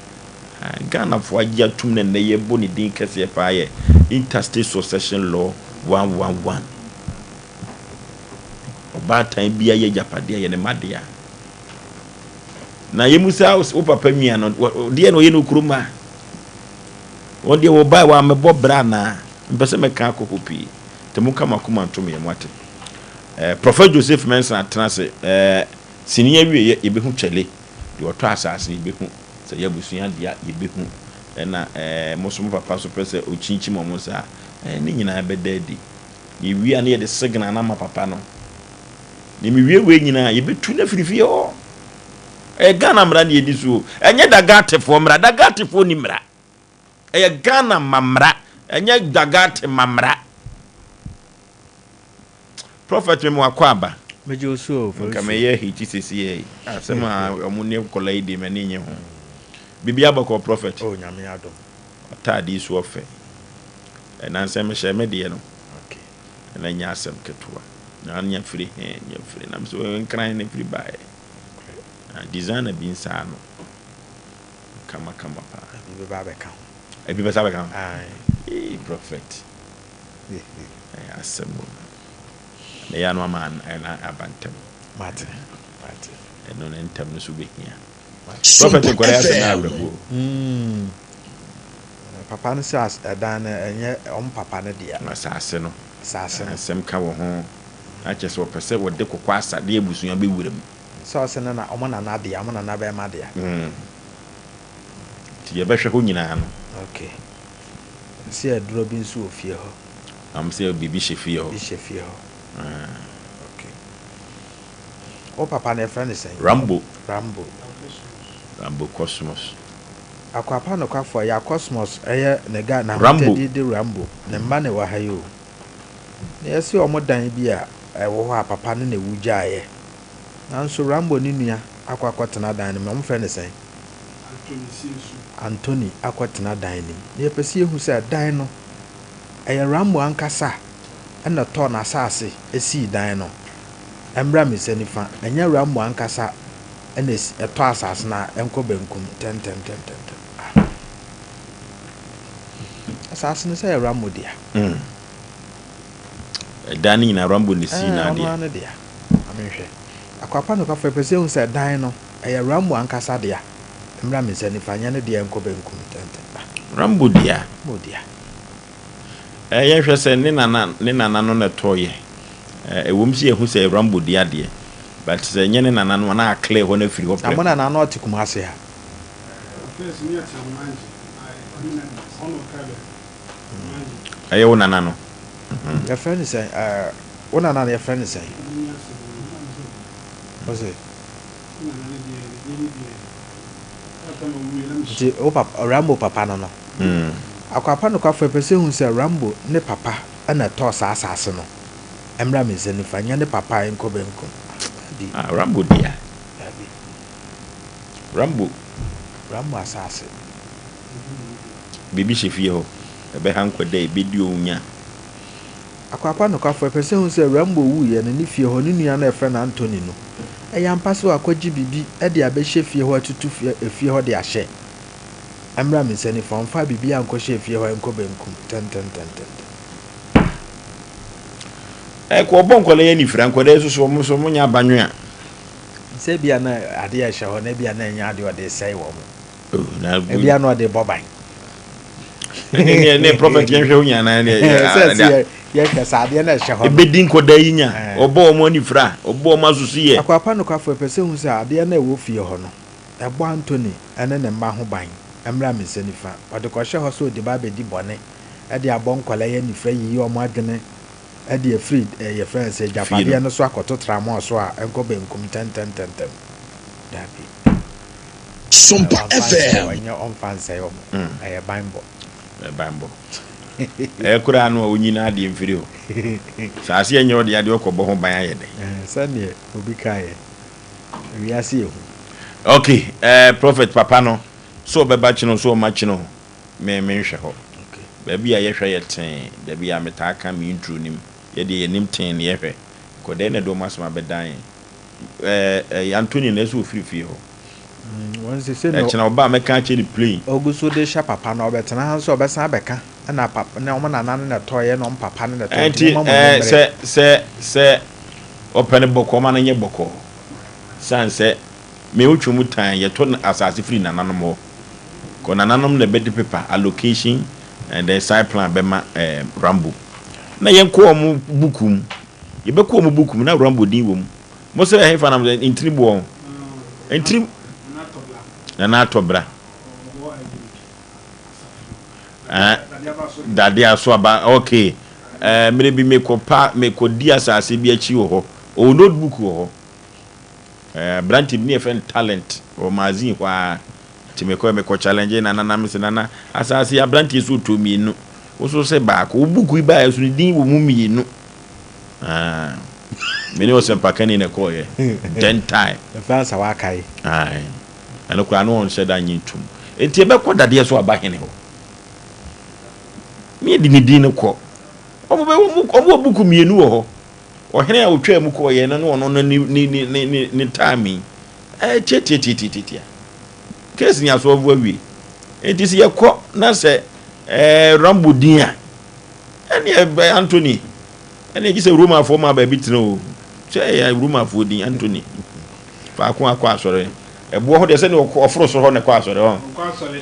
eh, Ghanafoɔ agye atum na nnɛ yɛbɔ ne din kɛseɛ paa yɛ Interstate Succession Law 111. Ɔbaatan biara yɛ agyapadeɛ a ɛyɛ ne mma dea. Na yɛmmu saa wo papa nua no, deɛ na ɔyɛ no kurom a. Wɔn deɛ wɔbae wɔammɛbɔ bra anaa? Mpɛ sɛ mɛka akɔ hɔ pii. Nti monka mo akoma nto me yam wate. Eh, Prophet Joseph Mensah atena ase. Eh, sini awieɛ yɛbɛhu kyɛle. Deɛ ɔtɔ asase no yɛbɛhu. Sɛ ɛyɛ abusua dea yɛbɛhu. Ɛna eh, mo nso mo papa nso pɛ sɛ ɔkyinkyim wɔn nsa a, eh, ne nyinaa bɛda adi. Yɛwie a na yɛde signal no ama papa no. Na mewie wei nyinaa yɛbɛtu no afiri fie hɔ. Ɛyɛ Ghana mmara na yɛdi so o. Ɛnyɛ Dagatefoɔ mmara. Dagatefoɔ ni mmara. Ɛyɛ Ghana ma mmara. Ɛnyɛ Dagate ma mmara. Prophet me wakɔ aba. Megye wo so o, Nka meyɛ hiti sisi yɛ asɛm a ɔmo ne nkɔla yi di m'ani nye ho. Biribi abɔkɔ prophet. Oh, nyame adom. Ɔtaade yi so ɔfɛ. Nnansa yi mehyɛɛ me deɛ no, na ɛnyɛ asɛm ketewa. Na nya firi he, nya firi. Na mesɛ nkran na firi baeɛ. Na designer bi nsa ano. Kama kama paa. Ebi bɛba abɛka ho. Ebi bɛsa abɛka ho. Ee, prophet. Ɛyɛ asɛm o. Na ɛyɛ ano ama ɛna aba ntɛm. Mate, mate. Ɛno ne ntɛm no so bɛhia. Prophet nkwadaa yɛ asɛm na awerɛhoɔ. Mm. Papa no sɛ ɛdan no ɛnyɛ wɔn papa no dea. Asase no. Asase no. Asɛm ka wɔ ho. Akyɛ sɛ wɔpɛ sɛ wɔde kɔkɔ asadeɛ abusua bɛwura mu. Sɛ ɔsɛ no na wɔn nana dea, wɔn nana bɛrima dea. Mm. Nti yɛbɛhwɛ hɔ nyinaa no. Okay. Sɛ aduro bi nso wɔ fie hɔ. Am sɛ biribi hyɛ fie hɔ. Biribi hyɛ fie hɔ. Ah. Okay. Wo papa no yɛfrɛ no sɛn? Rambo. Rambo. Rambo Cosmos. Akwapa nokwafo ya Cosmos ɛyɛ ne ga Rambo. n'ahotadi de Rambo ne mma na ɛwɔ ha yi o. Na yɛse ɔmo dan bi a ɛwɔ hɔ a papa no na ɛwu gyaeɛ. Nanso Rambo ne nua akɔ akɔtena dan no mu. Ɔmo frɛ no sɛn? Anthony Siesu. Anthony akɔtena dan no mu. Na yɛpɛ sɛ yɛhu sɛ dan no ɛyɛ Rambo ankasa ɛna ɛtɔɔ n'asaase sii dan no. Ɛmmra me nsa nifa, ɛnyɛ Rambo ankasa na esi ɛtɔ asase no a, ɛnkɔ benkum ntɛmntɛmntɛmntɛm. Ah. Asase no sɛ yɛ Rambo dea. Mm. Ɛdan no nyinaa Rambo na esii n'adeɛ. Ɔno ara ne dea. Ame nhwɛ. Akwapa nokwafo ɛpɛ sɛ ehu sɛ ɛdan no ɛyɛ Rambo ankasa dea. Ɛmmra me nsa nifa, ɛnyɛ ne dea ɛnkɔ benkum ntɛmntɛm. Ah. Rambo dea. Rambo dea. Yɛhwɛ sɛ ne nana ne nana no na ɛtɔeɛ. Ɛwom sɛ yɛhu sɛ Rambo di adeɛ but sɛ ɛnyɛ ne nana no a na aclear hɔ no afiri hɔ Na mo prɛko. nana no ɔte Kumasi ha? Ɛyɛ wo nana no? Yɛfrɛ no sɛn? Ɛɛ, wo nana no yɛfrɛ no sɛn? Ɔse. Nti wo papa, Rambo papa no no. Akwapa nokwafo yɛpɛ sɛ yɛhu sɛ Rambo ne papa. na ɛtɔɔ saa asase no. Ɛmmra me nsa nifa, nyɛ ne papa a ɛnkɔ benkum. Dabi. Ah, Rambo dea. Dabi. Rambo. Rambo asase. Biribi hyɛ fie hɔ. Ɛbɛha nkwadaa yi, ɛbɛdi wɔn nya. Akwakwa nokwafo, ɛpɛ sɛ ehu sɛ Rambo wuiɛ no, ne fie hɔ, ne nua no a yɛfrɛ no Anthony no, ɛyɛ ampa sɛ wakɔgye biribi de abɛhyɛ fie hɔ atutu efie hɔ de ahyɛ? Ɛmmra me nsa nifa, ɔmfaa biribiara nkɔhyɛɛ fie hɔ ɛnkɔ benkum. Tɛntɛntɛntɛntɛn. Ɛkɔ ɔbɔ nkwadaa yi anifira, nkwadaa yi nso so wɔn nso wɔnyɛ abanwe a. Sɛ ebia na adeɛ a ɛhyɛ hɔ no, ebia na ɛnyɛ adeɛ a ɔde resɛe wɔn. Ebia na ɔde bɔ ban. Ne ne prophet yɛn hwɛ onya na ne. Sɛ sɛ yɛ hwɛ sɛ adeɛ na ɛhyɛ hɔ. Ebedi nkɔda yi nya. Ɔbɔ wɔn anifira, ɔbɔ wɔn asusu yɛ. Akwapa nokwafo ɛpɛ sɛ hu sɛ adeɛ na ɛwɔ fie hɔ no, ɛbɔ Anthony ɛne ne mma ho ban. Ɛmmra me nsa nifa. Ɔde kɔhyɛ hɔ sɛ ɔde ba abɛdi bɔne, ɛde abɔ nkwadaa yi anifira, yiyi wɔn adwene ɛde afiri yɛfrɛ no sɛ agyapadeɛ no so akɔto tramɔɔ so a ɛnkɔ benkum ntɛntɛntɛntɛm. Dabi. Sompa FM. Ɔnyɛ ɔmfa nsɛe wɔn. Ɛyɛ banbɔ. Ɛyɛ banbɔ. Ɛyɛ koraa no a onyi n'adeɛ mfiri hɔ. Sɛ aseɛ nyɛ ɔde adeɛ ɔkɔbɔ ho ban ayɛ dɛn. Sɛdeɛ obi kaeɛ, wiase yɛ hu. Ok, eh, prophet papa no, sɛ ɔbɛba kyene o, sɛ ɔmma kyene o, me menhwɛ hɔ. Baabi a yɛhwɛ yɛ tee, dabi a metaa ka me intro no mu, yɛdeɛ yɛnim tee na yɛhwɛ. Kɔ dɛn na ɛde wɔn asɛm abɛdan yɛn? Ɛɛ ɛyɛ Anthony na ɛsɛ ofiri fie hɔ. Wɔn sese no. Ɛkyena ɔba a mɛka akyerɛ no plain. Ogu so de hyɛ papa no ɔbɛtena ha nso ɔbɛsan abɛka ɛna papa ne wɔn nana no na ɛtɔeɛ na wɔn papa no na ɛtɔeɛ nti Ɛnti momma mo ani ɛɛ mmere. sɛ sɛ sɛ ɔpɛ no bɔkɔɔ ma no nyɛ bɔkɔɔ sane sɛ me wotwe mu tan yɛtɔ asase firi nananom hɔ kɔ nananom na ɛbɛde paper allocation and then site plan bɛma ɛɛ Rambo na yɛnkɔ wɔn book mu. Yɛbɛkɔ wɔn book mu na Rambo din wɔ mu. Mo sɛ ɛhefa na mo sɛ ntini boɔ ho. Ntini Nana Atɔbra. Eh, dade aso aba okay. Eh, mmerɛ bi mekɔ pa mekɔ di asase bi akyi wɔ hɔ. Ɔwɔ notebook wɔ hɔ. Eh, aberante bi ne yɛfrɛ no talent wɔ magazine hɔ ara. Nti mekɔ mekɔ challenge nana na mese nana asase yi aberanteɛ so ɔtɔ mmienu wo so sɛ baako wo book yi baeɛ so ne din wɔ mu mmienu ah me ne ɔsɛmpakani na ɛkɔɔyɛ then time ɛfɛ ansa wakae ae ɛno koraa no ɔnhyɛ da nye ntom nti ɛbɛkɔ dadeɛ so aba hene hɔ ne yɛde ne din no kɔ ɔmo bɛ ɔmo wɔ buku mmienu wɔ hɔ ɔhene a ɔtwaa mu kɔɔyɛ no ne ɔno no ne ne ne ne ne time yi Ɛɛ tiatiatiatiatia. Case ni asoɔfo awie. Enti sɛ yɛkɔ na sɛ ɛɛ Rambo din a, ɛne ɛbɛ Anthony. Ɛne gye sɛ Romafoɔ ma baabi tena o. Sɛ ɛyɛ Romafoɔ din Anthony. Faako akɔ asɔre. Ɛboɔ hɔ deɛ sɛ ne ɔforo soro hɔ na ɛkɔ asɔre hɔ. Ɔkɔ asɔre.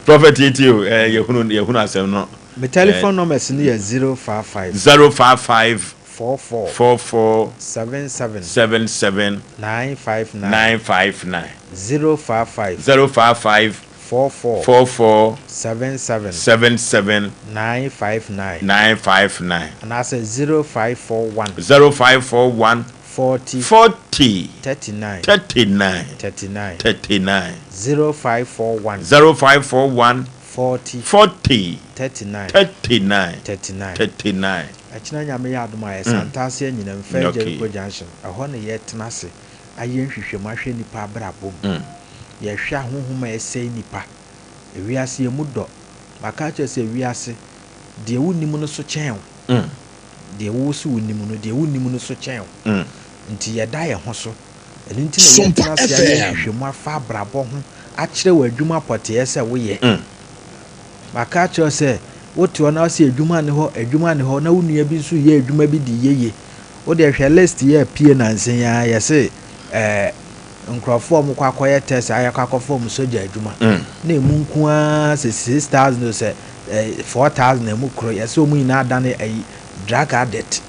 Prophet tietie o, ɛɛ yɛhunu yɛhunu asɛm no. Me telephone numbers no yɛ 055. 055. 44. 44. 77. 77. 959. 959. 055. 055. 44. 44. 77. 77. 959. 959. Anaasɛ 0541. 0541. 40. 40. 39. 39. 39. 39. 0541. 0541. 40. 40. 39. 39. 39. 39. Ɛkyena Nyame yɛ adom a yɛ Santase Anyinam Fair Jericho Junction ɛhɔ na yɛ tena ase ayɛ nhwehwɛmu ahwɛ nipa abrabɔ mu. Yɛ hwɛ ahonhom a ɛsɛe nipa. Ewiase emu dɔ. Maka akyerɛ sɛ wiase deɛ wo nim no so kyɛn wo. Deɛ wo se wo nim no deɛ wo nim no so kyɛn wo. Nti yɛ da yɛ ho so. Ɛno nti na yɛ tena ase ayɛ nhwehwɛmu afa abrabɔ ho akyerɛ wo adwuma pɔteɛ sɛ wo yɛ. Maka akyerɛ wo sɛ, wote hɔ na wose adwuma nni hɔ, adwuma nni hɔ, na wo nua bi nso reyɛ adwuma bi de yɛ yie. Wo deɛ hwɛ list yi a apue nansa yi ara, yɛse ɛɛ nkurɔfoɔ a wɔkɔ akɔyɛ test a yɛakɔ akɔfa wɔn sogya adwuma, na ɛmu nko ara sɛ 6,000 o sɛ ɛɛ 4,000 ɛmu koro, yɛse wɔn nyinaa adane ayi drug addict,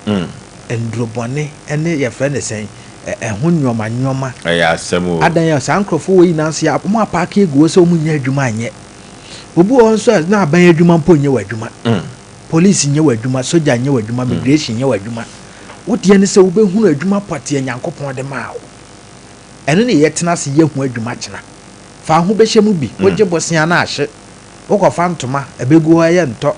nnurobɔne ne yɛfrɛ no sɛn, ɛho nneɛma nneɛma. Ɛyɛ asɛm o. Adan a saa nkurɔfoɔ wei nyinaa nso yɛ wɔn apaake agu hɔ sɛ wɔnnya adwuma nyɛ. Obi wɔ hɔ nso a na aban adwuma mpo nyɛ w'adwuma. Police nyɛ w'adwuma, sogya nyɛ w'adwuma, migration nyɛ w'adwuma. Wo deɛ ne sɛ wobɛhunu adwuma pɔtee a Nyankopɔn de maa wo. Ɛno ne yɛtena ase yɛ ho adwuma kyena. Fa wo ho bɛhyɛ mu bi. Wogye bosea na ahye. Wokɔfa ntoma, ɛbɛgu hɔ ɛyɛ ntɔ.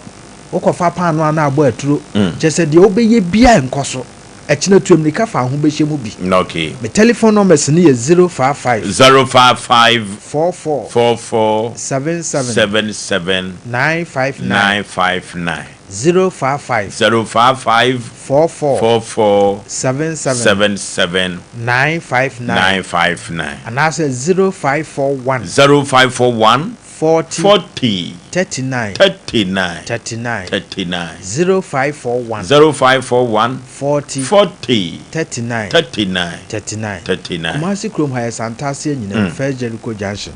Wokɔfa paanoo a na abɔ aturo. Kyerɛ sɛ deɛ wobɛyɛ biara nkɔ so. Ɛkyena tu ammirika fa wo ho bɛhyɛ mu bi. Okay. Me telephone numbers no yɛ 055. 055. 44. 44. 77. 77. 959. 959. 055. 055. 44. 44. 77. 77. 959. 959. Anaasɛ 0541. 0541. 40. 40. 39. 39. 39. 39. 0541. 0541. 40. 40. 39. 39. 39. 39. Kumasi kurom ha yɛ Santase Anyinam, First Jericho Junction.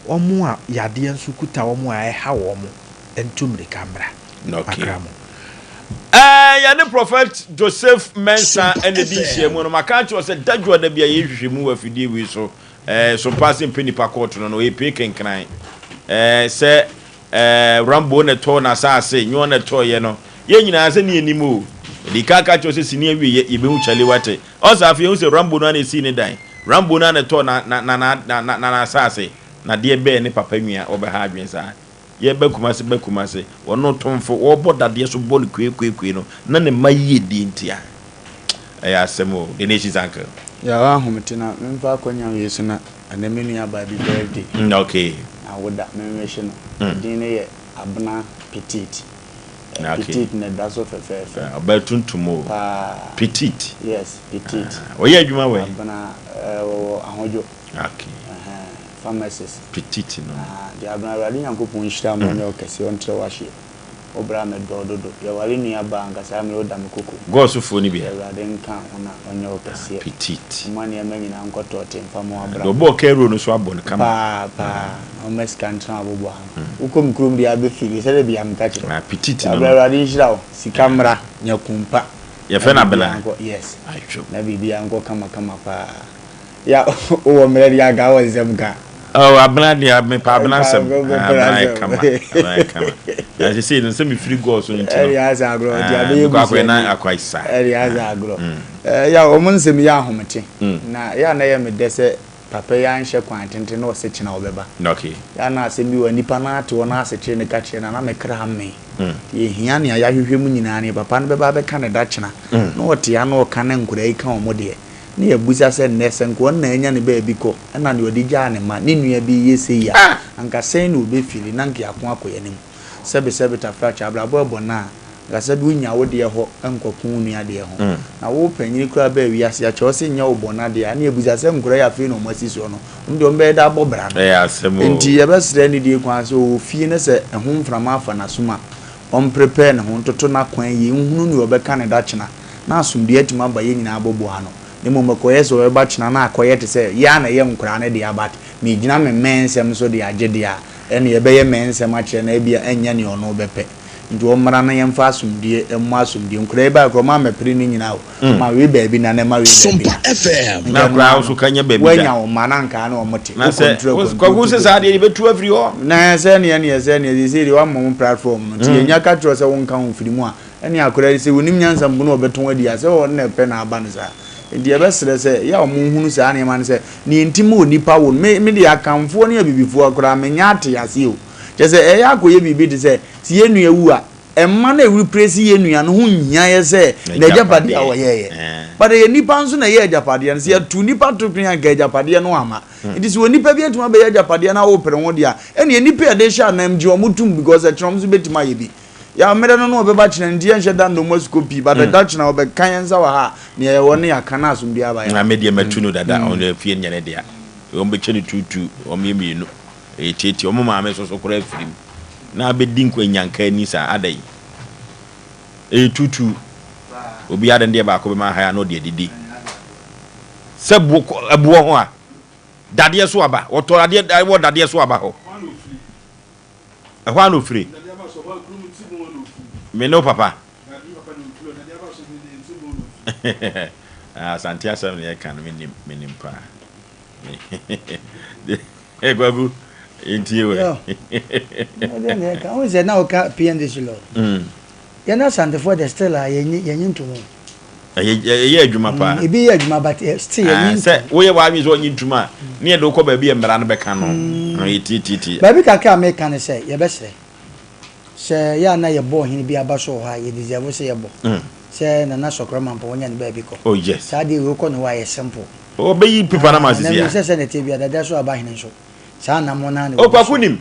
Wɔn a yadeɛ nso kuta wɔn a ɛha wɔn ntu mmirika mmra. Okay. Makra mo. Ɛɛ yɛne Prophet Joseph Mensah ɛna ɛdi nhyiamu no. Maka akyerɛ wo sɛ dadwoɔ da bi a yɛhwehwɛ mu wɔ afidie wei so. Ɛɛ so paa sɛ mpɛ nipa kɔɔto no no ɔyɛ pee kenkran. Ɛɛ sɛ ɛɛ Rambo na ɛtɔɔ n'asaase nyɛ ɔno na ɛtɔɔyɛ no. Yɛn nyinaa sɛ ne yɛnim o. Yɛde ka ka kyerɛ wo sɛ sini awieɛ yɛbɛhu Charlie wate. Ɔsa afei yɛhu sɛ Rambo no ara na ɛsii ne dan. Rambo no ara na ɛtɔɔ na na na na na na n'asaase. Na deɛ bɛɛ ne papa nua wɔbɛha adwene saa. Yɛba Kumase ba Kumase, ɔno Tomfo, wɔbɔ dadeɛ so bɔ no kuekuekue no, na ne mma yiedie ntia. Ɛyɛ asɛm o, the nation's uncle. Yaw ahomete na memfa akwanya wei so na ɛnɛ me nua baa bi birthday. Mm okay. Na woda me nwehye no. Ne din no yɛ Abena Petite. Okay. Petite na ɛda so fɛfɛɛfɛ. Ɔbaa tuntum o. Paa. Petite. Yes, petite. Ɔyɛ adwuma wɔ he? Abena wɔwɔ Ahodwo. Okay. Pharmacist. Petite no. Ahaa nti Abena Awurade Nyankopɔn nhyira mo ɔnyɛ wo kɛseɛ ɔntrɛ w'ahyeɛ wo bra me dɔ wo dodo yɛware nua baa anka saa mmerɛ wo da me koko mu Gɔɔso foɔ no bi a. Awurade nka ho na ɔnyɛ wo kɛseɛ Petite. ɔmma nneɛma nyinaa nkɔ tɔɔte mfa ma Deɛ w'abrabɔ. ɔbɔɔ Cairo no nso abɔ no kama. Paa paa na ɔmma sika ntena w'aboboa ano wokɔ me kurom deɛ abɛ fili sɛdeɛ bia meka kyerɛ wo Ah Petite no Abena no. Awurade nhyira wo sika mmra nya kun pa Yɛfrɛ na no biribiara Abena. nkɔ yes Atwom. na biribiara nkɔ kama kama paa. Ya wowɔ mmerɛ deɛ anka wowɔ nsɛm ka. Oh abena deɛ mepɛ abena asɛm abena yɛ kama abena yɛ kama na sesei no sɛ mefiri gɔɔ so nti no ɛde asɛ agorɔ nti abɛyɛ mekɔ akɔyɛ na akɔ sa ɛde asɛ agorɔ ya wɔn nsɛm yɛ ahomete na yɛ na yɛ me dɛ sɛ papa yi anhyɛ kwan tenten na ɔsɛ kyena ɔbɛba okay ya na asɛm bi wɔ nipa no ate hɔ na asekyere no ka kyerɛ na na me kra mmee yɛhia nea yɛahwehwɛ mu nyinaa ne papa no bɛba abɛka ne da kyena na ɔte ha na ɔka ne nkora yi ka wɔn deɛ Na yɛabisa sɛ, Nnɛ, sɛ nka ɔno na anya ne baabi kɔ, ɛna nea ɔde gyaa ne mma, ne nua bi reyɛ sei a, anka sɛn na ɔbɛfili? Na anka yɛako akɔ yɛn anim. Sɛbesɛbe tafrakyɛ, abrabɔ ɛbɔ no a, anka sɛbe wonya wo deɛ hɔ nkɔko wo nua deɛ ho. Na wo panyini koraa baa wiase akyɛ, ɔse nyɛ wo bɔne adeɛ a, ɛna yɛbisa sɛ nkwadaa yi afei na wɔn asi soɔ no, wɔn deɛ wɔbɛyɛ dɛ abɔ bra no? Enti yɛbɛsrɛ anidie kwan sɛ ɔwɔ fie na sɛ ɛho mframa afa n'asom a, ɔmprepare ne ho, ntoto n'akwan yie, nhunu nea ɔbɛka ne dakyena. na asomdwoe atumi aba yɛn nyinaa abobow ano, na mmom ɛkɔyɛ sɛ ɔreba kyena na akɔyɛ te sɛ yɛ ara na ɛyɛ nkoraa no dea but megyina me mmɛn nsɛm so de agye deɛ a, ɛnneɛ ɛbɛyɛ mmɛn nsɛm akyerɛ no a ebia ɛnyɛ nea ɔno bɛpɛ. Nti ɔmmra na yɛmfa asomdwoe mmɔ asomdwoe. Nkoraa yi bae koraa ɔma mmɛpere ne nyinaa o, ma wei baabi na na ɛma wei baabi Sompa na. FM. Nka Na ɛno koraa ara wo so no, ka nya baabi da. woanya wo mma na anka ne wɔn te, Na wo sɛ control wo control Kwaku sɛ to saa to. deɛ yɛbɛtu afiri hɔ. Na sɛdeɛ neɛ sɛdeɛ seesei deɛ woama wɔn platform no nti yɛnya ka kyerɛ wo sɛ wonka ho mfiri mu a, Ɛne akwadaa yi sɛ ɔnim nyansa mpo na ɔbɛtɔn adi a, sɛ ɔno na ɛpɛ na aba no saa. Nti yɛbɛsrɛ sɛ, yɛ a wɔnhunu saa nneɛma no sɛ, nea nti ma onipa wo no, me, me deɛ Akanfoɔ ne Abibifoɔ koraa mennya ate aseɛ o. Kyerɛ sɛ, ɛyɛ akɔyɛ biribi te sɛ, sɛ yɛn nua wu a, mma no ɛrepresi yɛn nua no ho nhia yɛ sɛ n'agyapadeɛ a ɔyɛeɛ. But ɛyɛ nnipa nso na ɛyɛ agyapadeɛ no. Sɛ yɛto nnipa to twene a, anka agyapadeɛ no amma. Nti sɛ onipa bi atumi abɛyɛ agyapadeɛ na wopere ho deɛ a, ɛnneɛ nnipa a yɛde hyɛ anam gye wɔn tom because ɛkyena wɔn nso bɛtumi ayɛ bi. Ya mmerɛ no na ɔbɛba kyena nti yɛnhyɛ da nnɔ mu asukɔ pii but ɛda kyena ɔbɛka yɛn nsa wɔ ha a nea yɛwɔ no yɛaka na asomdwoeɛ aba yɛn Na me deɛ matu no dada ɔno afie nyɛ ne dea wɔn bɛkyɛ no tuutuu wɔn yɛ mmienu ɛyɛ tietie wɔn maame nso so koraa afiri mu na abɛdi nkwa nyanka ani saa adɛn ɛyɛ tuutuu obiara de ne deɛ baako bɛma ha na ɔde adidi sɛ boɔ ho a dadeɛ so aba wɔtɔ adeɛ wɔ dadeɛ so aba hɔ. Ɛhɔ ara na ofire. Me ne wo papa. Asante asɛm na yɛka no menim menim paa. Kwaku ntie wɛ. Ɛdeɛ na yɛka wo sɛ na woka PNDC law. Yɛn Asantefoɔ de still a yɛnyi yɛnyi ntomu. Ɛyɛ adwuma paa. Ebi yɛ adwuma but still yɛnyi ntom. Sɛ woyɛ w'adwene sɛ ɔnyi ntom a, ne yɛde wo kɔ baabi a mmara no bɛka no. Ɛyɛ tiatiatia. Baabi kakra a meka ne sɛ yɛbɛsrɛ. Sɛ yɛ a na yɛbɔ ɔhene bi aba so wɔ hɔ a, yɛ deserve sɛ yɛbɔ. Sɛ Nana Sɔkrɔ Mampɔn wanya ne baabi kɔ. Oh yes. Saa deɛ wei wokɔ ne hɔ a ɛyɛ simple. Ɔbɛyi paper no ama Ah, na sisi menim a. sɛ sɛdeɛ ɛteɛ biara dada so aba hene nso. Saa anammɔn no ara na Oh wɔdi Kwaku so. nim,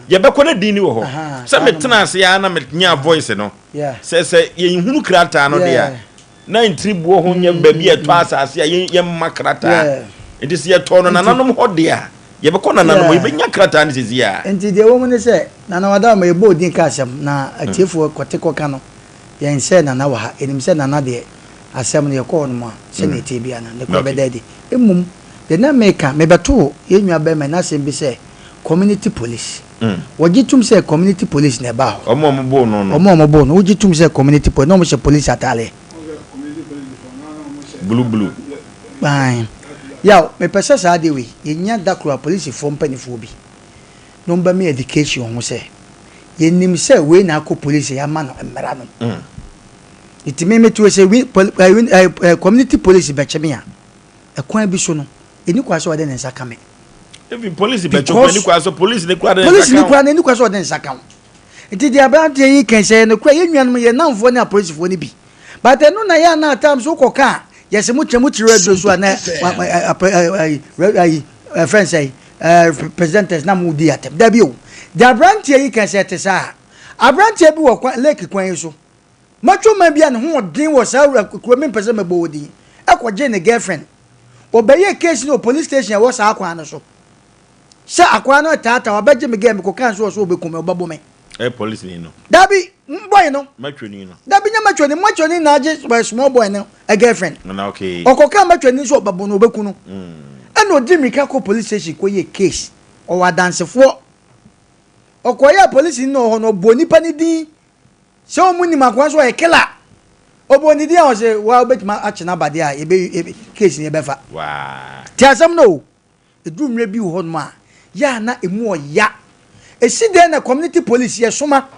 yɛbɛkɔ na din no wɔ hɔ. Ahaa, Sɛ saa me nom tena ase ara na me nyaa voice no. Yeah. Sɛ sɛ yɛnhunu krataa no deɛ a, Yeah. na ntiri boɔ ho nyɛ baabi a yɛtɔ asase a yɛn yɛmma krataa. Yeah. Nti sɛ yɛtɔɔ no Nti nananom hɔ deɛ a, yɛbɛkɔ nananom hɔ, Yeah. yɛbɛnya krataa no sisi a. Nti deɛ ɛwɔ mu ne sɛ, Nana Wadawma yɛbɔɔ din kaa asɛm, na atiefoɔ kɔte kɔka no, Yɛnsɛɛ Nana wɔ ha. Yɛnim sɛ Nana deɛ, asɛm no, yɛkɔ hɔnom a, sɛnea ɛteɛ biara no, ne korɛ bɛda adi. Mmom, deɛ na mereka, mebɛtoo yɛn nua barima yi n'asɛm bi sɛ, Community police. Wɔgye tom sɛ community police na ɛbaa hɔ. Wɔn a wɔboo no no. Wɔn a wɔboo no, wogye tom sɛ community police, na wɔhyɛ police ataadeɛ. Blue blue. Aane. Yaw, mepɛ sɛ saa adeɛ wei, yɛnya da koro a polisifoɔ mpanimfoɔ bi, na wɔba me education ho sɛ yɛnim sɛ wei na akɔ police yɛama no mmara no nti me meto sɛ wi pol eh, eh, eh, community police bɛkye me a ɛkwan bi so no ɛni kwa sɛ ɔde ne nsa ka me. Even police bɛkye kura ɛni kwa sɛ police ne kura de ne nsa ka police ne kura ne kura sɛ ɔde ne nsa ka ho nti deɛ aberanteɛ yi kɛn sɛ yɛ no kura yɛn nuanom yɛn namfoɔ ne apolisifoɔ no bi But ɛno na yɛ a na at times wokɔ ka a yɛse mo kyɛ mo kyerɛ aduro so a na ayi ɛfrɛ nsɛ presenters na mo di atɛm dabi o de aberanteɛ yi kan sɛ ɛte saa aberanteɛ bi wɔ kwan lake kwan yi so macho man bi a ne ho ɔden wɔ saa wura kuro mi mpɛ sɛ mɛbɔ wɔ din ɛkɔ gye ne girlfriend ɔbɛyɛ case no wɔ police station ɛwɔ saa kwan no so sɛ akwaa no taataa wabɛgye me girl mekɔ kan so wɔ so ɔbɛkum me ɔbɛbɔ me. Ɛ police ni no. Dabi boy no. Macho ni no. Dabi nyɛ macho ni macho ni na agye small boy no a girlfriend. Na okay. Ɔkɔ kan macho ni nso ɔbɛbo no ɔbɛku no. Ɛna ɔdi mirika kɔ police station kɔ yɛ case ɔwɔ adansefoɔ. Ɔkɔ yɛ police ni na ɔhɔ no ɔbɔ nipa ni din sɛ wɔn nim akoa nso ɔyɛ killer. Ɔbɔ ne din a ɔsɛ wa ɔbɛtumi akye n'abadeɛ a yɛbɛ case ni yɛbɛfa. Waa. Te asɛm no o. Ɛduru mmerɛ bi wɔ hɔnom a, yɛ a na ɛmu ɔya. Ɛsi dɛn na community police yɛ soma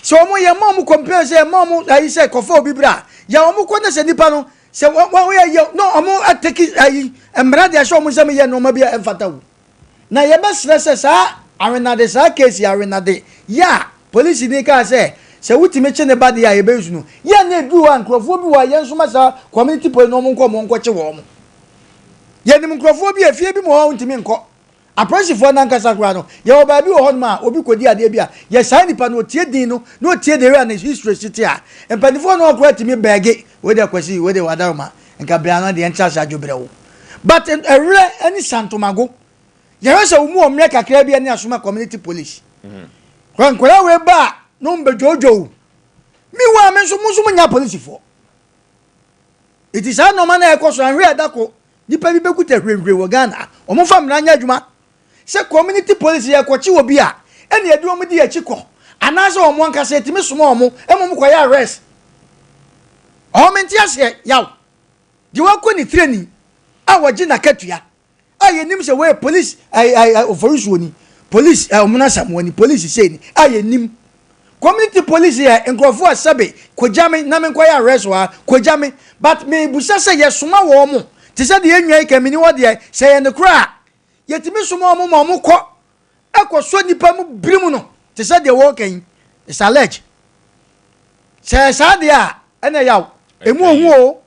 sɛ wɔn yɛ ma wɔn complain sɛ yɛ ma wɔn ayi sɛ kɔfa obi bra yɛ wɔn kɔ na sɛ nipa no sɛ wɔn wɔn yɛ yɛ na wɔn ateki ayi mmara de ahyɛ wɔn nsam yɛ nneɛma bi a ɛmfata o. Na yɛbɛsrɛ sɛ saa awenade saa case awenade yɛ a polisi ni kaa sɛ sɛ wotumi kye ne ba deɛ a yɛbɛyi so no yɛ na ɛduru hɔ a nkurɔfoɔ bi wɔ a yɛn soma saa community police na wɔn nkɔ wɔn nkɔkye wɔn. Yɛnim nkurɔfoɔ bi a efie bi mu hɔ a wontumi nkɔ. Apolisifoɔ no ankasa koraa no, yɛwɔ baabi wɔ hɔnom a obi kɔdi adeɛ bi a, yɛ saa nipa no, ɔtie din no, na ɔtie the way a ne history si te a, mpanimfoɔ no hɔ koraa tumi bɛɛge, wei deɛ Kwasi, wei deɛ Wadaroma, nka berɛ ano deɛ ɛntra ase adwo berɛ wo. But ɛwerɛ ne Santomago, yɛhwɛ sɛ wɔn mu wɔ mmerɛ kakra bi a ne asoma community police. Kora nkwadaa wei ba a, na wɔn bɛdwoodwoo. Meanwhile, me nso, mo nso mo nyɛ apolisifoɔ. Eti saa nnoɔma no a ɛkɔ so anhwɛ a da ko nipa bi bɛkuta hwirehwire wɔ Ghana a, wɔn mfa mmara nyɛ adwuma. Sɛ community police yɛrekɔkye obi a, ɛna yɛde wɔn di akyi kɔ anaasɛ wɔn ankasa yɛtumi soma wɔn ma wɔn kɔyɛ arrest. Ɔhɔ mente aseɛ yaw. Deɛ wakɔ ne training a wɔgye n'akatua a yɛnim sɛ wɔyɛ police oforisuo ni police ɔmona samoa ni police sei ni a yɛnim community police yɛ nkurɔfoɔ a sɛbe kɔgya me na menkɔyɛ arrest wɔ ha kɔgya me but mebusa sɛ yɛsoma wɔn mo te sɛ deɛ yɛnwia yi ka meni hɔ deɛ sɛ yɛ nokorɛ a yɛtumi soma wɔn ma wɔn kɔ ɛkɔsɔ nipa mu birim no te sɛ deɛ wɔreka yi it's alleged sɛ saa deɛ a ɛna yaw emu ohu o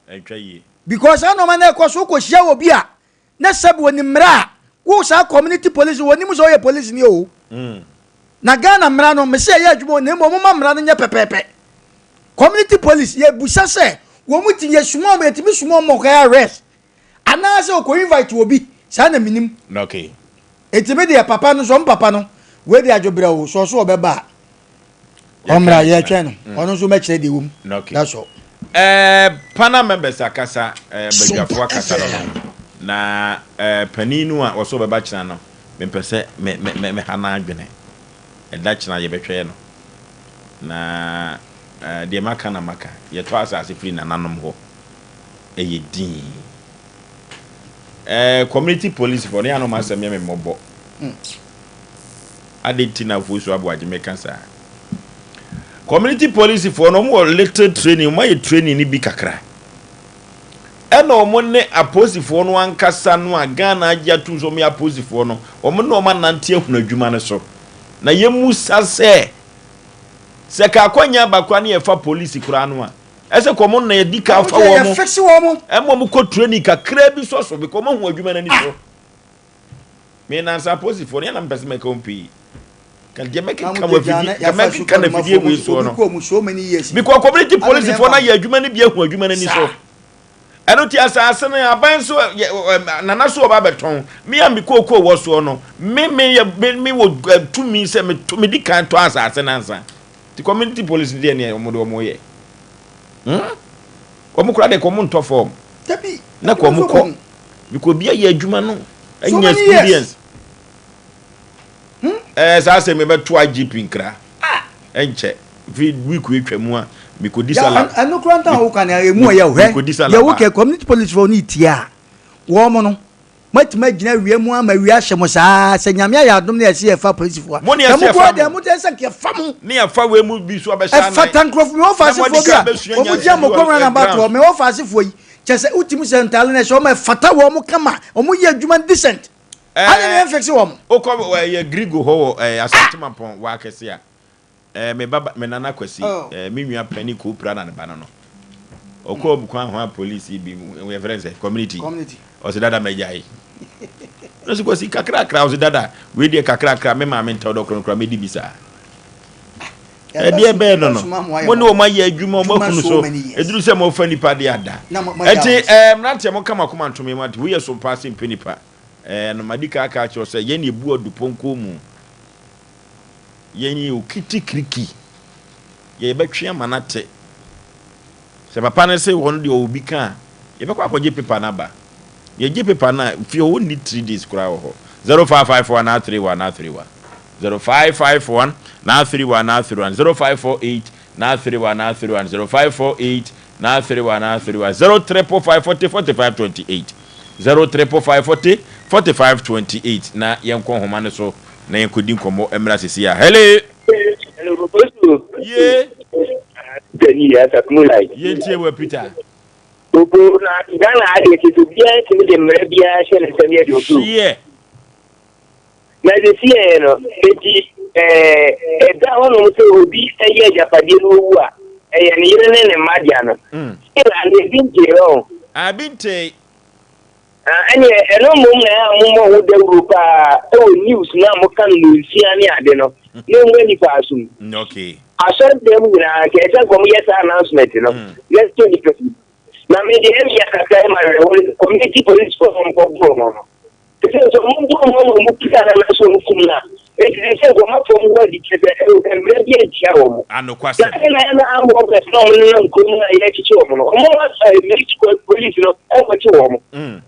because saa nneɛma no ɛkɔ so wokɔhyia wɔ bi a na sɛbi wɔnim mmara a wo saa community police wɔnim sɛ ɔyɛ police ni o mm. na Ghana mmara no mese ɛyɛ adwuma na mmom wɔma mmara no nyɛ pɛpɛɛpɛ community police yɛbusa sɛ wɔn mu ti yɛsuma wɔn yɛtumi suma wɔn ɔkɔyɛ arrest anaasɛ ɔkɔ invite obi saa na menim okay. Enti me deɛ papa no sɛ ɔmo papa no wei deɛ adwobrɛ o sɛ ɔso ɔbɛba a ɔmmra yɛtwɛn no mm. ɔno nso mɛkyerɛ deɛ wɔm that's all. Eh, panel members akasa eh, badwafoɔ akasa no no na eh, panin no a ɔsɛ ɔbɛba kyena no mempɛ sɛ me me me meha n'adwene ɛda kyena yɛbɛtwɛn no na eh, deɛ maka na maka yɛtɔ asase firi nananom hɔ ɛyɛ din Eh community police fo no yɛ a na ɔmo asɛm yɛ me mmɔbɔ. Adɛn nti na Ofosu Aboagye meka saa? Community police foɔ no ɔmo wɔ little training, ɔmo ayɛ training no bi kakra. Ɛna ɔmo ne apolisifoɔ no ankasa no a Ghana agye atum sɛ ɔmo yɛ apolisifoɔ no, ɔmo ne ɔmo anante ahunu adwuma no so. Na yɛmmusa sɛ. Sɛ ka akwanya ba koraa ne yɛfa polisi koraa no a, ɛsɛ kɔ ɔmo na yɛdi ka fa wɔn. Yɛfix wɔn. Ɛma ɔmo kɔ training kakra bi sɔ so because ɔmo ahu adwuma no ani so. Me nansa apolisifoɔ no yɛn na mepɛ sɛ mɛka wɔn pii. Ka deɛ mɛkeka wɔ afidie ka mɛkeka na afidie wei soɔ no. Because community polisifoɔ no ayɛ adwuma no bi ahu adwuma no ani so. Ɛno ti asase no aban so nana so ɔba abɛtɔn. Me a me kookoo wɔ soɔ no me me yɛ me me wɔ tumi sɛ me to me di kan tɔ asase no ansa. Ti community police deɛ neɛ wɔn de wɔn yɛ. Hmm? Wɔn kora deɛ kɔ wɔn ntɔ fɔm. Na kɔ wɔn kɔ. Because obi ayɛ adwuma no anya experience. Ɛɛ saa sɛ mebɛto IGP nkra. Ɛnkyɛ fi week atwa mu a mekɔdi sala. Ɛno kora nta wo ka na emu ɔyɛ hwɛ. Yɛ wo kɛ community police fo ne tie a wɔn mo no moatumi agyina awia mu ama awia ahyɛ mo saa sɛ nyame ayɛ adom ne ɛsɛ yɛfa polisifoɔ a Mo ne sɛ ɛsɛ mo yɛfa kora deɛ mo. mo deɛ sɛ nka yɛfa mo. Ne yɛfa wei mu bi so abɛhyɛ anan. Ɛfata nkurɔfoɔ mewɔ Na faasefoɔ moadi bi kan a abɛsua wɔn gyina nyansa mo bi kɔ wɔ round eh, about ground. hɔ mewɔ faasefoɔ yi kyɛ sɛ wotumi sɛ ntaale no ɛhyɛ wɔn ɛfata wɔn kama wɔn yɛ adwuma decent. Adɛn na Ɛɛ yɛmfixe wɔn? wokɔ ɛyɛ Grigo hɔ wɔ ɛɛ Asante Mampɔn wɔ akɛse a ɛɛ me ba me nana Kwasi Oh. ɛɛ me nua panyin Koopira na ne ba no no ɔkɔɔ kwan ho a polisi bi yɛfrɛ no sɛ community Community. ɔsɛ dada mɛgyae na ɔsɛ Kwasi kakrakra ɔsɛ dada wei deɛ kakrakra me maame ntɛw dɔ kronkron mɛdi bi saa ɛdeɛ bɛyɛ no no mo ne wɔn ayɛ adwuma wɔn ahunu so ɛduru sɛ mofa nipa de ada ɛnti ɛɛ mmeranteɛ mo ka mo akoma ntome mo ate woyɛ so paa sɛ mpɛ nipa ɛɛ no madi ka aka akyerɛ sɛ yɛn ebu adupɔnkɔ mu yɛn yɛ okiti kiriki yɛbɛtwe ama no ate Sɛ papa no se wɔn deɛ ɔwɔ bi ka a, yɛbɛkɔ akɔgye paper no aba. Yɛgye paper no a, fie hɔ wɔnni 3 days koraa wɔ hɔ. 0554 931 931 0551 931 931 0548 931 931 0548 931 931 0555 40 45 28 0555 40 45 28 na yɛnkɔ nhoma no so na yɛnkɔdi nkɔmmɔ mmra sisi a. Hello! Hello, Bobosu. Ye. Peter ni yɛ Asakumulai. Yɛntie wɔ Peter. Bobo na Ghana adeɛ kyɛ sɛ obiara tumi de mmara biara hyɛ ne nsɛm yɛ deɛ ɔpɛ. Hyeɛ. Na sɛ siɛ no, eti ɛɛ ɛda hɔnom sɛ obi ɛyɛ agyapadeɛ no owu a, ɛyɛ ne yere ne ne mma dea no. Still a na ebi ntee hɔ. Abi ntee. Ah ɛneɛ ɛno mmom na ɛyɛ a mommɔ ho dawuro paa ɛwɔ news no a moka no nonsia ne ade no na ɛnwura nipa asom. Okay. Asɔre dan mu nyinaa nka ɛsɛ nka wɔyɛ saa announcement no na ɛsɛ nipa bi. Na me deɛ ɛmeyɛ kakra ɛma awerɛhoɔ ne sɛ community police foɔ na wɔkɔ boro no no. Ɛsɛ sɛ wɔn boro no ma wɔn pira no anaasɛ wɔn kum no a ɛti sɛ sɛ nka wɔn afa wɔn ho adi kyerɛ sɛ ɛwɔ mmerɛ bi antia wɔn. Anokwasɛm. Na ɛna ɛna armed robbers na wɔn nenam kurom no a yɛrekyekye wɔn no, wɔn a military police no ɛkɔkye wɔn.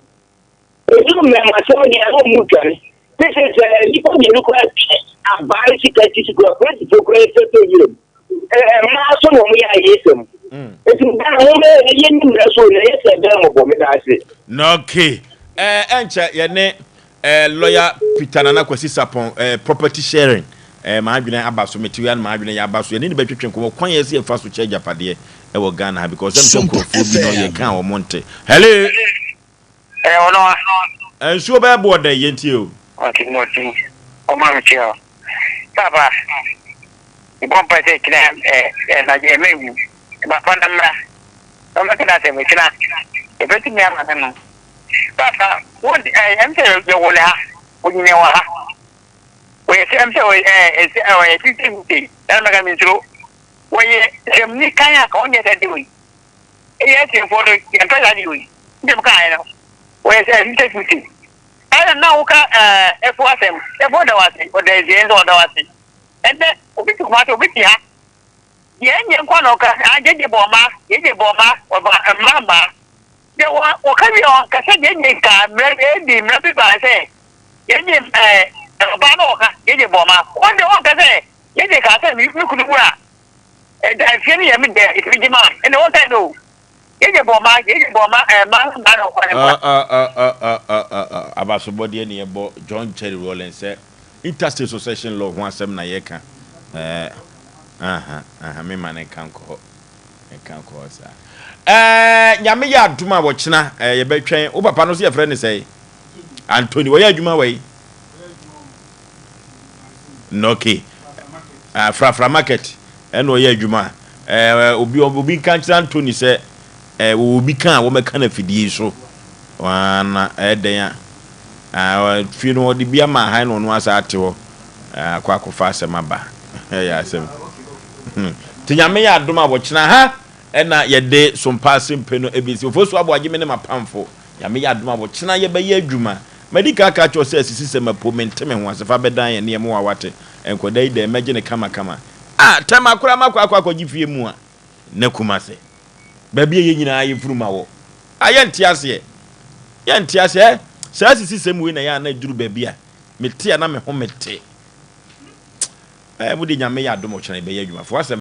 Ɛduru mmɛmasɛm deɛ na wɔn dwane. Ne sɛ sɛ nnipa mmienu koraa twe abaa ne sika ti so koraa polisifoɔ koraa sɛ sɛ yere mu. Mmaa so na wɔn yɛ ayesɛm. Nti Ghana wɔn bɛyɛ yɛ ni mmerɛ so na yɛ sɛ ɛbɛn mɔbɔ meda ase. Okay. Ɛɛ ɛnkyɛ yɛne Eh lawyer Peter Nana Kwasi Sarpong eh property sharing eh m'adwene aba so mete wia no m'adwene yɛ aba so yɛne ne bɛtwetwe nkɔmmɔ kwan yɛ sɛ yɛfa so kyɛ agyapadeɛ ɛwɔ Ghana ha because ɛm sɛ nkurɔfoɔ bi no yɛka a wɔn nte hello Eh ɔno a. Eh, nsuo bɛyɛ boɔ dɛ yɛntie o. Ɔte mu ɔte mu ɔma me kyerɛ o. Papa mebɔ mpa sɛ kyena ɛ ɛ na ɛmɛ nwu papa na mmra na ɔmɛka na asɛm kyena yɛbɛtumi ama no no. Papa, wo de, ɛɛ, ɛm sɛ yɛwɔ ne ha, onyina wɔ ha. Wɔyɛ sɛ, ɛm sɛ ɔyɛ, ɛɛ, sɛ ɔyɛ sisi sisi, ɛna mɛka mi nsoro. Wɔyɛ sɛmni kan a, ka ɔnyɛ sɛ de wei. Ɛyɛ asimfoɔ no, yɛmpɛ saa de wei. Nti mo kaa no, wɔyɛ sɛ sisi sisi. Ɛna na woka ɛɛ, ɛfo asɛm, ɛfo da wase, ɔda ezie nso ɔda wase. Ɛnɛ, obi te Kumasi, obi te ha. Deɛ ɛnyɛ nkwa na ɔka, ah, gyegye bɔ ɔma, gyegye bɔ ɔma, ɔba mma mma. Deɛ wɔ wɔka wie a ɔka sɛ gyegye nka mmerɛ edi mmerɛ bi baa sɛ gyegye ɛɛ ɔbaa no ɔka gyegye bɔ ɔma wɔn deɛ wɔnka sɛ gyegye kaa sɛ me kunu wu a ɛda fie no yɛ me dɛ ɛtumi gye maa ɛna wɔnka no gyegye bɔ ɔma gyegye bɔ ɔma ɛɛ mmaa mmaa na ɔkɔ ne nkwa. Abasobɔdeɛ ne yɛbɔ John Jerry Rawlings sɛ interstate succession law ho asɛm na yɛka ɛɛ aha aha me ma ne nka nkɔ hɔ. Nka nkɔ hɔ saa. Ɛɛ Nyame yɛ adom a wɔkyena ɛɛ yɛbɛtwɛn wo papa no so yɛfrɛ ne sɛe? Anthony wɔyɛ adwuma wɔ yi? No okay. Uh, Frafra market. Ɛna ɔyɛ adwuma. Ɛɛ obi obi nka nkyerɛ Anthony sɛ ɛɛ wɔwɔ obi ka a wɔmɛka no afidie yi so. Waa na ɛyɛ dɛn a ah fie no wɔde bi ama han na ɔno asa ate hɔ akɔ akɔfa asɛm aba. Ɛyɛ asɛm. Nti Nyame yɛ adom a wɔkyena ha ɛna yɛde sompa asempe no ɛbɛsi. Ofosu Aboagye me ne m'apamfo. Nyame yɛ adom a wɔkyena yɛbɛyɛ adwuma. Madi kan aka akyerɛ wo sɛ asisi sɛ mapo mente me ho ase fa bɛdan yɛn ne yɛn mmoa wate nkɔda yi dɛn mɛgye no kama kama ah tɛm akora makɔ akɔ akɔgye fie mu a na Kumase baabi a yɛn nyinaa yɛ funuma wɔ ah yɛnte aseɛ yɛnte aseɛ eh saa asisi sɛm wei na yɛ a na ɛduru baabi a mete a na me ho mete eh mo de Nyame yɛ adom ɔkyena yɛbɛyɛ adwuma fo asɛm.